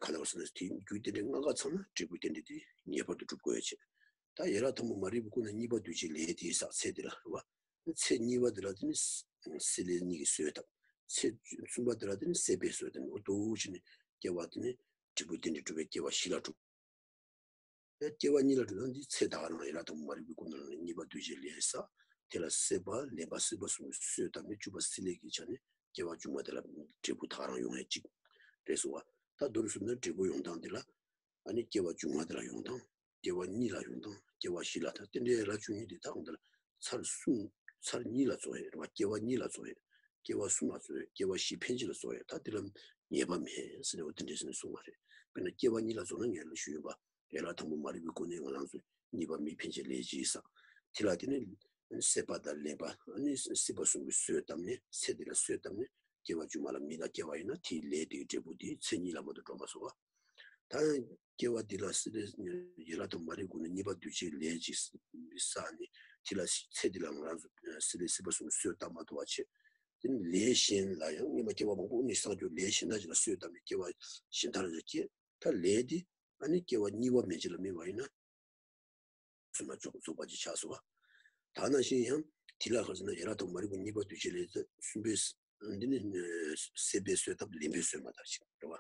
ག་ལ་བར་སོང་ན་དེ་རྒྱུའི་རྟེན་འབྲེལ་ལྔ་ཀ་ཚང་ན་འབྲས་བུ་རྟེན་འབྲེལ་དེ་ངེས་པར་དུ་འགྲུབ་དགོས་ཡ་བྱེད། ད་ཡི་རང་ཐལ་མོ་མ་རིག་པའི་སྐུ་ན་གཉིས་པ་འདུས་བྱས་ལས་དེ་བསགས་ཚེ་དེ་ལ་རེད་བ། ཚེ་གཉིས་པ་དེ་ལ་དེ་ནི་སྲེད་ལས་གཉིས་ཀྱི་གསོས་བཏབ། ཚེ་གསུམ་པ་དེ་ལ་དེ་ནི་སྲེད་པའི་གསོས་བཏབ། འོ་དུ་བྱས་ནས་སྐྱེ་བ་དེ་ནི་འབྲས་བུ་རྟེན་འབྲེལ་གྲུབ་པའི་སྐྱེ་བ་བཞི་ལ་གྲུབ། སྐྱེ་བ་གཉིས་ལ་གྲུབ་ན་འདི་ཚེ་ད་ག་རང་ཡི་རང་ཐལ་མོ་མ་རིག་པའི་སྐུ་ན་ལ་ནི་གཉིས་པ་འདུས་བྱས་ལས་བསགས། དེ་ལ་སྲེད་པ་ལེན་པ་སྲིད་པ་གསུམ་གྱི་གསོས་བཏབ་ནས་བཅུ་པ་སྲེད་ལས་ཀྱི་ཆ་ནས་སྐྱེ་བ་མཇུག་མ་དེ་ལ་འབྲས་བུ་ད་ག་རང་ཡོང་ཡ་གཅིག་རེད་སོང་བ། ད་མདོར་བསྡུས་ན་འབྲས་བུ་ཡོང་སྟངས་འདི་ལ་ཨ་ནི་སྐྱེ་བ་མཇུག་མ་དེ་ལ་ཡོང་སྟངས། སྐྱེ་བ་གཉིས་ལ་ཡོང་སྟངས། སྐྱེ་བ་བཞི་ལ། ད་རྟེན་འབྲེལ་ཡན་ལག་བཅུ་གཉིས་དེ་ད་གང་ལྟར་ཚར་གསུམ་ཚར་གཉིས་ལ་རྫོགས་ཡོད་རེད་བ། སྐྱེ་བ་གཉིས་ལ་རྫོགས་ཡོད། སྐྱེ་བ་གསུམ་ལ་རྫོགས་ཡོད། སྐྱེ་བ་བཞི་ཕན་ཆད་ལ་རྫོགས་ཡོད། ད་དེ་ལ་ངེས་པ་མེད་ཟེར་ནས་འོ་དེ་འདྲས་ཟེར་ནས་གསུངས་པ་རེད། དཔེར་ན་སྐྱེ་བ་གཉིས་ལ་རྫོགས་ན་ངས་ལ་ཞུས་ཡོད་པ། ཡན་ལག་དང་པོ་མ་རིག་པའི་སྒོ་ནས་ང་རང་ཚོ་གཉིས་པ་མི་ཕན་ཆད་ལས་ཀྱི་བསགས། དེ་ལ་དེ་ནི་སྲེད་པ་དང་ལེན་པ་ཨ་ནི་སྲིད་པ་གསུམ་གྱི་གསོས་བཏབ་ནས་ཚེ་འདི་ལ་གསོས་བཏབ་ནས་སྐྱེ་བ་མཇུག་མ་ལ་མི་ལ་སྐྱེ་བ་ཡིན་ན་དེའི་ལས་དེའི་འབྲས་བུ་དེ་ཚེ་གཉིས་ལ་མ་གཏོགས་འགྲོ་མ་སོང་བ། ད་སྐྱེ་བ་འདི་ལ་སྲེད་ལས་ཡན་ལག་དང་མ་རིག་སྒོ་ནས་གཉིས་པ་འདུས་བྱས་ལས་ཀྱི་བསགས་ནས་དེ་ལ་ཚེ་འདི་ལ་ང་རང་ཚོ་སྲེད་ལས་སྲིད་པ་གསུམ་གསོས་བཏབ་མ་ཐུབ་པ་བྱས། དེ་ནི་ལས་གཞན་ལ་ཡང་སྔོན་མ་སྐྱེ་བ་མང་པོ་ནས་བསགས་རྒྱུ་ལས་གཞན་དག་ཅིག་ལ་གསོས་བཏབ་ནས་སྐྱེ་བ་གཞན་དག་ལ་སྐྱེ། ད་ལས་འདི་ཨ་ནི་སྐྱེ་བ་གཉིས་པ་མན་ཆད་ལ་སྨིན་པ་ཡིན་ན། གསུམ་ལ་རྫོགས་རྫོགས་པ་ཅིག་ཆགས་སོང་བ། ད་ནང་བཞིན་ཡང་དེ་ལ་ག་ཟེར་ན་ཡན་ལག་དང་པོ་མ་རིག་པ་གཉིས་པ་འདུས་བྱས་ལས་གསུམ་པའི་འདི་ནི་སྲེད་པའི་གསོས་བཏབ་ལེན་པའི་གསོས་མ་ལྟར་ཞིག་རེད་བ།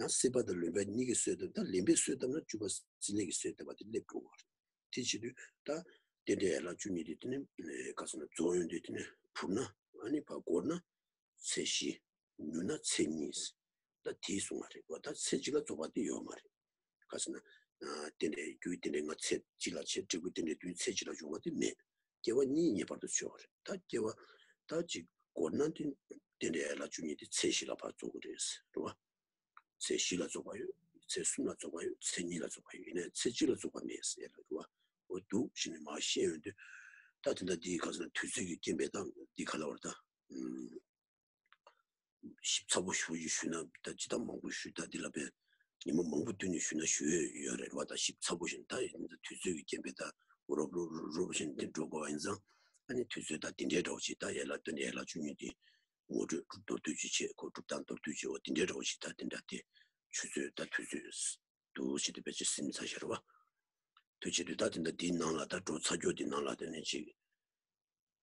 ཡང་སྲེད་པ་དང་ལེན་པ་གཉིས་ཀྱི་གསོས་བཏབ། ད་ལེན་པའི་གསོས་བཏབ་ན་བཅུ་པ་སྲེད་ལས་ཀྱི་གསོས་བཏབ་པ་དེ་སླེབས་འགྲོ་བ་རེད། དེ་བྱེད་དུས་ད་རྟེན་འབྲེལ་ཡན་ལག་བཅུ་གཉིས་དེ་དེ་ནི་ག་ཟེར་ན་རྫོགས་ཡོང་དུས་དེ་ནི་བུར་ན་ཨ་ནི་ཕར་འགོར་ན། ཚེ་བཞི། ཉུང་ན་ཚེ་གཉིས། ད་དེའི་གསུང་བ་རེད་བ། ད་ཚེ་གཅིག་ལ་རྫོགས་པ་དེ་ཡོད་མ་རེད། ག་ཟེར་ན། རྟེན་འབྲེལ་རྒྱུའི་རྟེན་འབྲེལ་ལྔ་ཚེ་གཅིག་ལ་བྱས། འབྲས་བུའི་རྟེན་འབྲེལ་བདུན་ཚེ་གཅིག་ལ་འབྱུང་བ་དེ་མེད། སྐྱེ་བ་གཉིས་ངེས་པར་དུ་ཆོད་པ་རེད། ད་སྐྱེ་བ་ད་གཅིག་འགོར་ན་དེ་རྟེན་འབྲེལ་ཡན་ལག་བཅུ་གཉིས་དེ་ཚེ་བཞི་ལ་ཕར་རྫོགས་ཀྱི་རེད་རེད་བ། ཚེ་བཞི་ལ་རྫོགས་པ་ཡོད། ཚེ་གསུམ་ལ་རྫོགས་པ་ཡོད། ཚེ་གཉིས་ལ་རྫོགས་པ་ཡོད། ཡིན་ནའི་ཚེ་གཅིག་ལ་རྫོགས་པ་མེད་ཟེར་ཡ་ལ་རེད་བ། འོ་འདུག་ཞེས་ནས་མར་བཤད་ཡོང་དུས། ད་དེ་འདྲ་འདི་ག་ཟེར་ན་དུས་ཚོད་ཀྱི་རྐྱེན་པས་ད་འདི་ག་ལ་བར་ད། ཞིབ་ཚགས་པོ་ཞུ་ཞུ་ཞུས་ན་ད་ཅི་ད་མང་པོ་ཞུས། ད་འདི་ལ་བས་ཉི་མ་མང་པོ་བསྟུན་ནས་ཞུས་ན་ཞུ་ཡོད་ཡོད་རེད་བ། ད་ཞིབ་ཚགས་པོ་བཞིན་ད་ཡིན་ད་དུས་ཚོད་ཀྱི་རྐྱེན་པས་ད་རོབ་རོབ་རོབ་བཞིན་འདི་འགྲོ་དགོས་པ་ཡིན་ཙང་། ཨ་ནི་དུས་ཚོད་ད་འདི་འདྲའི་འདྲ་བོ་ཅིག་ད་ཡན་ལག་བདུན་ཡན་ལག་བཅུ་གཉིས་འདི་ངོ་སྤྲོད་མདོར་བསྡུས་ཅིག་བྱས། གོ་སྒྲུབ་སྟངས་མདོར་བསྡུས་བྱས། འོ་འདི་འདྲའི་འདྲ་བོ་ཅིག་ད་འདི་འདྲ་དེ་ཆུ་ཚོད་ད་དུས་ཚོད་ འདུག་ཅེས་དེ་བེད་སྤྱོད་ཟིན་ཚར་ཤར་བ། དུ་བྱེད་དུས་ད་དེ་འདྲ་འདིའི་ནང་ལ་ད་འགྲོ་ཚར་རྒྱུ་འདི་ནང་ལ་དེ་ནས་ཅིག་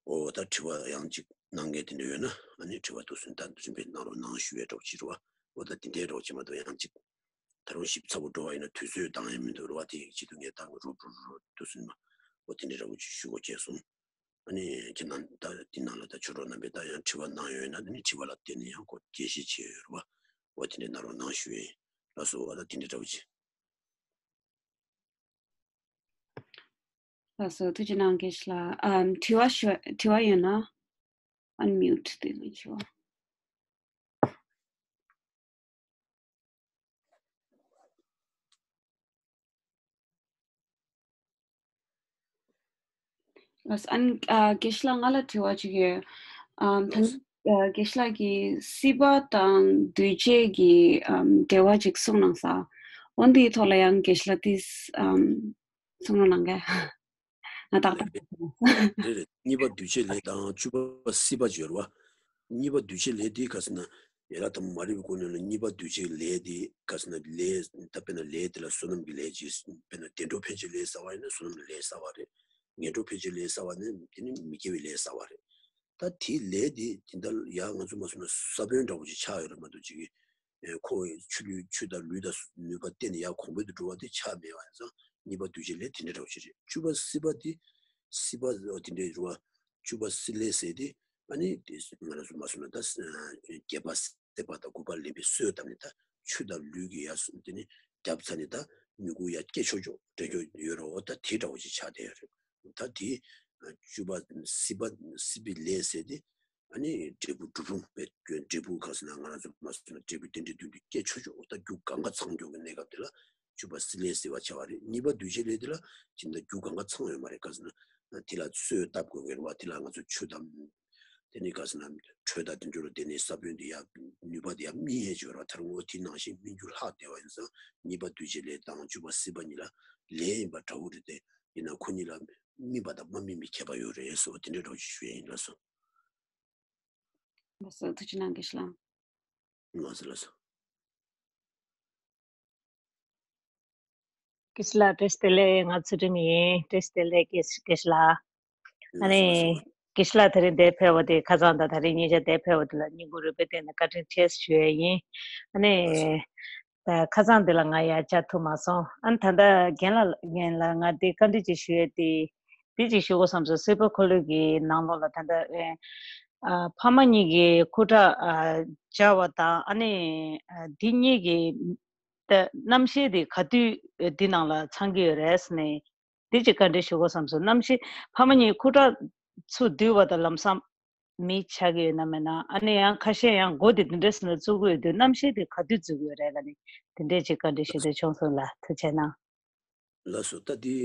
ཨོ་ད་དྲི་བ་ཡང་ཅིག་གནང་མཁན་དེ་འདྲ་ཡོད་ན་ཨ་ནི་དྲི་བ་དུ་སུན་ད་རིམ་པས་གནང་རོགས་གནང་ཞུ་བའི་གྲོགས་ཅིག་རེད་བ། ཨོ་ད་དེ་འདྲའི་གྲོགས་ཅིག་མ་གཏོགས་ཡང་ཅིག་ད་རུང་ཞིབ་ཚགས་པོ་འགྲོ་བ་ཡིན་ན་དུས་ཚོད་འདང་ཡང་མི་འདུག་རེད་བ། དེ་ཡིག་ཆེད་དུ་ངས་ད་རུང་རོབ་རོབ་རོབ་དུ་སུན་མ་ཨོ་དེ་འདྲའི་ར་བོ་ཅིག་ཞུ་དགོས་བྱས་སོང་། ཨ་ནི་ཁྱེད་རྣམས་ད་འདི་ནང་ལ་ད་ཆོས་གྲོགས་རྣམ་པས་ད་ཡང་དྲི་བ་གནང་ཡོད་ན་དེ་ནི་དྲི་བ་ལ་བརྟེན་ནས་ཡང་ཁོ་རྒྱས་བཤད་བྱས་ཡོད་རེད་བ། འོ་དེ་འདྲའི་གནང་རོགས་གནང་ཞུ་ཡིན། ལགས་སོ། འོ་ད་དེ་འདྲའི་འདྲ་བོ་ཅིག་ལགས་སོ། ཐུགས་རྗེ་གནང་། དགེ་བཤེས་ལགས། ཨམ། དྲི་བ་ཞུ། དྲི་བ་ཡོད་ན་ཨན་མིའུ་ཊི་དེ་ལ་ཞུ། ལགས་སོ། ཨན། ཨ། དགེ་བཤེས་ལགས་ང་ལ་དྲི་བ་ཅིག་ཡོད། ཨམ། ད། ལགས་སོ། ཨ། དགེ་བཤེས་ལགས་ཀྱིས་སྲིད་པ་དང་འདུས་བྱས་ཀྱི། ཨམ། འབྲེལ་བ་ཅིག་གསུངས་གནང་ས། འོན་ཏེ་ཐོག་ལ་ཡང་དགེ་བཤེས་ལགས་ཏིས། ཨམ། གསུང་རོགས་གནང་ག་ང་ཏག་ཏག་རེད་རེད། གཉིས་པ་འདུས་བྱས་ལས་དང་བཅུ་པ་སྲིད་པ་སྦྱོར་བ། གཉིས་པ་འདུས་བྱས་ལས་དེ་ག་ཟེར་ན། ཡ་ལ་དང་མ་རིག་པའི་སྒོ་ནས་ལ་གཉིས་པ་འདུས་བྱས་ལས་དེ་ག་ཟེར་ན་ལས་ད་དཔེར་ན་ལས་དེ་ལ་བསོད་ནམས་ཀྱི་ལས་ཅིག་དཔེར་ན་བདེ་འགྲོ་ཕན་ཆད་ལས་བསགས་པ་ཡིན་ན་བསོད་ནམས་ལས་བསགས་པ་རེད། ངན་འགྲོ་ཕན་ཆད་ལས་བསགས་པ་ནི་དེ་ནི་མི་དགེ་བའི་ལས་བསགས་པ་རེད། ད་དེའི་ལས་དེ་དེ་འདྲ་ཡ་ང་ཚོ་མ་སོང་ན་ས་བོན་འདྲ་བོ་ཅིག་ཆགས་ཡོད་རེད་མ་གཏོགས་ཅིག་གི་ཁོ་ཆུ་ལུད་ཆུ་དང་ལུད་དང་ནུས་པ་བརྟེན་ནས་ཡར་གོང་འཕེལ་དུ་འགྲོ་བ་དེ་ཆགས་མེད་པ་ཡིན་ཙང་གཉིས་པ་འདུས་བྱས་ལས་དེ་འདྲ་འདྲ་བོ་ཞིག་རེད། བཅུ་པ་སྲིད་པ་དེ་སྲིད་པ་དེ་འདྲའི་རུ་བ་བཅུ་པ་སྲིད་ལས་ཟེར་དེ་ཨ་ནི་དེ་ང་རང་ཚོ་མ་སོང་ན་ད་བརྒྱད་པ་སྲེད་པ་དང་དགུ་པ་ལེན་པའི་སྲོལ་བཏབ་ནས་ད་ཆུ་དང་ལུད་ཀྱི་ཡར་སོང་དེ་ནི་རྒྱབ་ཚ་ནས་ད་མྱུ་གུ་ཡར་སྐྱེ་ཆོག་ཆོག་འདྲ་ཆོག་ཡོད་རེད། འོ་ད་དེ་འདྲ་བོ་ཞིག་ཆགས་བསྡད་ཡོད་རེད། ད་དེ་བཅུ་པ་སྲིད་པ་སྲིད་པའི་ལས་ཟེར་དེ། ཨ་ནི་འབྲས་བུ་འབྲས་བུ་འབྲས་བུ་ག་ཟེར་ན་ང་རང་ཚོ་མ་ཟེར་ན་འབྲས་བུ་རྟེན་འབྲེལ་མདུན་དུ་སྐྱེ་ཆོག་ཆོག་ད་རྒྱུ་གང་ག་ཚང་འགྱོ་གི་གནས་སྐབས་དེ་ལ་བཅུ་པ་སྲིད་ལས་ཟེར་བ་བྱ་བ་རེད། གཉིས་པ་འདུས་བྱས་ལས་དེ་ལ་ཅི་འདྲ་རྒྱུ་གང་ག་ཚང་ཡོད་མ་རེད། ག་ཟེར་ན་དེ་ལ་སྲོལ་བཏབ་དགོས་ཀྱི་རེད་བ། དེ་ལ་ང་ཚོ་ཆུ་དང་དེ་ནི་ག་ཟེར་ན་དྲོད་དང་དེ་འབྱོར་དེ་ནི་ས་བོན་དེ་ཡ་ནུས་པ་དེ་ཡ་སྨིན་ཡས་ཅིག་ཡོད་རེད་བ། ད་རུང་འོ་དེ་ནང་བཞིན་སྨིན་རྒྱུ་ལྷག་བསྡད་པ་ཡིན་ཙང་གཉིས་པ་འདུས་བྱས་ལས་དང་བཅུ་པ་སྲིད་པ་གཉིས་ལ་ལས་ཡིན་པ་འདྲ་བོ་རེད་དེ། ཡིན་ན་ཁོ་གཉིས་ལ་སྨིན་པ་དང་མ་སྨིན་པའི་ཁྱད་པར་ཡོད་རེད་ཟེར་བ་དེ་འདྲའི་འདྲ་བོ་ཞིག་ཞུ་ཡས་ཡིན། ལགས་སོ། ལགས་སོ། ཐུགས་རྗེ་གནང་། དགེ་བཤེས་ལགས། ལགས་སོ་ལགས་སོ། དགེ་བཤེས་ལགས་བཀྲ་ཤིས་བདེ་ལེགས། ང་ཚུལ་ཁྲིམས་ཡིན། བཀྲ་ཤིས་བདེ་ལེགས་དགེ་བཤེས་ལགས། ཨ་ནི་ལགས་སོ་ལགས་སོ། དགེ་བཤེས་ལགས་དེ་རིང་འདིར་ཕེབས་པ་དེ་ཁ་སང་དང་དེ་རིང་གཉིས་ཆ་འདིར་ཕེབས་པ་དེ་ལ་སྙིང་ཁོང་རུས་པའི་གཏིང་ནས་བཀའ་དྲིན་ཆེ་ཞུ་ཡས་ཡིན། ཨ་ནི། ལགས་སོ། ད་ཁ་སང་འདི་ལ་ང་ཡར་བཅར་ཐུབ་མ་སོང་། ཨ་ནི་ད་ལྟ་རྒན་ལགས་རྒན་ལགས་ང་འདི་བཀའ་འདྲི་ཅིག་ཞུ་ཡས་དེ། འདི་ཅིག་ཞུ་དགོས་བསམ་སོང་། སྲིད་པ་འཁོར་ལོ་གི་ནང་ལོགས་ལ་ད་ལྟ་ཨ་ཕ་མ་གཉིས་ཀྱི་ཁུ་ཁྲག་ཨ་སྦྱར་བ་དང་ཨ་ནི་ཨ་འདི་གཉིས་ཀྱི་ད་རྣམ་ཤེས་དེ་ག་དུས་འདི་ནང་ལ་ཚང་གི་ཡོད་རེད་ཟེར་ནས། དེ་ཅིག་བཀའ་འདྲི་ཞུ་དགོས་བསམ་སོང་། རྣམ་ཤེས་ཕ་མ་གཉིས་ཁུ་ཁྲག་ཚུར་བསྡུས་པ་དང་ལམ་སང་མི་ཆགས་ཀྱི་ཡོད་ན་མེད་ན། ཨ་ནི་ཡང་ཁ་ཤས་ཡང་མགོ་དེ་དེ་འདྲ་ཟེར་ན་བཙུགས་ཀྱི་ཡོད་དུས་རྣམ་ཤེས་དེ་ག་དུས་བཙུགས་ཀྱི་ཡོད་རེད་ལབ་ནས་དེ་འདྲས་ཅིག་བཀའ་འདྲི་ཞུ་འདོད་བྱུང་སོང་ལགས། ཐུགས་རྗེ་གནང་། ལགས་སོ། ད་དེ་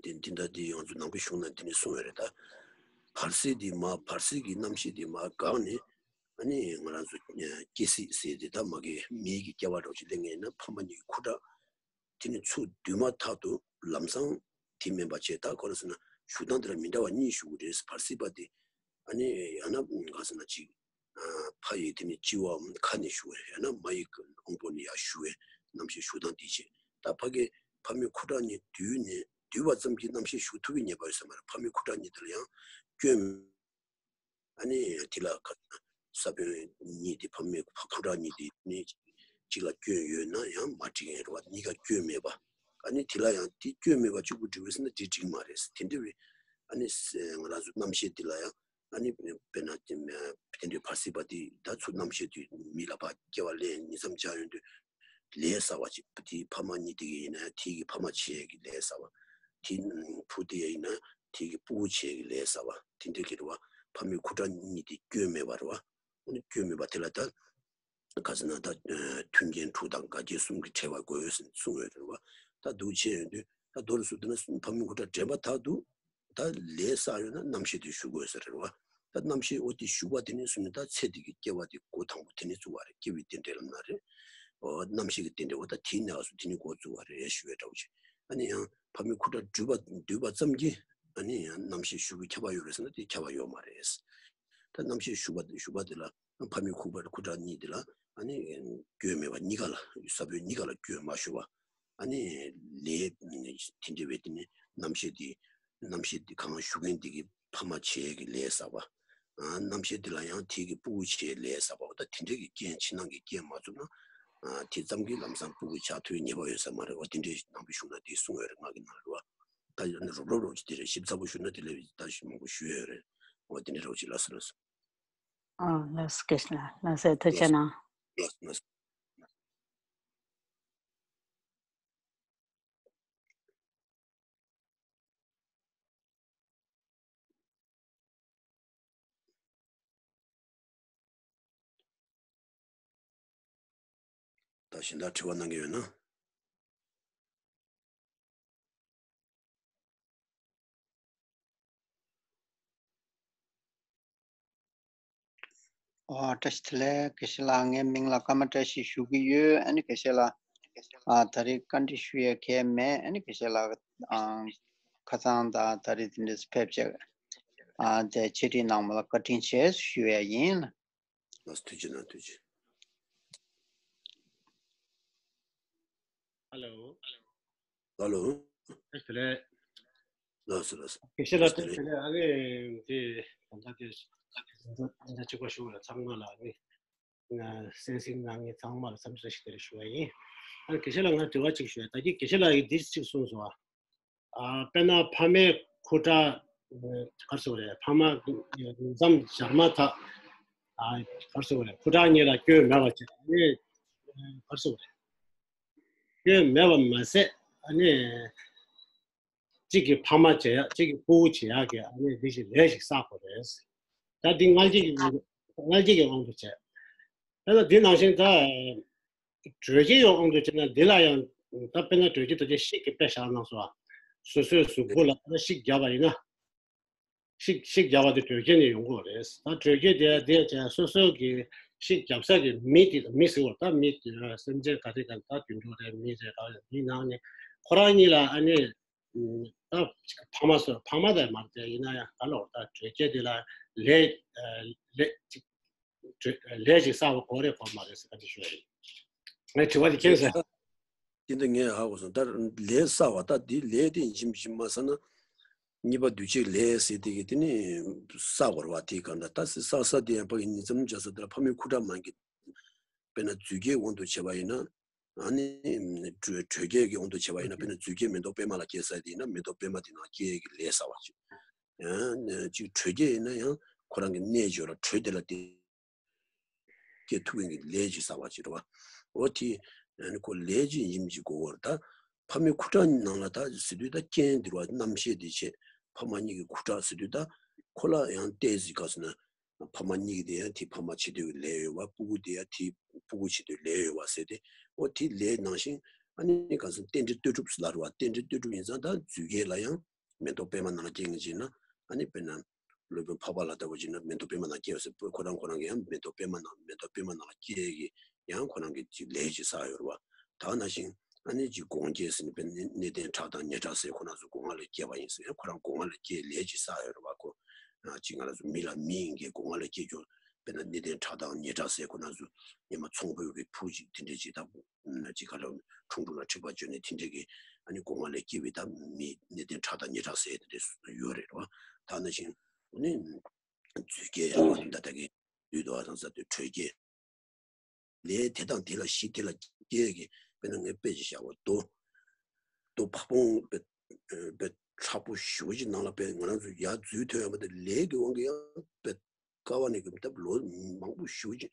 དེ་དེ་འདྲ་དེ་ཡང་ཚོ་ནང་པའི་གཞུང་ནང་དེ་ནས་གསུངས་ཡོད་རེད། ད་བར་སྲིད་དེ་མ་བར་སྲིད་ཀྱི་རྣམ་ཤེས་དེ་མ་འགག་ནས་ཨ་ནི་ང་རང་ཚོ་སྐྱེ་སྲིད་ཟེར་དེ་ད་མ་གི་མིའི་གི་སྐྱེ་བ་འདྲ་བོ་ཅིག་ལེན་མཁན་ཡིན་ན་ཕ་མ་གཉིས་ཀྱི་ཁུ་ཁྲག་དེ་ནི་ཚུར་བསྡུས་མ་ཐག་ཏུ་ལམ་སང་དེ་མིན་པ་བྱས། ད་ག་རེ་ཟེར་ན་བཞུགས་སྟངས་དེ་ལ་མི་འདྲ་བ་གཉིས་བཞུགས་ཀྱི་རེད། བར་སྲིད་པ་དེ་ཨ་ནི་ཡང་ན་ག་ཟེར་ན་ཅིག་ཕ་ཡི་དེ་ནི་ལྕི་བའམ་ཁ་ནས་ཞུ་བས། ཡང་ན་མ་ཡི་དབང་པོ་ནས་ཡར་ཞུ་བས། རྣམ་ཤེས་ཞུགས་སྟངས་དེ་བྱས། ད་ཕ་གི་ཕ་མའི་ཁུ་ཁྲག་གཉིས་བསྡུས་ནས་བསྡུས་པ་ཙམ་གྱིས་རྣམ་ཤེས་ཞུགས་ཐུབ་ཀྱི་ཉེས་པ་ཡོད་ས་མ་རེད། ཕ་མའི་ཁུ་ཁྲག་གཉིས་དེ་ལ་ཡང་སྐྱོན། ཨ་ནི་དེ་ལ་ཁ་ས་བོན་གཉིས་དེ་ཕ་མའི་ཁུ་ཁྲག་གཉིས་དེ་ནི་གཅིག་ལ་སྐྱོན་ཡོད་ན་ཡང་མ་འགྲིག་ཡིན་རེད་བ། གཉིས་ཀ་སྐྱོན་མེད་པ། ཨ་ནི་དེ་ལ་ཡང་དེ་སྐྱོན་མེད་པ་གཅིག་པུ་འགྲིག་པས་ཟེར་ན་དེ་འགྲིག་མ་རེད། དེ་འདྲ་བའི་ཨ་ནི་ང་རང་ཚོ་རྣམ་ཤེས་དེ་ལ་ཡང་ཨ་ནི་དཔེར་ན་དེ་འདྲའི་བར་སྲིད་པ་དེ་ད་ཚུར་རྣམ་ཤེས་དེ་མི་ལ་ཕར་སྐྱེ་བ་ལེན་ཉིང་མཚམས་སྦྱར་ཡོང་དུས་ལས་བསགས་པ་ཅིག་དེའི་ཕ་མ་གཉིས་དེ་གི་ཡིན་ན་ཡང་དེ་གི་ཕ་མ་བྱས་ཀྱི་ལས་བསགས་པ། དེའི་བུ་དེ་ཡིན་ན་དེ་གི་སྤུ་གུ་བྱས་ཀྱི་ལས་བསགས་པ་དེ་འདྲ་གི་རེད་བ། ཕ་མའི་ཁུ་ཁྲག་གཉིས་དེ་སྐྱོན་མེད་པ་རེད་བ། ཨ་ནི་སྐྱོན་མེད་པ་དེ་ལ་ད་ག་ཟེར་ན་ད་མཐུན་རྐྱེན་དྲུག་དང་འགལ་རྐྱེན་གསུམ་གྱི་བྲལ་བ་དགོས་ཡོད་ཟེར་གསུངས་ཡོད་རེད་བ། ད་འདུག་བྱས་ཡོང་དུས་ད་མདོར་བསྡུས་ན་ཕ་མའི་ཁུ་ཁྲག་འདྲེན་པ་དག་ཏུ་ད་ལས་བསགས་ཡོད་ན་རྣམ་ཤེས་དེ་ཞུགས་དགོས་ཟེར་རེད་བ། ད་རྣམ་ཤེས་འོ་དེ་ཞུགས་པ་དེ་ནས་བཟུང་ནས་ད་ཚེ་འདི་གི་སྐྱེ་བ་དེ་འགོ་དང་པོ་དེ་ནས་བཙུགས་པ་རེད། སྐྱེ་བའི་རྟེན་འབྲེལ་ལབ་ན་རེད། འོ་རྣམ་ཤེས་ཀྱི་རྟེན་འབྲེལ་འོ་ད་དེའི་ནས་བཟུང་དེ་ནས་འགོ་བཙུགས་པ་རེད་ཞུ་བའི་འདྲ་བོ་ཅིག་ཨ་ནི་ཡང་ཕ་མའི་ཁུ་ཁྲག་བསྡུས་པ་བསྡུས་པ་ཙམ་གྱིས་ཨ་ནི་ཡང་རྣམ་ཤེས་ཞུགས་པའི་ཁྱབ་པ་ཡོད་རེད་ཟེར་ན་དེ་ཁྱབ་པ་ཡོད་མ་རེད། ད་རྣམ་ཤེས་ཞུགས་པ་ཞུགས་པ་དེ་ལ་ཕ་མའི་ཁུ་ཁྲག་ཁུ་ཁྲག་གཉིས་དེ་ལ་ཨ་ནི་སྐྱོན་མེད་པ་གཉིས་ཀ་ལ་ས་བོན་གཉིས་ཀ་ལ་སྐྱོན་མ་ཞུགས་པ། ཨ་ནི་ལས་དེ་འདྲ་བའི་དེ་ནི་རྣམ་ཤེས་དེ་རྣམ་ཤེས་དེ་གང་བཞུགས་མཁན་དེ་གི་ཕ་མ་བྱས་ཀྱི་ལས་བསགས་པ། ཨ་རྣམ་ཤེས་དེ་ལ་ཡང་དེ་གི་སྤུ་གུ་བྱས་ལས་བསགས་པ། འོ་ད་དེ་འདྲ་གི་རྐྱེན་ཕྱི་ནང་གི་རྐྱེན་མ་ཚུགས་ན། ཨ་དེ་ཙམ་གྱིས་ལམ་སང་སྤུ་གུ་ཆགས་ཐུབ་ཉེས་པ་ཡོད་ས་མ་རེད། འོ་དེ་འདྲའི་ནང་པའི་གཞུང་ན་དེ་གསུངས་ཡོད་རེད། ང་གི་ནང་རེད་བ། ད་ཡང་ན་རོབ་རོབ་རོབ་ཀྱི་དེ་རེད། ཞིབ་ཚགས་པོ་ཞུ་ན་དེ་ལས་ད་ཞིབ་མང་པོ་ཞུ་ཡོད་རེད། འོ་དེ་འདྲ་རོགས་ཅིག་ལགས་སོ། ལགས་སོ། ཨ་ལགས་སོ། སྐད་ཆ་ལགས་སོ། ཐུགས་རྗེ་གནང་། ལགས་སོ། ལགས་སོ། ད་གཞན་དག་དྲི་བ་གནང་གི་ཡོད་ན། ཨོ་བཀྲ་ཤིས་བདེ་ལེགས། དགེ་བཤེས་ལགས། ངའི་མིང་ལ་ཀརྨ་བཀྲ་ཤིས་ཞུ་གི་ཡོད། ཨ་ནི་དགེ་བཤེས་ལགས། ཨ་ད་རེས་བཀའ་འདྲི་ཞུ་ཡ་གང་ཡང་མེད། ཨ་ནི་དགེ་བཤེས་ལགས་ཨ་ཁ་སང་དང་ད་རེས་དེ་འདྲས་ཕེབས་བྱས་ཨ་དེ་འཆད་ཁྲིད་གནང་བ་ལ་བཀའ་དྲིན་ཆེ་ཞུ་ཡ་ཡིན། ལགས་སོ། ཐུགས་རྗེ་གནང་། ཐུགས་རྗེ། ཧ་ལོ། ཧ་ལོ། བཀྲ་ཤིས་བདེ་ལེགས། ལགས་སོ། ལགས་སོ། དགེ་བཤེས་ལགས། བཀྲ་ཤིས་བདེ་ལེགས། ཨ་ནི་དེ་ད་ལྟ་དེ་ད་ལྟ་གཅིག་པ་ཞུ་བ་ལ་ཚང་མ་ལ་ཨ་ནི་ང་གསན་གཟིགས་གནང་མཁན་ཚང་མ་ལ་འཚམས་འདྲི་ཞིག་དེ་རེ་ཞུ་བ་ཡིན། ཨ་ནི་དགེ་བཤེས་ལགས། ང་དྲི་བ་གཅིག་ཞུ་ཡ། ད་གིན་དགེ་བཤེས་ལགས་ཀྱིས་འདི་གཅིག་གསུངས་སོང་། ཨ་དཔེར་ན་ཕ་མའི་ཁུ་ཁྲག་ག་རེ་ཟེར་དགོས་རེད། ཕ་མ་མཚམས་སྦྱར་མ་ཐག་ཨ་ག་རེ་ཟེར་དགོས་རེད། ཁུ་ཁྲག་གཉིས་ལ་སྐྱོན་མེད་པ་བྱས། ཨ་ནི་ག་རེ་ཟེར་དགོས་རེད། སྐྱོན་མེད་པ་མ་ཟད་ཨ་ནི་གཅིག་གི་ཕ་མ་བྱེད་ཡག་གཅིག་གི་སྤུ་གུ་བྱེད་ཡག་གི་ཨ་ནི་འདི་ཞིག་ལས་ཤིག་བསགས་དགོས་རེད། ད་འདི་མངལ་སྐྱེས་ཀྱི་དབང་དུ་མངལ་སྐྱེས་ཀྱི་དབང་དུ་བྱས། ད་ལྟ་འདི་ནང་བཞིན་ད་དྲོད་སྐྱེད་ཀྱི་དབང་དུ་བྱས་ན་འདི་ལ་ཡང་ད་དཔེར་ན་དྲོད་སྐྱེད་ད་ལྟ་ཤིག་གི་དཔེ་བཞག་གནང་སོང་། སོ་སོའི་གཟུགས་པོ་ལ་ད་ཤིག་བརྒྱབ་པ་ཡིན་ན། ཤིག་ཤིག་བརྒྱབ་པ་དེ་དྲོད་སྐྱེད་ནས་ཡོང་གི་རེད། ད་དྲོད་སྐྱེད་དེ་དེ་བྱས་སོ་སོ་གི་ཤིག་བརྒྱབ་ས་གི་མི་དེ་མི་ཟེར་བ་ད་མི་དེ་སེམས་ཅན་ག་རེ་ག་རེ་ད་དུད་འགྲོ་རེད། མི་རེད། ག་རེ་མི་ནང་ནས་ཁོ་རང་གཉིས་ལ་ཨ་ནི་ད་ཕ་མ་སོ་ཕ་མ་དེ་མ་རེད། ཡིན་ན་ཡང་ག་ལོར་ད་དྲོད་སྐྱེད་དེ་ལ་ལས་ལས་ཅིག་ལས་ཅིག་བསགས་པ་དགོས་རེད་དགོས་མ་རེད་ཟེར་ག་དེ་ཞུ་ཡ་ཡིན། ངས་དྲི་བ་དེ་ཁྱེད་ཟེར། དེ་འདྲ་ངས་ཧ་གོ་སོང་། ད་ལས་བསགས་པ་ད་དེ་ལས་དེ་ཡིན་གཅིག་མིན་གཅིག་མ་བསགས་ན་གཉིས་པ་འདུས་བྱས་ལས་ཟེར་དེ་གི་དེ་ནི་བསགས་དགོས་རེད་བ། དེ་གང་འདྲ་ད་ཟེར་བསགས་ས་དེ་ཡང་ཕ་གི་ཉིང་མཚམས་སྦྱར་ས་དེ་ལ་ཕ་མའི་ཁུ་ཁྲག་མ་གི་དཔེར་ན་རྫུས་སྐྱེས་དབང་དུ་བྱས་པ་ཡིན་ན། ཨ་ནི་དྲོད་དྲོད་སྐྱེད་ཀྱི་དབང་དུ་བྱས་པ་ཡིན་ན་དཔེར་ན་རྫུས་སྐྱེས་མེ་ཏོག་པད་མ་ལ་སྐྱེས་ས་དེ་ཡིན་ན་མེ་ཏོག་པད་མ་དེ་ནང་སྐྱེ་ཡས་ཀྱི་ལས་བསགས་པ་ཅིག་ཡང་ཅིག་དྲོད་སྐྱེད་ཡིན་ན་ཡང་ཁོ་རང་གི་གནས་སྦྱོར་ལ་དྲོད་དེ་ལ་དེ་སྐྱེ་ཐུབ་མཁན་གྱི་ལས་ཅིག་བསགས་པ་ཅིག་རེད་བ། འོ་དེ་ཨ་ནི་ཁོ་ལས་ཅིག་ཡིན་ཅིག་དགོས་པར་ད་ཕ་མའི་ཁུ་ཁྲག་ནང་ལ་ད་ཟེར་དུས་ད་རྐྱེན་འདི་རེད་བ། རྣམ་ཤེས་དེ་བྱས་ཕ་མ་གཉིས་ཀྱི་ཁུ་ཁྲག་ཟེར་དུས་ད་ཁོ་ལ་ཡང་ཏོག་ཙམ་ག་ཟེར་ན། ཕ་མ་གཉིས་ཀྱི་དེ་ཡང་དེ་ཕ་མ་བྱེད་འདོད་ཀྱི་ལས་ཡོད་པ། སྤུ་གུ་དེ་ཡང་དེ་སྤུ་གུ་བྱེད་འདོད་ལས་ཡོད་པ་ཟེར་ཏེ། འོ་དེ་ལས་ནང་བཞིན་ཨ་ནི་ག་ཟེར་རྟེན་འབྲེལ་ལྟོས་གྲུབ་ལབ་རེད་བ། རྟེན་འབྲེལ་ལྟོས་གྲུབ་ཡིན་ཙང་ད་རྫུས་སྐྱེས་ལ་ཡང་མེ་ཏོག་པད་མ་ནང་ལ་སྐྱེ་མཁན་ཅིག་ཡིན་ན་ཨ་ནི་དཔེར་ན་སློབ་དཔོན་འཕགས་པ་ལྷ་ལྟ་བུ་ཅིག་ན་མེ་ཏོག་པད་མ་ནང་སྐྱེ་བ་ཟེར། ཁོ་རང་ཁོ་རང་གི་ཡང་མེ་ཏོག་པད་མ་ནང་མེ་ཏོག་པད་མ་ནང་ལ་སྐྱེ་ཡས་ཀྱི་ཡང་ཁོ་རང་གི་ཅིག་ལས་ཅིག་བསགས་ཡོད་རེད་བ། ད་ནང་བཞིན་ཨ་ནི་ཅིག་སྒོ་ང་སྐྱེས་ཟེར་ནས་དཔེར་ན་གནས་བརྟན་ཁྲག་དང་ཉེ་ཁྲག་ཟེར་ཁོ་རང་ཚོ་སྒོ་ང་ལ་སྐྱེས་པ་ཡིན་ཟེར། ཁོ་རང་སྒོ་ང་ལ་སྐྱེས་ལས་ཅིག་བསགས་ཡོད་རེད་བ། ཁོ་ཅིག་ང་རང་ཚོ་མི་ལ་མི་ཡིན་གྱི་སྒོ་ང་ལ་སྐྱེས་ཀྱང་དཔེར་ན་གནས་བརྟན་ཁྲག་དང་ཉེ་ཁྲག་ཟེར། ཁོ་རང་ཚོ་སྔོན་མ་ཚོང་དཔོན་གྱི་བུ་ཅིག་དེ་འདྲས་ཅིག་ད་ཅིག་ག་ལ་ཁྲུང་ཁྲུང་ལ་འཁྲིག་པ་བཅོས་ནས་དེ་འདྲས་ཀྱི་ཨ་ནི་སྒོ་ང་ལ་སྐྱེས་པའི་ད་མི་གནས་བརྟན་ཁྲག་དང་ཉེ་ཁྲག་ཟེར་དེ་འདྲས་ཡོད་རེད་བ། ད་ནང་བཞིན་ཨ་ནི་རྫུས་སྐྱེས་ཡང་ད་ལྟ་གི་ལུས་དུ་བ་དང་ཟ་དུས་དྲོད་སྐྱེས། ལས་དེ་དང་དེ་ལ་གཞི་དེ་ལ་སྐྱེ་གི། དཔེར་ན་ངས་དཔེ་ཅིག་བཞག་པ། རྡོ་རྡོ་ཕ་བོང་དཔེ་དཔེ་མཁྲེགས་པོ་ཞེ་པོ་ཅིག་ནང་ལ་དཔེ་ང་རང་ཚོ་ཡར་འཛུལ་ཐོན་ཡོད་པ་དེ་ལས་ཀྱི་དབང་གིས་ཡང་དཔེ་དཀའ་བ་ནས་ཀྱི་སྟབས་ལོ་མང་པོ་ཞེ་པོ་ཅིག་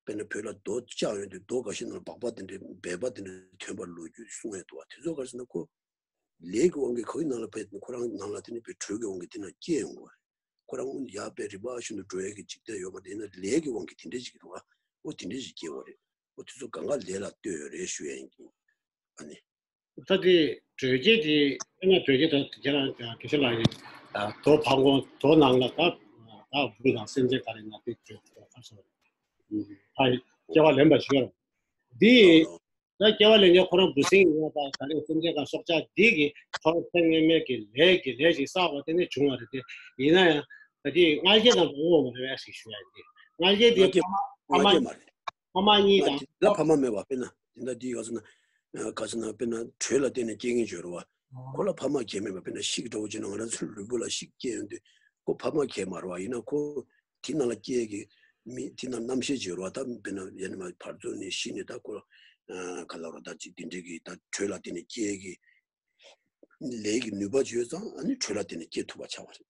དཔེར་ན་བོད་ལ་རྡོ་བཅག་ཡོང་དུས་རྡོ་འགའ་ཤས་ནང་ལ་སྦག་སྦག་དེ་འདྲའི་སྦལ་པ་དེ་འདྲའི་ཐོན་པ་ལོ་རྒྱུས་གསུང་ཡས་འདུག་བ། དེ་ཚོ་ག་རེ་ཟེར་ན་ཁོ་ལས་ཀྱི་དབང་གིས་ཁོའི་ནང་ལ་དཔེ་ཁོ་རང་ནང་ལ་དེ་ནི་དཔེ་དྲོད་ཀྱི་དབང་གིས་དེ་ནང་སྐྱེ་ཡོང་གི་བ་རེད། ཁོ་རང་ཡར་དཔེ་རི་བ་ཤིན་ཏུ་འགྲོ་ཡས་ཀྱི་འཇིག་རྟེན་ཡོད་མ་རེད། ཡིན་ན་ལས་ཀྱི་དབང་གིས་དེ་འདྲ་ཞིག་རེད་བ། ཨོ་དེ་འདྲ་ཞིག་སྐྱེ་བ་རེད། ཨོ་དེ་ཚོ་གང་ག་ལས་ལ་ལྟོས་ཡོད་རེད་ཞུ་ཡ་ཡིན་གྱི། ཨ་ནི། ད་དེ་དྲོད་སྐྱེད་དེ་དཔེར་ན་དྲོད་སྐྱེད་དང་དེ་རང་དགེ་བཤེས་ལགས་ཀྱིས་རྡོ་ཕ་བོང་རྡོ་ནང་ལ་ད་ད་འབུ་དང་སེམས་ཅན་ག་རེ་ན་དེ་དྲོད་ཁ་སོ་ཨ་སྐྱེ་བ་ལེན་པ་ཞིག་ཡོད་རེད། འདི་ད་སྐྱེ་བ་ལེན་མཁན་ཁོ་རང་འབུ་སྲིན་ཡིན་ན་ད་ག་རེ་སེམས་ཅན་ག་སྲོག་ཆགས་འདི་གི་ཁོ་རང་ཚེ་སྔོན་མའི་གི་ལས་ཀྱི་ལས་ཞིག་བསགས་པ་དེ་ནས་བྱུང་བ་རེད་དེ། ཡིན་ན་ཡང་ད་དེ་མངལ་སྐྱེས་དང་འདྲ་བོ་མ་རེད་པས་ཞིག་ཞུ་ཡ་ཡིན་ཏེ། མངལ་སྐྱེས་དེ་ཕ་མ་ཕ་མ་མངལ་སྐྱེས་མ་རེད། ཕ་མ་གཉིས་མངལ་དང་སྐྱེས་ད་ཕ་མ་མེད་པ་དཔེར་ན་དེ་འདྲ་འདི་ཡོད་ཟེར་ན། ཨ་ག་ཟེར་ན་དཔེར་ན་དྲོད་ལ་བརྟེན་ནས་སྐྱེ་མཁན་ཅིག་ཡོད་རེད་བ། ཁོ་ལ་ཕ་མ་གལ་མེད་པ། དཔེར་ན་ཤིག་འདྲ་བོ་ཅིག་ན་ང་རང་ཚོའི་ལུས་པོ་ལ་ཤིག་སྐྱེ་ཡོང་དུས་ཁོ་ཕ་མ་གལ་མ་རེད་བ། ཡིན་ན་ཁོ་དེ་ནང་ལ་སྐྱེ་གི་མི་དེ་ནང་རྣམ་ཤེས་ཅིག་ཡོད་རེད་བ། ད་དཔེར་ན་ཡང་ན་མ་བར་དོ་ནས་ཤི་ནས་ད་ཁོ་ཨ་ག་ལ་རོ་ད་ཅིག་དེ་འདྲའི་གི་ད་དྲོད་ལ་བརྟེན་ནས་སྐྱེ་གི་ལས་ཀྱི་ནུས་པ་ཅིག་ཡོད་ཙང་ཨ་ནི་དྲོད་ལ་བརྟེན་ནས་སྐྱེ་ཐུབ་པ་ཆགས་པ་རེད།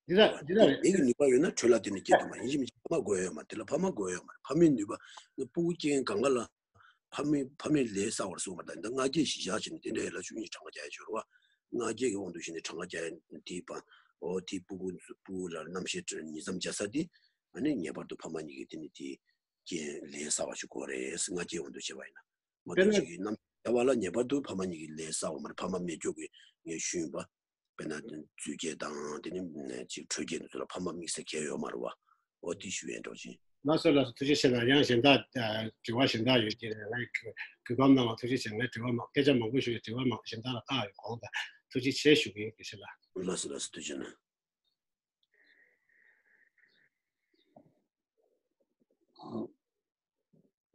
འདི་ར་འདི་ར་རེད། ལས་ཀྱི་ནུས་པ་ཡོད་ན་དྲོད་ལ་བརྟེན་ནས་སྐྱེ་ཐུབ་མ། ཡིན་གཅིག་མིན་གཅིག་ཕ་མ་དགོས་ཡོད་མ་རེད། དེ་ལ་ཕ་མ་དགོས་ཡོད་མ་རེད། ཕ་མའི་ནུས་པ་ནི་སྤུ་གུ་སྐྱེ་མཁན་གང་ག་ལ་ཕ་མའི་ཕ་མའི་ལས་བསགས་པར་གསུངས་པ་དང་། མངལ་སྐྱེས་བཞི་ཆ་བྱས་ནས་དེ་འདྲ་ཡིན་ལ་བཅུ་གཉིས་གྲངས་ཀ་རྒྱག་ཡ་ཅིག་ཡོད་རེད་བ། མངལ་སྐྱེས་ཀྱི་དབང་དུ་བྱས་ནས་གྲངས་ཀ་རྒྱག་ཡ་དེའི་བར་འོ་དེའི་སྤུ་གུ་སྤུ་གུ་ལ་རྣམ་ཤེས་ཉིས་མཚམས་སྦྱར་ས་དེ་ཨ་ནི་ངེས་པར་དུ་ཕ་མ་གཉིས་ཀྱི་དེ་ནི་དེའི་རྐྱེན་ལས་བསགས་པ་ཞིག་དགོས་རེད། མངལ་སྐྱེས་དབང་དུ་བྱས་པ་ཡིན་ན། མ་གཏོགས་གཅིག་གིས་རྣམ་རྒྱལ་བ་ལ་ངེས་པར་དུ་ཕ་མ་གཉིས་ཀྱི་ལས་བསགས་པ་མ་རེད། ཕ་མ་མེད་སྐྱོ་གི་ངས་ཞུས་པ། དཔེར་ན་རྫུས་སྐྱེས་དང་དེ་ནི་ཅིག་དྲོད་སྐྱེས་དེ་ཚོ་ལ་ཕ་མ་དམིགས་བསལ་གལ་ཡོད་མ་རེད་བ། འོ་དེ་ཞུ་ཡས་འགྲོ་ཅིང་། ལགས་སོ་ལགས་སོ། ཐུགས་རྗེ་ཆེ་ལགས། ཡང་གཞན་དག་དྲི་བ་གཞན་དག་ཡོད་ཀྱི་རེད། ལགས་གུས་གུས་པ་གནང་བ་ཐུགས་རྗེ་ཆེ། ངས་དྲི་བ་མང་སྐད་ཆ་མང་པོ་ཞུ་ཡས་དྲི་བ་མང་གཞན་དག་ལ་བཀག་ཡོད། དགོངས་དག་ཐུགས་རྗེ་ཆེ་ཞུ་གི་ཡོད། དགེ་བཤེས་ལགས། ལགས་སོ་ལགས་སོ། ཐུགས་རྗེ་གནང་།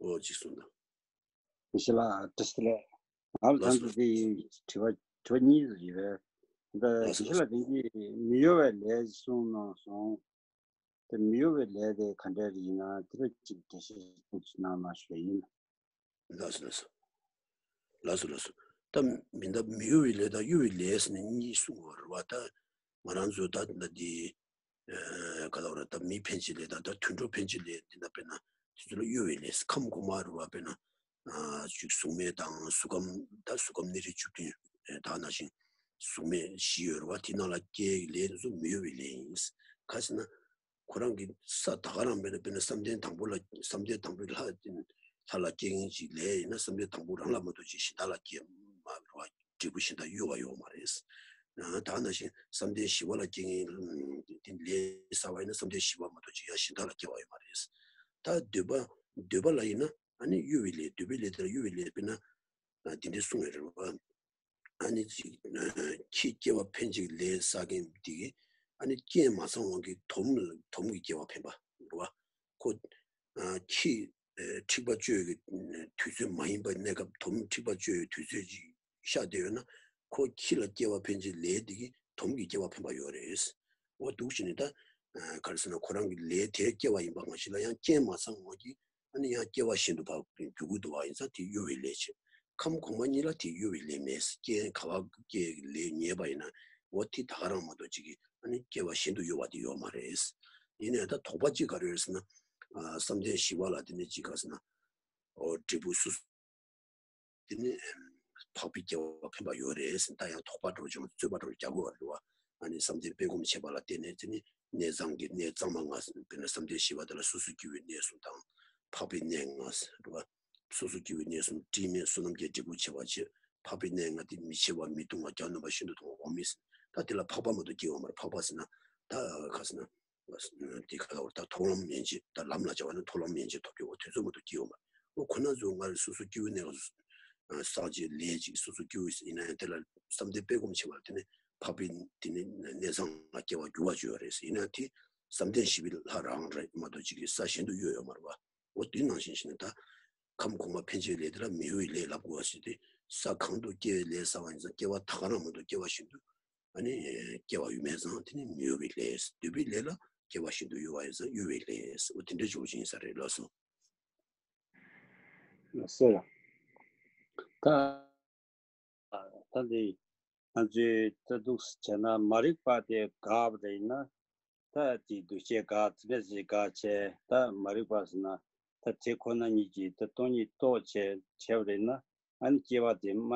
འོ་ཅིག་གསུངས་དང་། དགེ་བཤེས་ལགས་བཀྲ་ཤིས་བདེ་ལེགས། ང་ལ་ལགས་ད་སོ། ལྟ་དེ་དྲི་བ་དྲི་བ་གཉིས་ཡོད་རེད། ད་ལགས་སོ། དགེ་བཤེས་ལགས་དེང་གི་མི་གཡོ་བའི་ལས་གསུངས་གནང་སོང་། དེ་མི་གཡོ་བའི་ལས་དེ་ག་འདྲ་རེད་ཡིན་ན་དེ་ལ་ཅིག་འགྲེལ་བཤད་ཅིག་གནང་ན་ཞུ་ཡ་ཡིན། ལགས་སོ་ལགས་སོ། ལགས་སོ་ལགས་སོ། ད་མི་ད་མི་གཡོ་བའི་ལས་དང་གཡོ་བའི་ལས་ཟེར་ནས་གཉིས་གསུངས་པ་རེད་བ། ད་ང་རང་ཚོ་ད་ད་འདི་ཨ་ག་ལ་བ་ར་ད་མི་འཕེན་བྱེད་ལས་དང་ད་དུད་འགྲོ་འཕེན་བྱེད་ལས་འདི་འདྲ་དཔེར་ན་དེ་ཚོ་ལ་གཡོ་བའི་ལས། ཁམས་གོང་མ་རུ་བ་དཔེར་ན་ཨ་ཅིག་གཟུགས་མེད་དང་གཟུགས་ཁམས། ད་གཟུགས་ཁམས་ནི་རིགས་བཅུ་བདུན་ཨ་ད་ནང་བཞིན་གཟུགས་མེད་བཞི་ཡོད་རུ་བ། དེ་ནང་ལ་སྐྱེ་ལས་དེ་ཚོ་མི་གཡོ་བའི་ལས་ཡིན། ག་ཟེར་ན་ཁོ་རང་གི་ས་ད་ག་རང་དཔེར་ན་དཔེར་ན་བསམ་གཏན་དང་པོ་ལ་བསམ་གཏན་དང་པོའི་ལྷ་ལྷ་ལ་སྐྱེ་མཁན་ཅིག་ལས་ཡིན་ན་བསམ་གཏན་དང་པོ་རང་ལ་མ་གཏོགས་ཅིག་གཞན་དག་ལ་སྐྱེ་མ་རུ་བ། འབྲས་བུ་གཞན་དག་གཡོ་བ་ཡོད་མ་རེད། ཨ་ད་ནང་བཞིན་བསམ་གཏན་བཞི་པ་ལ་སྐྱེ་མཁན་དེ་ལས་བསགས་པ་ཡིན་ན་བསམ་གཏན་བཞི་པ་མ་གཏོགས་ཅིག་ཡང་གཞན་དག་ལ་སྐྱེ་བ་ཡོད་མ་རེད། ད་འདོད་པ་འདོད་པ་ལ་ཡིན་ན་ཨ་ནི་གཡོ་བའི་ལས། འདོད་པའི་ལས་དེ་ལ་གཡོ་བའི་ལས། དཔེར་ན་ཨ་དེ་འདྲའི་གསུངས་ཡོད་རེད་བ། ཨ་ནི་ཅིག་ཨ་ཁྱི་སྐྱེ་བ་འཕེན་བྱེད་ཀྱི་ལས་བསགས་མཁན་དེ་གིས་ཨ་ནི་རྐྱེན་མ་ཚང་བ་གི་དོམ་དོམ་གྱི་སྐྱེ་བ་འཕེན་པ་རེད་བ། ཁོ་ཨ་ཁྱི་ཨ་འཁྲིག་པ་གཅོད་ཀྱི་དུས་ཚོད་མ་ཡིན་པའི་གནས་སྐབས། དོམ་འཁྲིག་པ་གཅོད་ཀྱི་དུས་ཚོད་ཅིག་ཤར་བསྡད་ཡོད་ན་ཁོ་ཁྱི་ལ་སྐྱེ་བ་འཕེན་བྱེད་ཀྱི་ལས་དེ་གིས་དོམ་གྱི་སྐྱེ་བ་འཕེན་པ་ཡོད་རེད། འོ་འདུག་བྱས་ནས་ད་ཨ་ག་རེ་ཟེར་ན་ཁོ་རང་གི་ལས་དེའི་སྐྱེ་བ་ཡིན་པ་ང་ཞིག་ལ་ཡང་རྐྱེན་མ་ཚང་བ་གིས་ཨ་ནི་ཡང་སྐྱེ་བ་གཞན་དུ་ཕར་འགྱུར་གྱི་འདུག་བ་ཡིན་ཙང་དེ་གཡོ་བའི་ལས་བྱེད། ཁམས་གོང་མ་གཉིས་ལ་དེ་གཡོ་བའི་ལས་མེད། རྐྱེན་ག་བ་སྐྱེ་ལས་ཉེས་པ་ཡིན་ན་འོ་དེ་ད་ག་རང་མ་གཏོགས་ཅིག་གིས་ཨ་ནི་སྐྱེ་བ་གཞན་དུ་གཡོ་བ་དེ་ཡོད་མ་རེད། ཡིན་ནའི་ད་དོགས་པ་གཅིག་ག་རེ་ཡོད་ཟེར་ན། ཨ་བསམ་གཏན་བཞི་པ་ལ་དེ་ནི་གཅིག་ག་ཟེར་ན། འོ་འབྲས་བུ་སོ་སོ་དེ་ནི་འཕགས་པའི་སྐྱེ་བ་འཕེན་པ་ཡོད་རེད་ཟེར། ད་ཡང་དོགས་པ་འདྲ་བོ་བྱུང་རྩོད་པ་འདྲ་བོ་རྒྱག་དགོས་པ་རེད་བ། ཨ་ནི་བསམ་གཏན་སྤེལ་སྒོམ་བྱེད་པ་ལ་བརྟེན་ནས་དེ་ནི་གནས་གཙང་གི་གནས་གཙང་མ་ལྔ་ཟེར། དཔེར་ན་བསམ་གཏན་བཞི་པ་དེ་ལ་སོ་སོ་སྐྱེ་བོའི་གནས་གསུམ་དང་། འཕགས་པའི་གནས་ལྔ་ཟེར་བ། སོ་སོ་སྐྱེ་བོའི་གནས་གསུམ། དྲི་མེད་བསོད་ནམས་ཀྱི་འབྲས་བུ་བྱེད་པར་བྱེད། འཕགས་པའི་གནས་ལྔ་སྟེ། མི་འཆི་བ། མི་ལྟུང་བ། བརྒྱ་ནོམ་པ། ཤིན་ཏུ་གཏོང་བ། འོག་མིན་ཟེར། ད་དེ་ལ་འཕགས་པ་མ་གཏོགས་སྐྱེ་བ་མ་རེད། འཕགས་པ་ཟེར་ན་ད་ག་ཟེར་ན། དེ་ག་ལ་བར་ད་མཐོང་ལམ་མན་ཆད། ད་ལམ་ལ་བྱ་བ་ནི་མཐོང་ལམ་མན་ཆད་ཐོབ་ཀྱི། འོ་དེ་ཚོ་མ་གཏོགས་སྐྱེ་བ་མ་རེད། འོ་ཁོ་ན་ཚོ་སྔར་སོ་སོ་སྐྱེ་བོའི་གནས་ལ་བསགས་བྱས་ལས་ཅིག་སོ་སོ་སྐྱེ་བོ་ཡིན་ན་ཡང་དེ་ལ་བསམ་གཏན་སྤེལ་སྒོམ་བྱེད་པ་ལ་དེ་ནི་འཕགས་པའི་དེ་ནི་གནས་གཙང་ལ་སྐྱེ་བ་འགྱུར་བ་ཅིག་ཡོད་རེད་ཟེར། ཡིན་ན་དེ་བསམ་གཏན་བཞི་པའི་ལྷ་རང་རེད་མ་གཏོགས་ཅིག་གིས་ས་གཞན་དུ་གཡོས་ཡོད་མ་རེད་བ། འོ་དེ་ནང་བཞིན་བྱས་ནས་ད་ཁམས་གོང་མ་འཕེན་བྱེད་ལས་དེ་ལ་མི་གཡོ་བའི་ལས་ལབ་དགོས་པ་ཞིག་སྟེ། ས་གང་དུ་སྐྱེ་བའི་ལས་བསགས་པ་ཡིན་ཙང་སྐྱེ་བ་ད་ག་རང་མ་གཏོགས་སྐྱེ་བ་གཞན་དུ་ཨ་ནི་སྐྱེ་བ་ཡོད་མེད་ཙང་དེ་ནི་མི་གཡོ་བའི་ལས། འདོད་པའི་ལས་ལ་སྐྱེ་བ་གཞན་དུ་གཡོ་བ་ཡིན་ཙང་གཡོ་བའི་ལས། འོ་དེ་འདྲ་ཅིག་ཡིན་ས་རེད། ལགས་སོ། ལགས་སོ། ད་ད་འདི་ང་ཚོས་ད་འདུག་བྱས་ན་མ་རིག་པ་དེ་འགགས་པ་རེད་ན། ད་དེ་འདུ་བྱེད་འགག་ཙི་ནས་ཅི་འགག་བྱས། ད་མ་རིག་པ་ཟེར་ན་ད་དེ་ཁོ་ན་ཉིད་ཀྱིས་ད་སྟོང་ཉིད་རྟོགས་བྱས་བྱས་པ་རེད་ན། ཨ་ནི་སྐྱེ་བ་དེ་མ་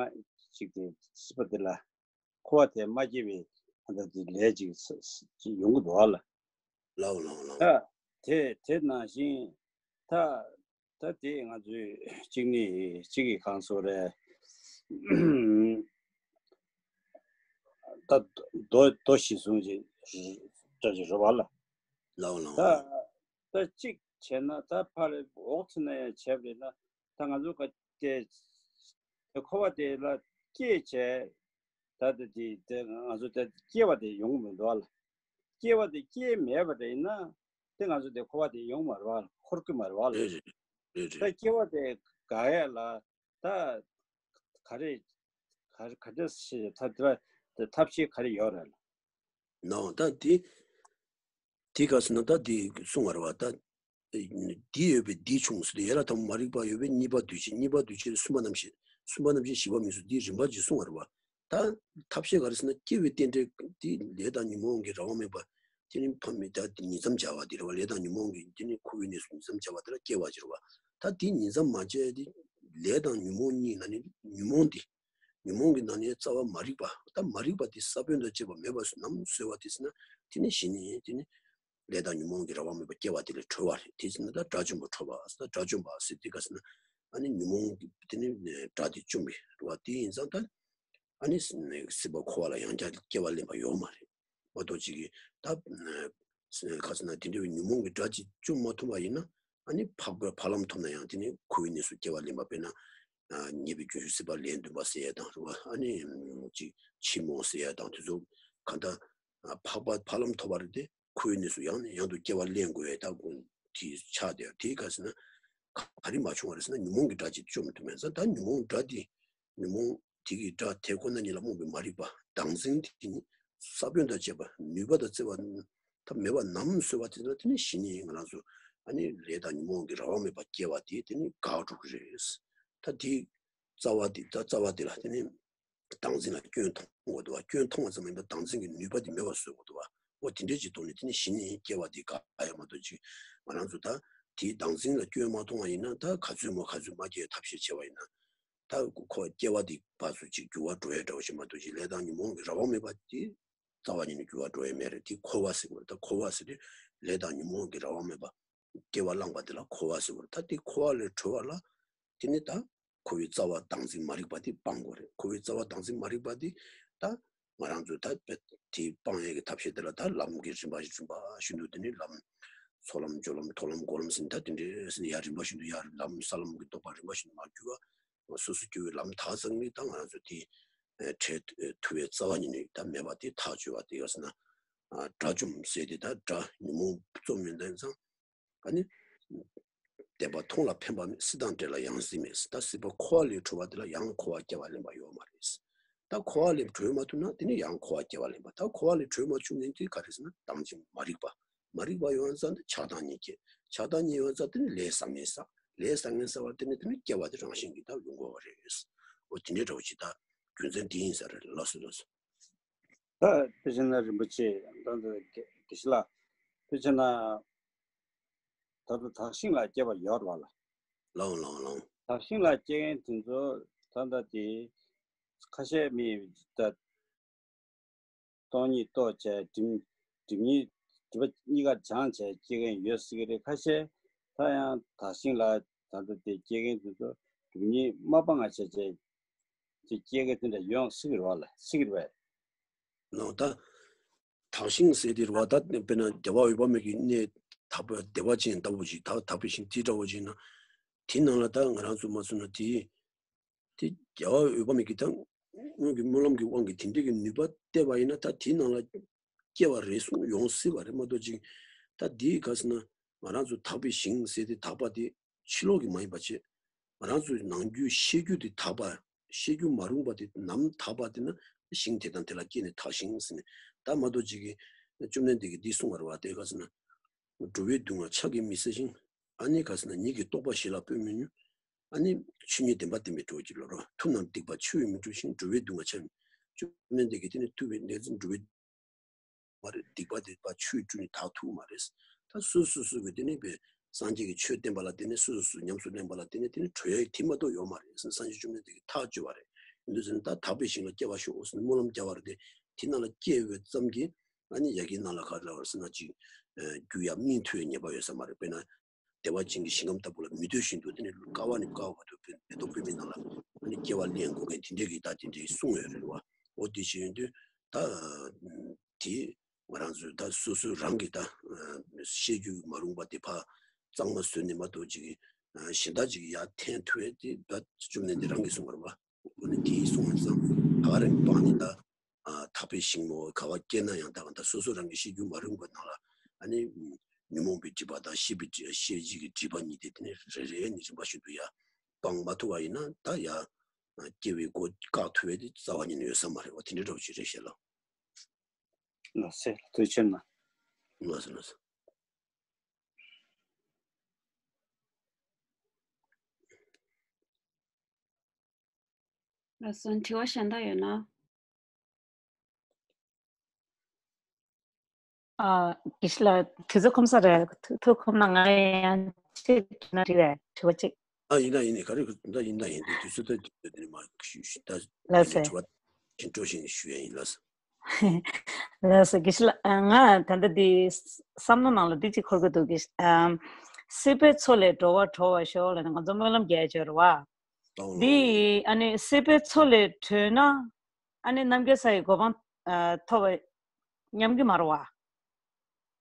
གཅིག་དེ་སྲིད་པ་དེ་ལ་འཁོར་བ་དེ་མ་སྐྱེ་བའི་ཨ་ད་དེ་ལས་ཅིག་ཅིག་ཡོང་གི་འདུག་ཨ་ལ། ལའོ་ལའོ་ལའོ། ད་དེ་དེ་ནང་བཞིན་ད་ད་དེ་ང་ཚོས་གཅིག་ནི་གཅིག་གི་གང་སོ་རེད། ད་རྡོ་རྡོ་གཞི་བཟུང་ཅིག་འདྲ་ཅིག་རེད་བ་ལ། ལའོ་ལའོ། ད་ད་གཅིག་བྱས་ན་ད་ཕར་འོག་ཚུད་ན་ཡང་བྱས་པ་རེད་ན། ད་ང་ཚོ་ག་དེ་དེ་འཁོར་བ་དེ་ལ་སྐྱེས་བྱས། ད་ལྟ་དེ་དེ་ང་ཚོ་ད་སྐྱེ་བ་དེ་ཡོང་གི་མི་འདུག་ཨ་ལ། སྐྱེ་བ་དེ་སྐྱེས་མེད་པ་རེད་ན། དེ་ང་ཚོ་དེ་འཁོར་བ་དེ་ཡོང་མ་རེད་བ་ལ། འཁོར་གི་མ་རེད་བ་ལ། རེད་རེད་རེད་ད་རེད། སྐྱེ་བ་དེ་འགག་ཡ་ལ་ད་ ག་རེ་ག་རེ་ག་འདྲ་ཞིག་ད་དེ་ཐབས་ཤེས་ག་རེ་ཡོད་རེད། ནའོ་ད་དེ་དེ་ག་ཟེར་ན་ད་དེ་གསུང་བ་རེད་བ། ད་འདི་ཡོད་པས་འདི་བྱུང་ཟེར་ཏེ་ཡ་ལ་ཐམ་མ་རིག་པ་ཡོད་པས་གཉིས་པ་འདུས་བྱས། གཉིས་པ་འདུས་བྱས་གསུམ་པ་རྣམ་ཤེས། གསུམ་པ་རྣམ་ཤེས་བཞི་པ་མིང་གཟུགས། འདི་རིམ་པ་ཅིག་གསུང་བ་རེད་བ། ད་ཐབས་ཤེས་ག་རེ་ཟེར་ན་སྐྱེ་བའི་རྟེན་འབྲེལ་འདི་ལས་དང་ཉོན་མོངས་ཀྱི་རང་དབང་མེད་པ། དེ་ནི་ཕ་མེས་ད་ཉིང་མཚམས་སྦྱར་བ་དེ་རེད་བ། ལས་དང་ཉོན་མོངས་ཀྱི་དེ་ནི་འཁོར་བའི་གནས་སུ་ཉིང་མཚམས་སྦྱར་བ་དེ་ལ་སྐྱེ་བ་ཅིག་རེད་བ། ད་དེ་ཉིང་མཚམས་མ་སྦྱར་ཏེ་ལས་དང་ཉོན་མོངས་གཉིས་ན་ནི་ཉོན་མོངས་དེ། ཉོན་མོངས་ཀྱི་ནང་ནས་རྩ་བ་མ་རིག་པ། ད་མ་རིག་པ་དེ་ས་བོན་དང་བཅས་པ་མེད་པ་ནམ་བཟོས་པ་དེ་ཟེར་ན། དེ་ནི་གཞི་ནས་དེ་ནི་ལས་དང་ཉོན་མོངས་ཀྱི་རང་དབང་མེད་པ་སྐྱེ་བ་དེ་ལས་གྲོལ་བ་རེད། དེ་ཟེར་ན་ད་དགྲ་བཅོམ་པ་ཁྲོ་བ་ཟེར། ད་དགྲ་བཅོམ་པ་ཟེར་དེ་ག་ཟེར་ན། ཨ་ནི་ཉོན་མོངས་ཀྱི་དེ་ནི་དགྲ་དེ་བཅོམ་པའི་རེད་བ། དེ་ཡིན་ཙང་ད་ཨ་ནི་སྲིད་པ་འཁོར་བ་ལ་ཡང་བསྐྱར་སྐྱེ་བ་ལེན་པ་ཡོད་མ་རེད། མ་གཏོགས་ཅིག་གིས་ད་ག་ཟེར་ན་དེ་འདྲ་བའི་ཉོན་མོངས་ཀྱི་དགྲ་ཅིག་བཅོམ་མ་ཐུབ་པ་ཡིན་ན། ཨ་ནི་འཕགས་པ་ཕ་ལམ་ཐོབ་ན་ཡང་དེ་ནི་འཁོར་བའི་གནས་སུ་སྐྱེ་བ་ལེན་པ། དཔེར་ན་ཉེས་པའི་རྒྱུན་ཞུགས་སྲེད་པ་ལན་བདུན་པ་ཟེར་ཡ་དང་རེད་བ། ཨ་ནི་ཅིག་ཕྱི་མོ་ཟེར་ཡ་དང་དེ་ཚོ་ག་ད་འཕགས་པ་ཕ་ལམ་ཐོབ་པ་རེད་དེ། འཁོར་བའི་གནས་སུ་ཡང་ནས་ཡང་དུ་སྐྱེ་བ་ལེན་དགོས་ཡ་ད་དེ་ཆགས་བསྡད་ཡ། དེ་ག་ཟེར་ན་ག་རེ་མ་བྱུང་བ་རེད་ཟེར་ན་ཉོན་མོངས་ཀྱི་དགྲ་ཅིག་བཅོམ་ཐུབ་མེད་ཙང་། ད་ཉོན་མོངས་དགྲ་དེ་ཉོན་མོངས་དེ་གི་དགྲ་དེ་ཁོ་ན་ཉིད་ལ་རྨོངས་པའི་མ་རིག་པ་བདག་འཛིན་དེ་ནི་ས་བོན་དང་བཅས་པ་ནུས་པ་དང་བརྩེ་བ་ཐབས་མེད་པ་ནམ་བཟོས་པ་དེ་ལ་དེ་ནི་གཞི་ནས་ང་རང་ཚོ་ཨ་ནི་ལས་དང་ཉོན་མོངས་ཀྱི་རང་དབང་མེད་པ་སྐྱེ་བ་དེ་དེ་ནི་འགག་འགྲོ་གི་རེད། ད་དེ་རྩ་བ་དེ་ད་རྩ་བ་དེ་ལ་དེ་ནི་བདག་འཛིན་ལ་སྐྱོན་མཐོང་དགོས་འདུག་བ། སྐྱོན་མཐོང་བ་ཙམ་མིན་པར་བདག་འཛིན་གྱི་ནུས་པ་དེ་མེད་པ་བཟོ་དགོས་འདུག་བ། འོ་དེ་འདྲས་ཅིག་ཐོག་ནས་དེ་ནི་གཞི་ནས་སྐྱེ་བ་དེ་འགག་ཡ་མ་གཏོགས་ཅིག་ང་རང་ཚོ་ད་དེའི་བདག་འཛིན་ལ་སྐྱོན་མ་མཐོང་བ་ཡིན་ན། ད་ག་ཚོད་མོ་ག་ཚོད་མ་སྐྱེ་ཐབས་ཤེས་བྱས་པ་ཡིན་ན། ད་ཁོ་སྐྱེ་བ་དེ་ཕར་ཚུར་ཅིག་འགྱུར་བ་འགྲོ་ཡ་འདྲ་བོ་ཞིག་མ་གཏོགས་ཅིག་ལས་དང་ཉོན་མོངས་ཀྱི་རང་དབང་མེད་པ་དེ་རྩ་བ་ཉིད་ནས་འགྱུར་བ་འགྲོ་ཡ་མེད་རེད། དེ་འཁོར་བ་ཟེར་དགོས་རེད། ད་འཁོར་བ་ཟེར་དུས་ལས་དང་ཉོན་མོངས་ཀྱི་རང་དབང་མེད་པ་སྐྱེ་བ་བླངས་པ་དེ་ལ་འཁོར་བ་ཟེར་དགོས་རེད། ད་དེ་འཁོར་བ་ལས་གྲོལ་བ་ལ་དེ་ནི་ད་འཁོར་བའི་རྩ་བ་བདག་འཛིན་མ་རིག་པ་དེ་སྤང་དགོས་རེད། འཁོར་བའི་རྩ་བ་བདག་འཛིན་མ་རིག་པ་དེ་ད་ང་རང་ཚོས་ད་དེ་སྤང་ཡས་ཀྱི་ཐབས་ཤེས་དེ་ལ་ད་ལམ་གྱི་རིམ་པ་རིམ་པ་བཞིན་དུ། དེ་ནི་ལམ་ཚོགས་ལམ་སྦྱོར་ལམ་མཐོང་ལམ་སྒོམ་ལམ་ཟེར་ད་དེ་འདྲའི་ཟེར་ནས་ཡར་རིམ་པ་བཞིན་དུ་ཡར་ལམ་ས་ལམ་གྱི་རྟོགས་པ་རིམ་པ་བཞིན་དུ་མར་བསྒྱུར་བ། སོ་སོ་སྐྱེ་བོའི་ལམ་དག་ཙམ་ནི་ད་ང་རང་ཚོ་དེ་ཨེ་འཕྲད་ཐུབ་པའི་རྩ་བ་ཉིད་ནས་ད་མེད་པ་དེ་ཐག་ཆོད་པ་དེ་ག་ཟེར་ན། ཨ་དགྲ་བཅོམ་ཟེར་དེ་ད་དགྲ་ཉོན་མོངས་རྩོམ་ཡོན་ཏན་ཚང་། ཨ་ནི་བདེན་པ་མཐོང་ལ་ཕན་པ་མེད། སྲིད་དང་འབྲལ་ལ་ཡང་སྲིད་མེད། ད་སྲིད་པ་འཁོར་བ་ལས་གྲོལ་བ་དེ་ལ་ཡང་འཁོར་བ་སྐྱེ་བ་ལེན་པ་ཡོད་མ་རེད། ད་འཁོར་བ་ལས་གྲོལ་མ་ཐུབ་ན་དེ་ནི་ཡང་འཁོར་བ་སྐྱེ་བ་ལེན་པ། ད་འཁོར་བ་ལས་གྲོལ་མ་བྱུང་ནས་དེ་ག་རེ་ཟེར་ན་བདག་འཛིན་མ་རིག་པ། མ་རིག་པ་ཡོང་ཙང་དེ་ཆགས་སྡང་གཉིས་སྐྱེ། ཆགས་སྡང་གཉིས་ཡོང་ཙང་དེ་ནི་ལས་བཟང་ངན་བསགས། ལས་བཟང་ངན་བསགས་པ་དེ་ནི་དེ་ནི་སྐྱེ་བ་དེ་རང་བཞིན་གྱིས་ད་ཡོང་དགོས་པ་རེད། འོ་དེ་འདྲའི་འདྲ་བོ་ཅིག་ད་རྒྱུ་མཚན་དེ་ཡིན་ས་རེད། ལགས་སོ་ལགས་སོ། ད་དཔེ་བྱས་ན་རིན་པོ་ཆེ་ད་ལྟ་དགེ་བཤེས་ལགས། དཔེ་བྱས་ན་ད་ལྟ་བདག་ཤིང་ལ་སྐྱེ་བ་ཡོད་རེད་བ་ལ། ལའང་ལའང་ལའང་། བདག་ཤིང་ལ་སྐྱེ་མཁན་དེ་ཚོ་ད་ལྟ་དེ་ཁ་ཤས་མི་ད་སྟོང་ཉིད་རྟོགས་བྱས་སྒྲིབ་སྒྲིབ་གཉིས་སྒྲིབ་པ་གཉིས་ཀ་སྦྱངས་བྱས་སྐྱེ་མཁན་ཡོད་སྲིད་ཀྱི་རེད། ཁ་ཤས་ད་ཡང་བདག་ཤིང་ལ་ད་ལྟ་དེ་སྐྱེ་མཁན་དེ་ཚོ་སྒྲིབ་གཉིས་མ་སྤངས་པ་བྱས་བྱས་ཀྱི་སྐྱེ་མཁན་དེ་འདྲ་ཡོང་སྲིད་ཀྱི་རེད་བ་ལ། སྲིད་ཀྱི་རེད་བས། ལའང་ད། དག་ཤིང་ཟེར་དེ་རེད་བ། ད་དཔེར་ན་བདེ་བ་འོད་དཔག་མེད་ཀྱི་གནས་དག་པ་བདེ་བ་ཅན་ལྟ་བུ་ཞིག་ད་དག་པའི་ཞིང་དེ་འདྲ་བོ་ཞིག་ན། དེའི་ནང་ལ་ད་ང་རང་ཚོ་མ་སོང་ན་དེ་དེ་བདེ་བ་འོད་དཔག་མེད་ཀྱི་ད་སྔོན་གྱི་སྨོན་ལམ་གྱི་དབང་གིས་དེ་འདྲའི་གི་ནུས་པ་བསྟན་པ་ཡིན་ན། ད་དེའི་ནང་ལ་སྐྱེ་བ་རེ་ཟུང་ཡོང་སྲིད་པ་རེད་མ་གཏོགས་ཅིག་ད་དེའི་ག་ཟེར་ན་ང་རང་ཚོ་དག་པའི་ཞིང་ཟེར་དེ་དག་པ་དེ་ཕྱི་ལོགས་ཀྱི་མ་ཡིན་པ་བྱས། ང་རང་ཚོའི་ནང་རྒྱུད་ཤེས་རྒྱུད་དེ་དག་པ། ཤེས་རྒྱུད་མ་རུངས་པ་དེ་ནམ་དག་པ་དེ་ན་ཞིང་དེ་དང་དེ་ལ་སྐྱེས་ནས་དག་ཞིང་ཟེར་ནས། ད་མ་གཏོགས་ཅིག་གིས་བཅོམ་ལྡན་འདས་ཀྱིས་འདི་གསུངས་པ་རེད་བ། དེ་ག་ཟེར་ན། འགྲོ་བའི་སྡུག་བསྔལ་ཕྱག་གིས་མི་སེལ་ཞིང་། ཨ་ནི་ག་ཟེར་ན་ཉིད་ཀྱི་རྟོགས་པ་གཞན་ལ་སྤོས་མི་ནུས། ཨ་ནི་ཆོས་ཉིད་བདེན་པ་བསྟན་པའི་གྲོགས་ཀྱི་བློ་རོ། མཐུ་རྣམས་སྡིག་པ་ཆུ་ཡིས་མི་འཁྲུ་ཞིང་། འགྲོ་བའི་སྡུག་བསྔལ་ཕྱག་བཅོམ་ལྡན་འདས་ཀྱིས་དེ་ནི་ཐུབ་པའི་ལས་འགྲོ་བའི་མ་རེད། སྡིག་པ་སྡིག་པ་ཆུས་བཀྲུས་ནས་དག་ཐུབ་མ་རེད། ད་སོ་སོ་སོ་གི་དེ་ནི་པའི་སངས་རྒྱས་ཀྱི་ཆོས་བསྟན་པ་ལ་བརྟེན་ནས་སོ་སོ་སོ་ཉམས་སུ་ལེན་པ་ལ་བརྟེན་ནས་དེ་ནི་གྲོལ་ཡ་དེ་མ་གཏོགས་ཡོད་མ་རེད་ཟེར་ནས་སངས་རྒྱས་བཅོམ་ལྡན་འདས་ཀྱིས་ཐག་གཅོད་པ་རེད། ཡིན་དུས་ཟེར་ན་ད་དག་པའི་ཞིང་ལ་སྐྱེ་བར་ཤོག་ཟེར་ནས་སྨོན་ལམ་བརྒྱབ་པ་རེད་དེ། དེ་ནང་ལ་སྐྱེ་བའི་ཙམ་གྱིས་ཨ་ནི་ཡ་གིའི་ནང་ལ་ག་རེ་ལབ་པ་རེད་ཟེར་ན་ཅིག་རྒྱུ་ཡ་སྨིན་ཐུབ་པའི་ཉེས་པ་ཡོད་ས་མ་རེད། དཔེར་ན། བདེ་བ་ཅན་གྱི་ཞིང་ཁམས་ལྟ་བུ་ལ་མི་འདོད་བཞིན་དུ་དེ་ནི་དཀའ་བ་ནས་དཀའ་བ་བར་དུ་མེ་ཏོག་པད་མའི་ནང་ལ་ཨ་ནི་སྐྱེ་བ་ལེན་དགོས་མཁན་དེ་འདྲའི་གི་ད་དེ་འདྲའི་གསུངས་ཡོད་རེད་བ། འོ་དེ་བྱས་ཡོང་དུས་ད་དེ་ང་རང་ཚོས་ད་སོ་སོ་རང་གི་ད་ཤེས་རྒྱུད་མ་རུངས་པ་དེ་ཕར་གཙང་མ་བཟོས་ནས་མ་གཏོགས་ཅིག་གཞན་དག་ཅིག་ཡར་འཐེན་ཐུབ་ཡས་དེ་ད་བཅོམ་ལྡན་འདས་རང་གིས་གསུངས་པ་རེད་བ། འོ་ནི་དེའི་གསུང་བ་ཙམ་ག་རེ་སྤང་ནས་ད་ཨ་དག་པའི་ཞིང་མོ་ག་བ་སྐྱེས་ན་ཡང་ད་ག་ད་སོ་སོ་རང་གི་ཤེས་རྒྱུད་མ་རུངས་པ་ནང་ལ་ཨ་ནི་ཉོན་མོངས་པའི་སྒྲིབ་པ་དང་ཤེས་པའི་སྒྲིབ་ཤེས་བྱེད་ཀྱི་སྒྲིབ་པ་གཉིས་དེ་དེ་ནི་རེ་རེ་ནས་རིམ་པ་བཞིན་དུ་ཡར་སྤང་མ་ཐུབ་པ་ཡིན་ན་ད་ཡར་ སྐྱེ་བའི་སྒོ་བཀག་ཐུབ་པའི་དེ་རྩ་བ་ཉིད་ནས་ཡོད་ས་མ་རེད་བ། དེ་འདྲའི་འདྲ་བོ་ཅིག་རེད་ཤག་ལགས། ལགས་སེ། ཐུགས་རྗེ་ཆེ་གནང་། ལགས་སོ་ལགས་སོ། ལགས་སོ། དྲི་བ་གཞན་དག་ཡོད་ན། ཨ། དགེ་བཤེས་ལགས་དུས་ཚོད་ཁོམ་ས་རེད། ཐུགས་ཐུགས་ཁོམ་ན་ང་ཡང་ཅིག་དྲི་ན་དྲི་བས་དྲི་བ་ཅིག་ཨ་ཡིན་ན་ཡིན་ནི་ག་རེ་ད་ཡིན་ན་ཡིན་དེ་དུས་ཚོད་ད་དུས་ཚོད་དེ་ནི་མ་ཞུ་ཞུ་ད་ལགས་སེ། དྲི་བ་ཞིག་འགྲོ་བཞིན་ཞུ་ཡ་ཡིན་ལགས་སེ། ལགས་སོ། དགེ་བཤེས་ལགས། ང་ད་ལྟ་འདི་བསམ་བློ་ནང་ལ་འདི་གཅིག་འཁོར་གྱི་འདུག་གི། ཨམ། སྲིད་པའི་མཚོ་ལས་འགྲོ་བ་སྒྲོལ་བར་ཤོག་ལབ་ནས་ང་ཚོ་སྨོན་ལམ་རྒྱག་ཡ་ཅིག་ཡོད་རེད་བ། འདི་ཨ་ནི་སྲིད་པའི་མཚོ་ལས་གྲོལ་ན་ཨ་ནི་རྣམ་མཁྱེན་ས་ཡི་གོ་འཕང་ཨ་ཐོབ་པ་སྙམ་གྱི་མ་རེད་བ།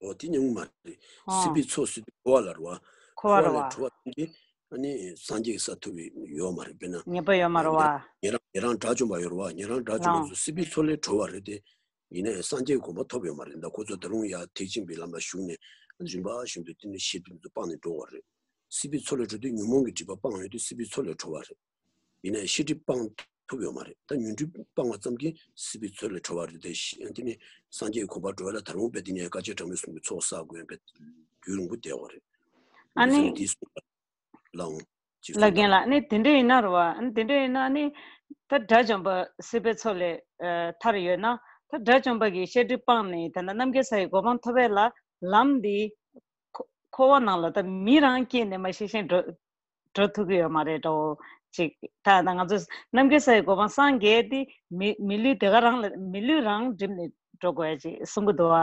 འོ་དེ་ཉུང་མ་རེད། སྲིད་པའི་མཚོ་ཟེར་དུས་འཁོར་བ་ལ་རེད་བ། འཁོར་བ་ལ་འཁོར་བ་ལས་གྲོལ་བ་ཙམ་གྱིས་ཨ་ནི་སངས་རྒྱས་ས་ཐོབ་པའི་ཡོད་མ་རེད། དཔེར་ན་ངེས་པ་ཡོད་མ་རེད་བ། ཉན་རང་ཉན་རང་དགྲ་བཅོམ་པ་ཡོད་རེད་བ། ཉན་རང་དགྲ་བཅོམ་པ་ཚོ་སྲིད་པའི་མཚོ་ལས་གྲོལ་བ་རེད་དེ། ཡིན་ན་ཡང་སངས་རྒྱས་ཀྱི་གོ་འཕང་ཐོབ་ཡོད་མ་རེད། ད་ཁོ་ཚོ་ད་རུང་ཡང་ཐེག་ཆེན་པའི་ལམ་ལ་ཞུགས་ནས་རིམ་པ་བཞིན་དུ་དེ་ནི་ཤེས་རིག་ཚོ་སྤངས་ནས་འགྲོ་བ་རེད། སྲིད་པའི་མཚོ་ལས་གྲོལ་དུས་ཉོན་མོངས་ཀྱི་སྒྲིབ་པ་སྤངས་ཡོད་དུས་སྲིད་པའི་མཚོ་ལས་གྲོལ་བ་རེད། ཡིན་ན་ཡང་ཤེས་སྒྲིབ་སྤངས་ཐུབ་ཡོད་མ་རེད། ད་ཉོན་སྒྲིབ་སྤངས་པ་ཙམ་གྱིས་སྲིད་པའི་མཚོ་ལས་གྲོལ་བ་རེད་དེ། ཤེས་དེ་ནི་སངས་རྒྱས་ཀྱི་གོ་འཕང་འགྲོ་བ་ལ་ད་རུང་དཔེ་དེ་ནས་བསྐལ་བརྒྱ་གྲངས་མེད་གསུམ་གྱི་ཚོགས་བསགས་དགོས་པའི་རྒྱུན་རིང་པོ་བསྡད་པ་རེད། ཨ་ནི་འདི་གསུངས་པ་ལའང་ཅིག་ལབ་མཁན་ལ་ཨ་ནི་དེ་འདྲ་ཡིན་ན་རེད་བ། ཨ་ནི་དེ་འདྲ་ཡིན་ན་ཨ་ནི་ད་དགྲ་བཅོམ་པ་སྲིད་པའི་མཚོ་ལས་ཨ་ཐར་ཡོད་ན་ད་དགྲ་བཅོམ་པ་གི་ཤེས་སྒྲིབ་སྤངས་ནས་ད་ལྟ་རྣམ་མཁྱེན་ས་ཡི་གོ་འཕང་ཐོབ་པའི་ལ་ལམ་འདི་འཁོར་བ་ནང་ལ་ད་མི་རང་སྐྱེས་ནས་མ་ཤེས་ཤེས་འགྲོ་འགྲོ་ཐུབ་ཀྱི་ཡོད་མ་རེད་འགྲོ། ཅིག་ད་ད་ང་ཚོ་རྣམ་མཁྱེན་ས་ཡི་གོ་འཕང་སངས་རྒྱས་དེ་མི་མི་ལུས་དེ་ག་རང་ལ་མི་ལུས་རང་བསྒྲིམས་ནས་འགྲོ་དགོས་ཡ་ཅིག་གསུང་གི་འདུག་བ།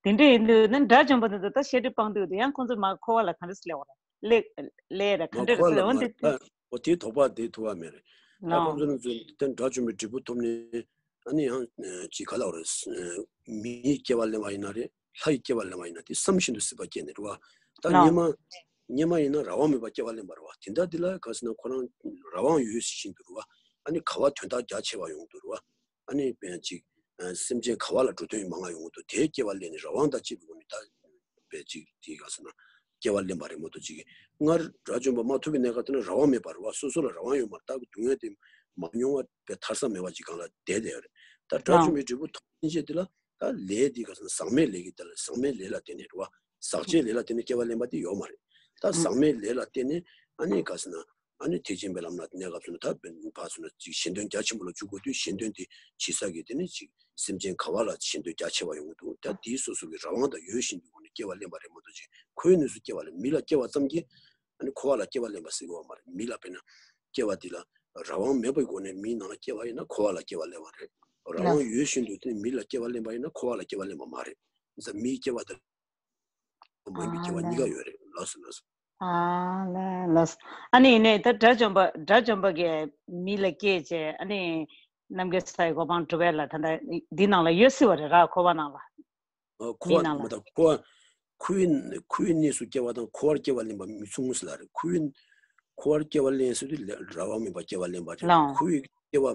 དེ་འདྲ་ཡིན་དུས་ནི་དགྲ་བཅོམ་པ་དེ་ཚོ་ད་ཤེས་སྒྲིབ་སྤངས་དུས་དེ་ཡང་ཁོང་ཚོ་མ་འཁོར་བ་ལ་ག་འདྲ་སེ་སླེབས་པ་རེད། སླེབས་སླེབས་རེད་ག་འདྲ་རེད་ཟེར་འོན་ཏེ། འོ་དེའི་དོགས་པ་དེ་ཐུག་པ་མེད་རེད། ད་ཁོང་ཚོ་ནི་ཚོ་དེ་དགྲ་བཅོམ་པའི་འབྲས་བུ་ཐོབ་ནས་ཨ་ནི་ཡང་ཅིག་ག་ལབ་རེད། མིའི་སྐྱེ་བ་ལེན་པ་ཡིན་ན་རེད། ལྷ་ཡི་སྐྱེ་བ་ལེན་པ་ཡིན་ན་དེ་བསམ་བཞིན་དུ་སྲིད་པ་སྐྱེས་ནས་རེད་བ། ད་སྔོན་མ་སྔོན་མ་ཡིན་ན་རང་དབང་མེད་པར་སྐྱེ་བ་ལེན་པ་རེད་བ། དེ་འདྲ་དེ་ལ་ག་ཟེར་ན་ཁོ་རང་རང་དབང་ཡོད་བཞིན་དུ་རེད་བ། ཨ་ནི་ག་བ་དོན་དག་རྒྱ་ཆེ་བ་ཡོང་དུས་རེད་བ། ཨ་ནི་དཔེ་ཅིག་སེམས་ཅན་ག་བ་ལ་འགྲོ་དོན་མང་ང་ཡོང་དུས་དེའི་སྐྱེ་བ་ལེན་ནས་རང་དབང་དང་བཅས་པའི་སྒོ་ནས་ད་དཔེ་ཅིག་དེ་ག་ཟེར་ན་སྐྱེ་བ་ལེན་པ་རེད་མ་གཏོགས་ཅིག་སྔར་དགྲ་བཅོམ་པ་མ་ཐོབ་པའི་གནས་སྐབས་དེ་ན་རང་དབང་མེད་པ་རེད་བ། སོ་སོ་ལ་རང་དབང་ཡོད་མ་རེད། ད་སྡུག་བསྔལ་དེ་མ་མྱོང་བ་དཔེ་ཐར་ས་མེད་པ་ཅིག་སྒང་ལ་བསྡད་བསྡད་ཡོད་རེད། ད་དགྲ་བཅོམ་པའི་འབྲས་བུ་ཐོབ་ཕྱིན་ཆད་དེ་ལ་ད་ལས་དེ་ག་ཟེར་ན་ཟག་མེད་ལས་ཀྱི་དེ་ལ་ཟག་མེད་ལས་ལ་བརྟེན་ནས་རེད་བ། ཟག་བཅས་ལས་ལ་བརྟེན་ནས་སྐྱེ་བ་ལེན་པ་དེ་ཡོད་མ་རེད། ད་ཟག་མེད་ལས་ལ་བརྟེན་ནས་ཨ་ནི་ག་ཟེར་ན་ཨ་ནི་ཐེག་ཆེན་པའི་ལམ་ལ་གནས་སྐབས་སུ་ན་ད་ཕར་སོང་ན་ཅིག་གཞན་དོན་རྒྱ་ཆེན་པོ་ལ་འཇུག་དགོས་དུས་གཞན་དོན་དེ་བྱེད་ས་གི་དེ་ནི་ཅིག་སེམས་ཅན་ག་བ་ལ་གཞན་དོན་རྒྱ་ཆེ་བ་ཡོང་གི་འདུག་ད་དེའི་སོ་སོ་གི་རང་དབང་དང་ཡོད་བཞིན་དུ་སྒོ་ནས་སྐྱེ་བ་ལེན་པ་རེད་མ་གཏོགས་ཅིག་ཁོའི་གནས་སུ་སྐྱེ་བ་ལེན། མི་ལ་སྐྱེ་བ་ཙམ་གྱིས་ཨ་ནི་འཁོར་བ་ལ་སྐྱེ་བ་ལེན་པ་ཟེར་གི་ཡོད་མ་རེད། མི་ལ་དཔེར་ན་སྐྱེ་བ་དེ་ལ་རང་དབང་མེད་པའི་སྒོ་ནས་མིའི་ནང་ལ་སྐྱེ་བ་ཡིན་ན་འཁོར་བ་ལ་སྐྱེ་བ་ལེན་པ་རེད། རང་དབང་ཡོད་བཞིན་དུ་དེ་མི་ལ་སྐྱེ་བ་ལེན་པ་ཡིན་ན་འཁོར་བ་ལ་སྐྱེ་བ་ལེན་པ་མ་རེད། ཡིན་ཙང་མིའི་སྐྱེ་བ་དང་མ་ཡིན་པའི་སྐྱེ་བ་གཉིས་ཀ་ཡོད་རེད། ལགས་སོ་ལགས་སོ། ཨ་ལས་ལགས་སོ། ཨ་ནི་ཡིན་ནའི་ད་དགྲ་བཅོམ་པ་དགྲ་བཅོམ་པ་གིས་མི་ལ་སྐྱེས་བྱས་ཨ་ནི་རྣམ་མཁྱེན་ས་ཡི་གོ་འཕང་སྒྲུབ་པ་ལ་ད་ལྟ་འདི་ནང་ལ་ཡོད་སྲིད་པ་རེད་ར། འཁོར་བ་ནང་ལ། ཨ་འཁོར་བ་མི་ནང་ལ་མ་དང་འཁོར་བ་ཁོའི་ཁོའི་གནས་སུ་སྐྱེ་བ་དང་འཁོར་བར་སྐྱེ་བ་ལེན་པ་མི་མཚུངས་ཟེར་ལ་རེད། ཁོའི་འཁོར་བར་སྐྱེ་བ་ལེན་ཟེར་དུས་ལ་རང་དབང་མེད་པར་སྐྱེ་བ་ལེན་པ་རེད། ལའང་ཁོའི་སྐྱེ་བ་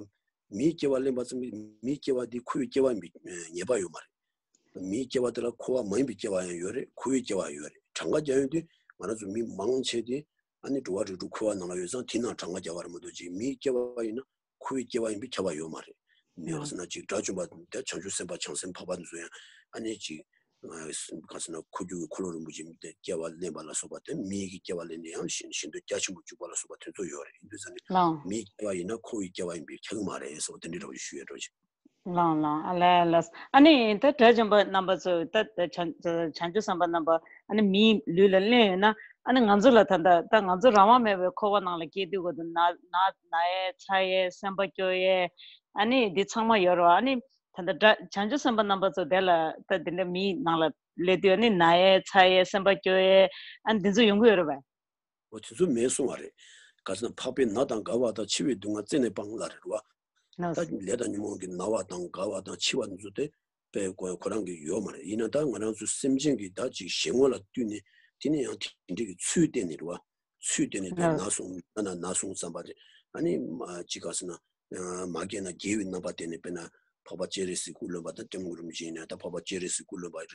མིའི་སྐྱེ་བ་ལེན་པ་ཙམ་གྱིས་མིའི་སྐྱེ་བ་འདི་ཁོའི་སྐྱེ་བ་ཡིན་པའི་ངེས་པ་ཡོད་མ་རེད། མིའི་སྐྱེ་བ་དེ་ལ་འཁོར་བ་མ་ཡིན་པའི་སྐྱེ་བ་ཡང་ཡོད་རེད། འཁོར་བའི་སྐྱེ་བ་ཡང་ཡོད་རེད། གྲངས་ཀ་རྒྱག་ཡོང་དུས་ང་རང་ཚོ་མི་མང་ཆེ་དེ་ཨ་ནི་འགྲོ་བ་རིགས་དྲུག་འཁོར་བ་ནང་ལ་ཡོད་ཙང་དེ་ནང་གྲངས་ཀ་རྒྱག་པ་རེད་མ་གཏོགས་ཅིག་མིའི་སྐྱེ་བ་ཡིན་ན་འཁོར་བའི་སྐྱེ་བ་ཡིན་པའི་ཁྱབ་པ་ཡོད་མ་རེད། མི་ཡག་ཟེར་ན་ཅིག་དགྲ་བཅོམ་པ་དང་བྱང་ཆུབ་སེམས་དཔའ་བྱང་སེམས་འཕགས་པ་འདི་ཚོ་ཡང་ཨ་ནི་ཅིག་ག་ཟེར་ན་འཁོར་རྒྱུག་གི་འཁོར་ལོ་རིན་པོ་ཆེ་སྐྱེ་བ་ལེན་པ་ལ་སོགས་པ་དེ་མིའི་གི་སྐྱེ་བ་ལེན་ནས་ཡང་གཞན་གཞན་དོན་རྒྱ་ཆེན་པོ་འཇུག་པ་ལ་སོགས་པ་དེ་ཚོ་ཡོད་རེད། ཡིན་དུས་ཙང་ནི་མིའི་སྐྱེ་བ་ཡིན་ན་འཁོར་བའི་སྐྱེ་བ་ཡིན་པའི་ཁྱབ་ཀྱི་མ་རེད་ཟེར་བ་དེ་འདྲའི་འདྲ་བོ་ཞུ་ཡས་འགྲོ་ཅིག་ལགས་ལགས། ཨ་ལས་ལགས། ཨ་ནི་ད་དགྲ་བཅོམ་པ་རྣམ་པ་ཚོ་ད་ད་བྱང་བྱང་ཆུབ་སེམས་དཔའ་རྣམ་པ་ཨ་ནི་མིའི་ལུས་ལ་ལེན་ཡོད་ན་ཨ་ནི་ང་ཚོ་ལ་ད་ད་ད་ང་ཚོ་རང་དབང་མེད་པའི་འཁོར་བ་ནང་ལ་སྐྱེས་དུས་གོ་དུ་ན་ན་ན་ཡས་ཚ་ཡས་སེམས་པ་སྐྱོ་ཡས་ཨ་ནི་འདི་ཚང་མ་ཡོད་རེད། ཨ་ནི་ད་ད་དགྲ་བྱང་ཆུབ་སེམས་དཔའ་རྣམ་པ་ཚོ་དེ་ལ་ད་དེ་འདྲ་མིའི་ནང་ལ་སླེབས་དུས་ཨ་ནི་ན་ཡས་ཚ་ཡས་སེམས་པ་སྐྱོ་ཡས་ཨ་ནི་འདི་ཚོ་ཡོང་གི་ཡོད་རེད་པས། འོ་དེ་ཚོ་མེད་གསུང་བ་རེད། ག་ཟེར་ན་འཕགས་པའི་ན་དང་རྒ་བ་དང་འཆི་བའི་སྡུག་བསྔལ་རྩད་ནས་སྤངས་ལ་རེད་བ། ད་ལས་དང་ཉོན་མོངས་ཀྱི་ན་བ་དང་རྒ་བ་དང་འཆི་བ་འདི་ཚོ་དེ་དཔེ་ཁོ་ཁོ་རང་གི་ཡོད་མ་རེད། ཡིན་ན་ད་ང་རང་ཚོ་སེམས་ཅན་གྱི་ད་ཅིག་ཞེ་ངོ་ལ་བཏུད་ནས་དེ་ནས་ཡང་དེ་འདྲའི་གི་ཚུལ་བསྟན་ནས་རེད་བ། ཚུལ་བསྟན་ནས་ད་ན་སོང་ན་ན་ན་སོང་ཙམ་པ་རེད། ཨ་ནི་ཅིག་ག་ཟེར་ན་མ་སྐྱེས་ན་དགེ་བའི་རྣམ་པ་བསྟན་ནས་དཔེར་ན་འཕགས་པ་སྤྱན་རས་གཟིགས་སྐུ་ལོན་པ་དང་སྐྱབས་མགོན་རིན་པོ་ཆེ་ཡིན་ན་ད་འཕགས་པ་སྤྱན་རས་གཟིགས་སྐུ་ལོན་པ་རེད།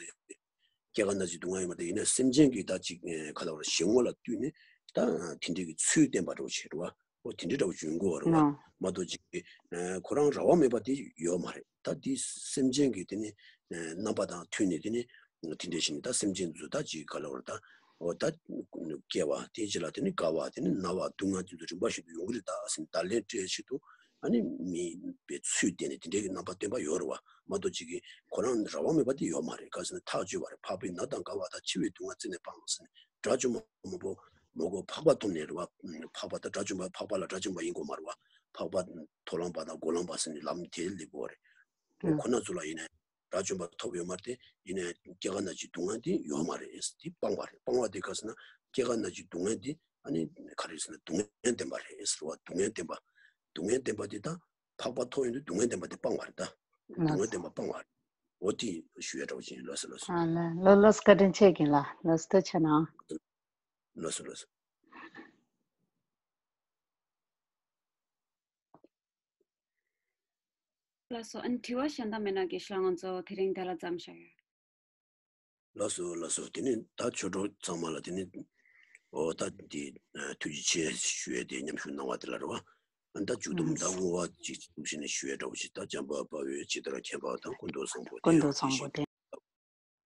སྐྱེ་རྒ་ན་འཆིའི་སྡུག་བསྔལ་ཡོད་མ་རེད། ཡིན་ན་སེམས་ཅན་གྱི་ད་ཅིག་ཁ་ལ་བར་ཞེ་ངོ་ལ་བཏུད་ནས་ད་དེ་འདྲའི་གི་ཚུལ་བསྟན་པ་འདྲ་བོ་བྱས་རེད་བ། ཨོ་དེ་འདྲའི་འདྲ་བོ་ཅིག་ཡོང་གི་ཡོད་རེད་བ། ནོ། མ་གཏོགས་ཅིག་ཨ་ཁོ་རང་རང་དབང་མེད་པ་དེ་ཡོད་མ་རེད། ད་དེ་སེམས་ཅན་གྱི་དེ་ནི་ཨ་རྣམ་པ་དང་མཐུན་ནས་དེ་ནི་དེ་འདྲ་བྱས་ནས་ད་སེམས་ཅན་ཚོ་ད་ཅིག་ག་ལབ་རེད། ད་ཨོ་ད་སྐྱེ་བ་དེའི་རྗེས་ལ་དེ་ནི་རྒ་བ་དེ་ནི་ན་བ་སྡུག་བསྔལ་དེ་ཚོ་རིམ་པ་བཞིན་དུ་ཡོང་གི་རེད། ད་སེམས་བརྡ་ལན་སྤྲད་ཆེད་དུ་ཨ་ནི་མི་བའི་ཚུལ་བསྟན་ནས་དེ་འདྲའི་གི་རྣམ་པ་སྟོན་པ་ཡོད་རེད་བ། མ་གཏོགས་ཅིག་གིས་ཁོ་རང་རང་དབང་མེད་པ་དེ་ཡོད་མ་རེད། ག་ཟེར་ན་ཐག་ཆོད་པ་རེད། འཕགས་པའི་ན་དང་རྒ་བ་དང་འཆི་བའི་སྡུག་བསྔལ་རྩད་ནས་སྤངས་ཟེར་ནས། དགྲ་བཅོམ་པ་མང་པོ་མང་པོ་འཕགས་པ་ཐོབ་ནས་རེད་བ། འཕགས་པ་དང་དགྲ་བཅོམ་པ། འཕགས་པ་ལ་དགྲ་བཅོམ་པ་ཡིན་དགོས་མ་རེད་བ། འཕགས་པ་མཐོ་ལམ་པ་དང་མགོ་ལམ་པ་ཟེར་ནས་ལམ་དེ་སླེབས་དགོས་རེད། ཨོ་ཁོ་ན་ཚོ་ལ་ཡིན་ན་དགྲ་བཅོམ་པ་ཐོབ་ཡོད་མ་རེད་དེ། ཡིན་ན་སྐྱེ་རྒ་ན་འཆིའི་སྡུག་བསྔལ་དེ་ཡོད་མ་རེད། དེ་སྤངས་པ་རེད། སྤངས་པ་དེ་ག་ཟེར་ན་སྐྱེ་རྒ་ན་འཆིའི་སྡུག་བསྔལ་དེ་ཨ་ནི་ག་རེ་ཟེར་ན་སྡུག་བསྔལ་བདེན་པ་རེད་ཟེར་བ། སྡུག་བསྔལ་བདེན་པ། སྡུག་བསྔལ་བདེན་པ་དེ་ད་འཕགས་པ་ཐོབ་ཡོང་དུས་སྡུག་བསྔལ་བདེན་པ་དེ་སྤངས་པ་རེད། ད་སྡུག་བསྔལ་བདེན་པ་སྤངས་པ་རེད། འོ་དེ་ཞུ་ཡ་འདྲ་བོ་ཅིག་ཡིན། ལགས་སོ་ལགས་སོ། ཨ་ལ་ལོ་ལགས་སོ། བཀའ་དྲིན་ཆེ་རྒན་ལགས། ལགས་སོ། ཐུགས་རྗེ་གནང་། ལགས་སོ་ལགས་སོ། ལགས་སོ། ཨ་ནི་དྲི་བ་གཞན་དག་མེད་ན་དགེ་བཤེས་ལགས་ང་ཚོ་དེ་རིང་འདི་ལ་མཚམས་བཞག་ཡོད། ལགས་སོ་ལགས་སོ། དེ་ནི་ད་ཆོས་གྲོགས་ཚང་མ་ལ་དེ་ནི་ཨོ་ད་འདི་ཐུགས་རྗེ་ཆེ་ཞུ་ཡས་དེ་མཉམ་ཞུགས་གནང་བ་དེ་ལ་རེད་བ། ཨ་ད་མཇུག་སྡོམ་ད་བསྔོ་བ་ཅིག་ཐུགས་བཞེས་ནས་ཞུ་ཡས་འདྲ་བོ་ཞིག་ད་འཇམ་དཔལ་དཔའ་བོས་ཇི་ལྟར་མཁྱེན་པ་དང་། ཀུན་ཏུ་བཟང་པོ་དེ་ཡང་དེ་བཞིན་ཏེ།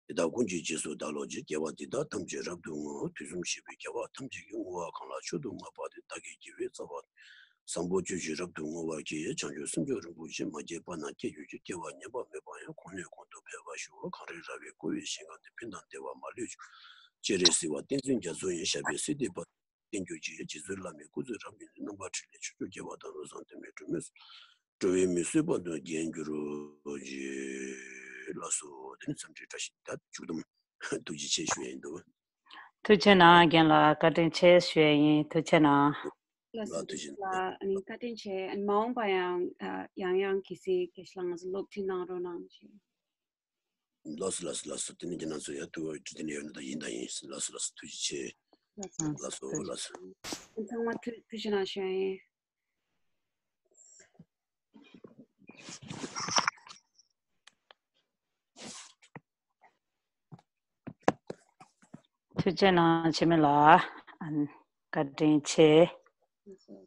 དེ་དག་ཀུན་གྱི་རྗེས་སུ་བདག་སློབ་ཅིང་། དགེ་བ་འདི་དག་ཐམས་ཅད་རབ་ཏུ་བསྔོ། དུས་གསུམ་གཤེགས་པའི་རྒྱལ་བ་ཐམས་ཅད་ཀྱིས། བསྔོ་བ་གང་ལ་མཆོག་ཏུ་བསྔགས་པ་དེས། བདག་གི་དགེ་བའི་རྩ་བ་བཟང་པོ་སྤྱོད་ཕྱིར་རབ་ཏུ་བསྔོ་བར་བགྱི། བྱང་ཆུབ་སེམས་མཆོག་རིན་པོ་ཆེ། མ་སྐྱེས་པ་རྣམས་སྐྱེ་གྱུར་ཅིག་སྐྱེ་བ་ཉམས་པ་མེད་པ་ཡང་། གོང་ནས་གོང་དུ་འཕེལ་བར་ཤོག་གངས་རིའི་ར་བས་བསྐོར་བའི་ཞིང་ཁམས་འདིར། ཕན་དང་བདེ་བ་མ་ལུས་འབྱུང་། སྤྱན་རས་གཟིགས་དབང་བསྟན་འཛིན་རྒྱ་མཚོ་ཡི། ཞབས་པད་སྲིད་མཐའི་བར་དུ་བརྟན་གྱུར་ཅིག་རྗེ་བཙུན་བླ་མའི་སྐུ་ཚེ་རབ་བརྟན་ཅིང་། རྣམ་པར་འཕྲིན་ལས་ཕྱོགས་བཅུར་རྒྱས་པ་དང་། བློ་བཟང་དོན་མེད་སྒྲོན་མེ་སོགས། འགྲོ་བའི་མི་བཟོད་པ་དང་རྒྱན་གྱུར་ཅིག་ལགས་སོ། དེ་ནི་འཚམས་འདྲི་བཀྲ་ཤིས་བདེ་ལེགས། མཇུག་སྡོམ་ཐུགས་རྗེ་ཆེ་ཞུ་ཡ་ཡིན་འདུག་ཐུགས་རྗེ་གནང་། རྒན་ལགས་བཀའ་དྲིན་ཆེ་ཞུ་ཡ་ཡིན། ཐུགས་རྗེ་གནང་། ལགས་ཐུགས་རྗེ་གནང་། ལགས་ཨ་ནི་བཀའ་དྲིན་ཆེ། ཨ་ནི་མ་འོངས་པ་ཡང་ད་ཡང་ཡང་གལ་སྲིད་དགེ་བཤེས་ལགས་ང་ཚོ་སློབ་ཁྲིད་གནང་རོགས་གནང་ཞེས། ལགས་སོ་ལགས་སོ་ལགས་སོ། དེ་ནི་ཁྱེད་རང་ཚོ་ཡ་ཐུགས་དྲི་དེ་ནི་ཡོད་ན་ད་ཡིན་ད་ཡིན། ལགས་སོ་ལགས་སོ། ཐུགས་རྗེ་ཆེ། ལགས་སོ་ལགས་སོ་ལགས་སོ། ཚང་མ་ཐུགས་ཐུགས་རྗེ་གནང་ཞུ་ཡ་ཡིན། ཐུགས་རྗེ་གནང་འཆི་མེད་ལགས། ཨ་ནི་བཀའ་དྲིན་ཆེ། ལགས་སོ།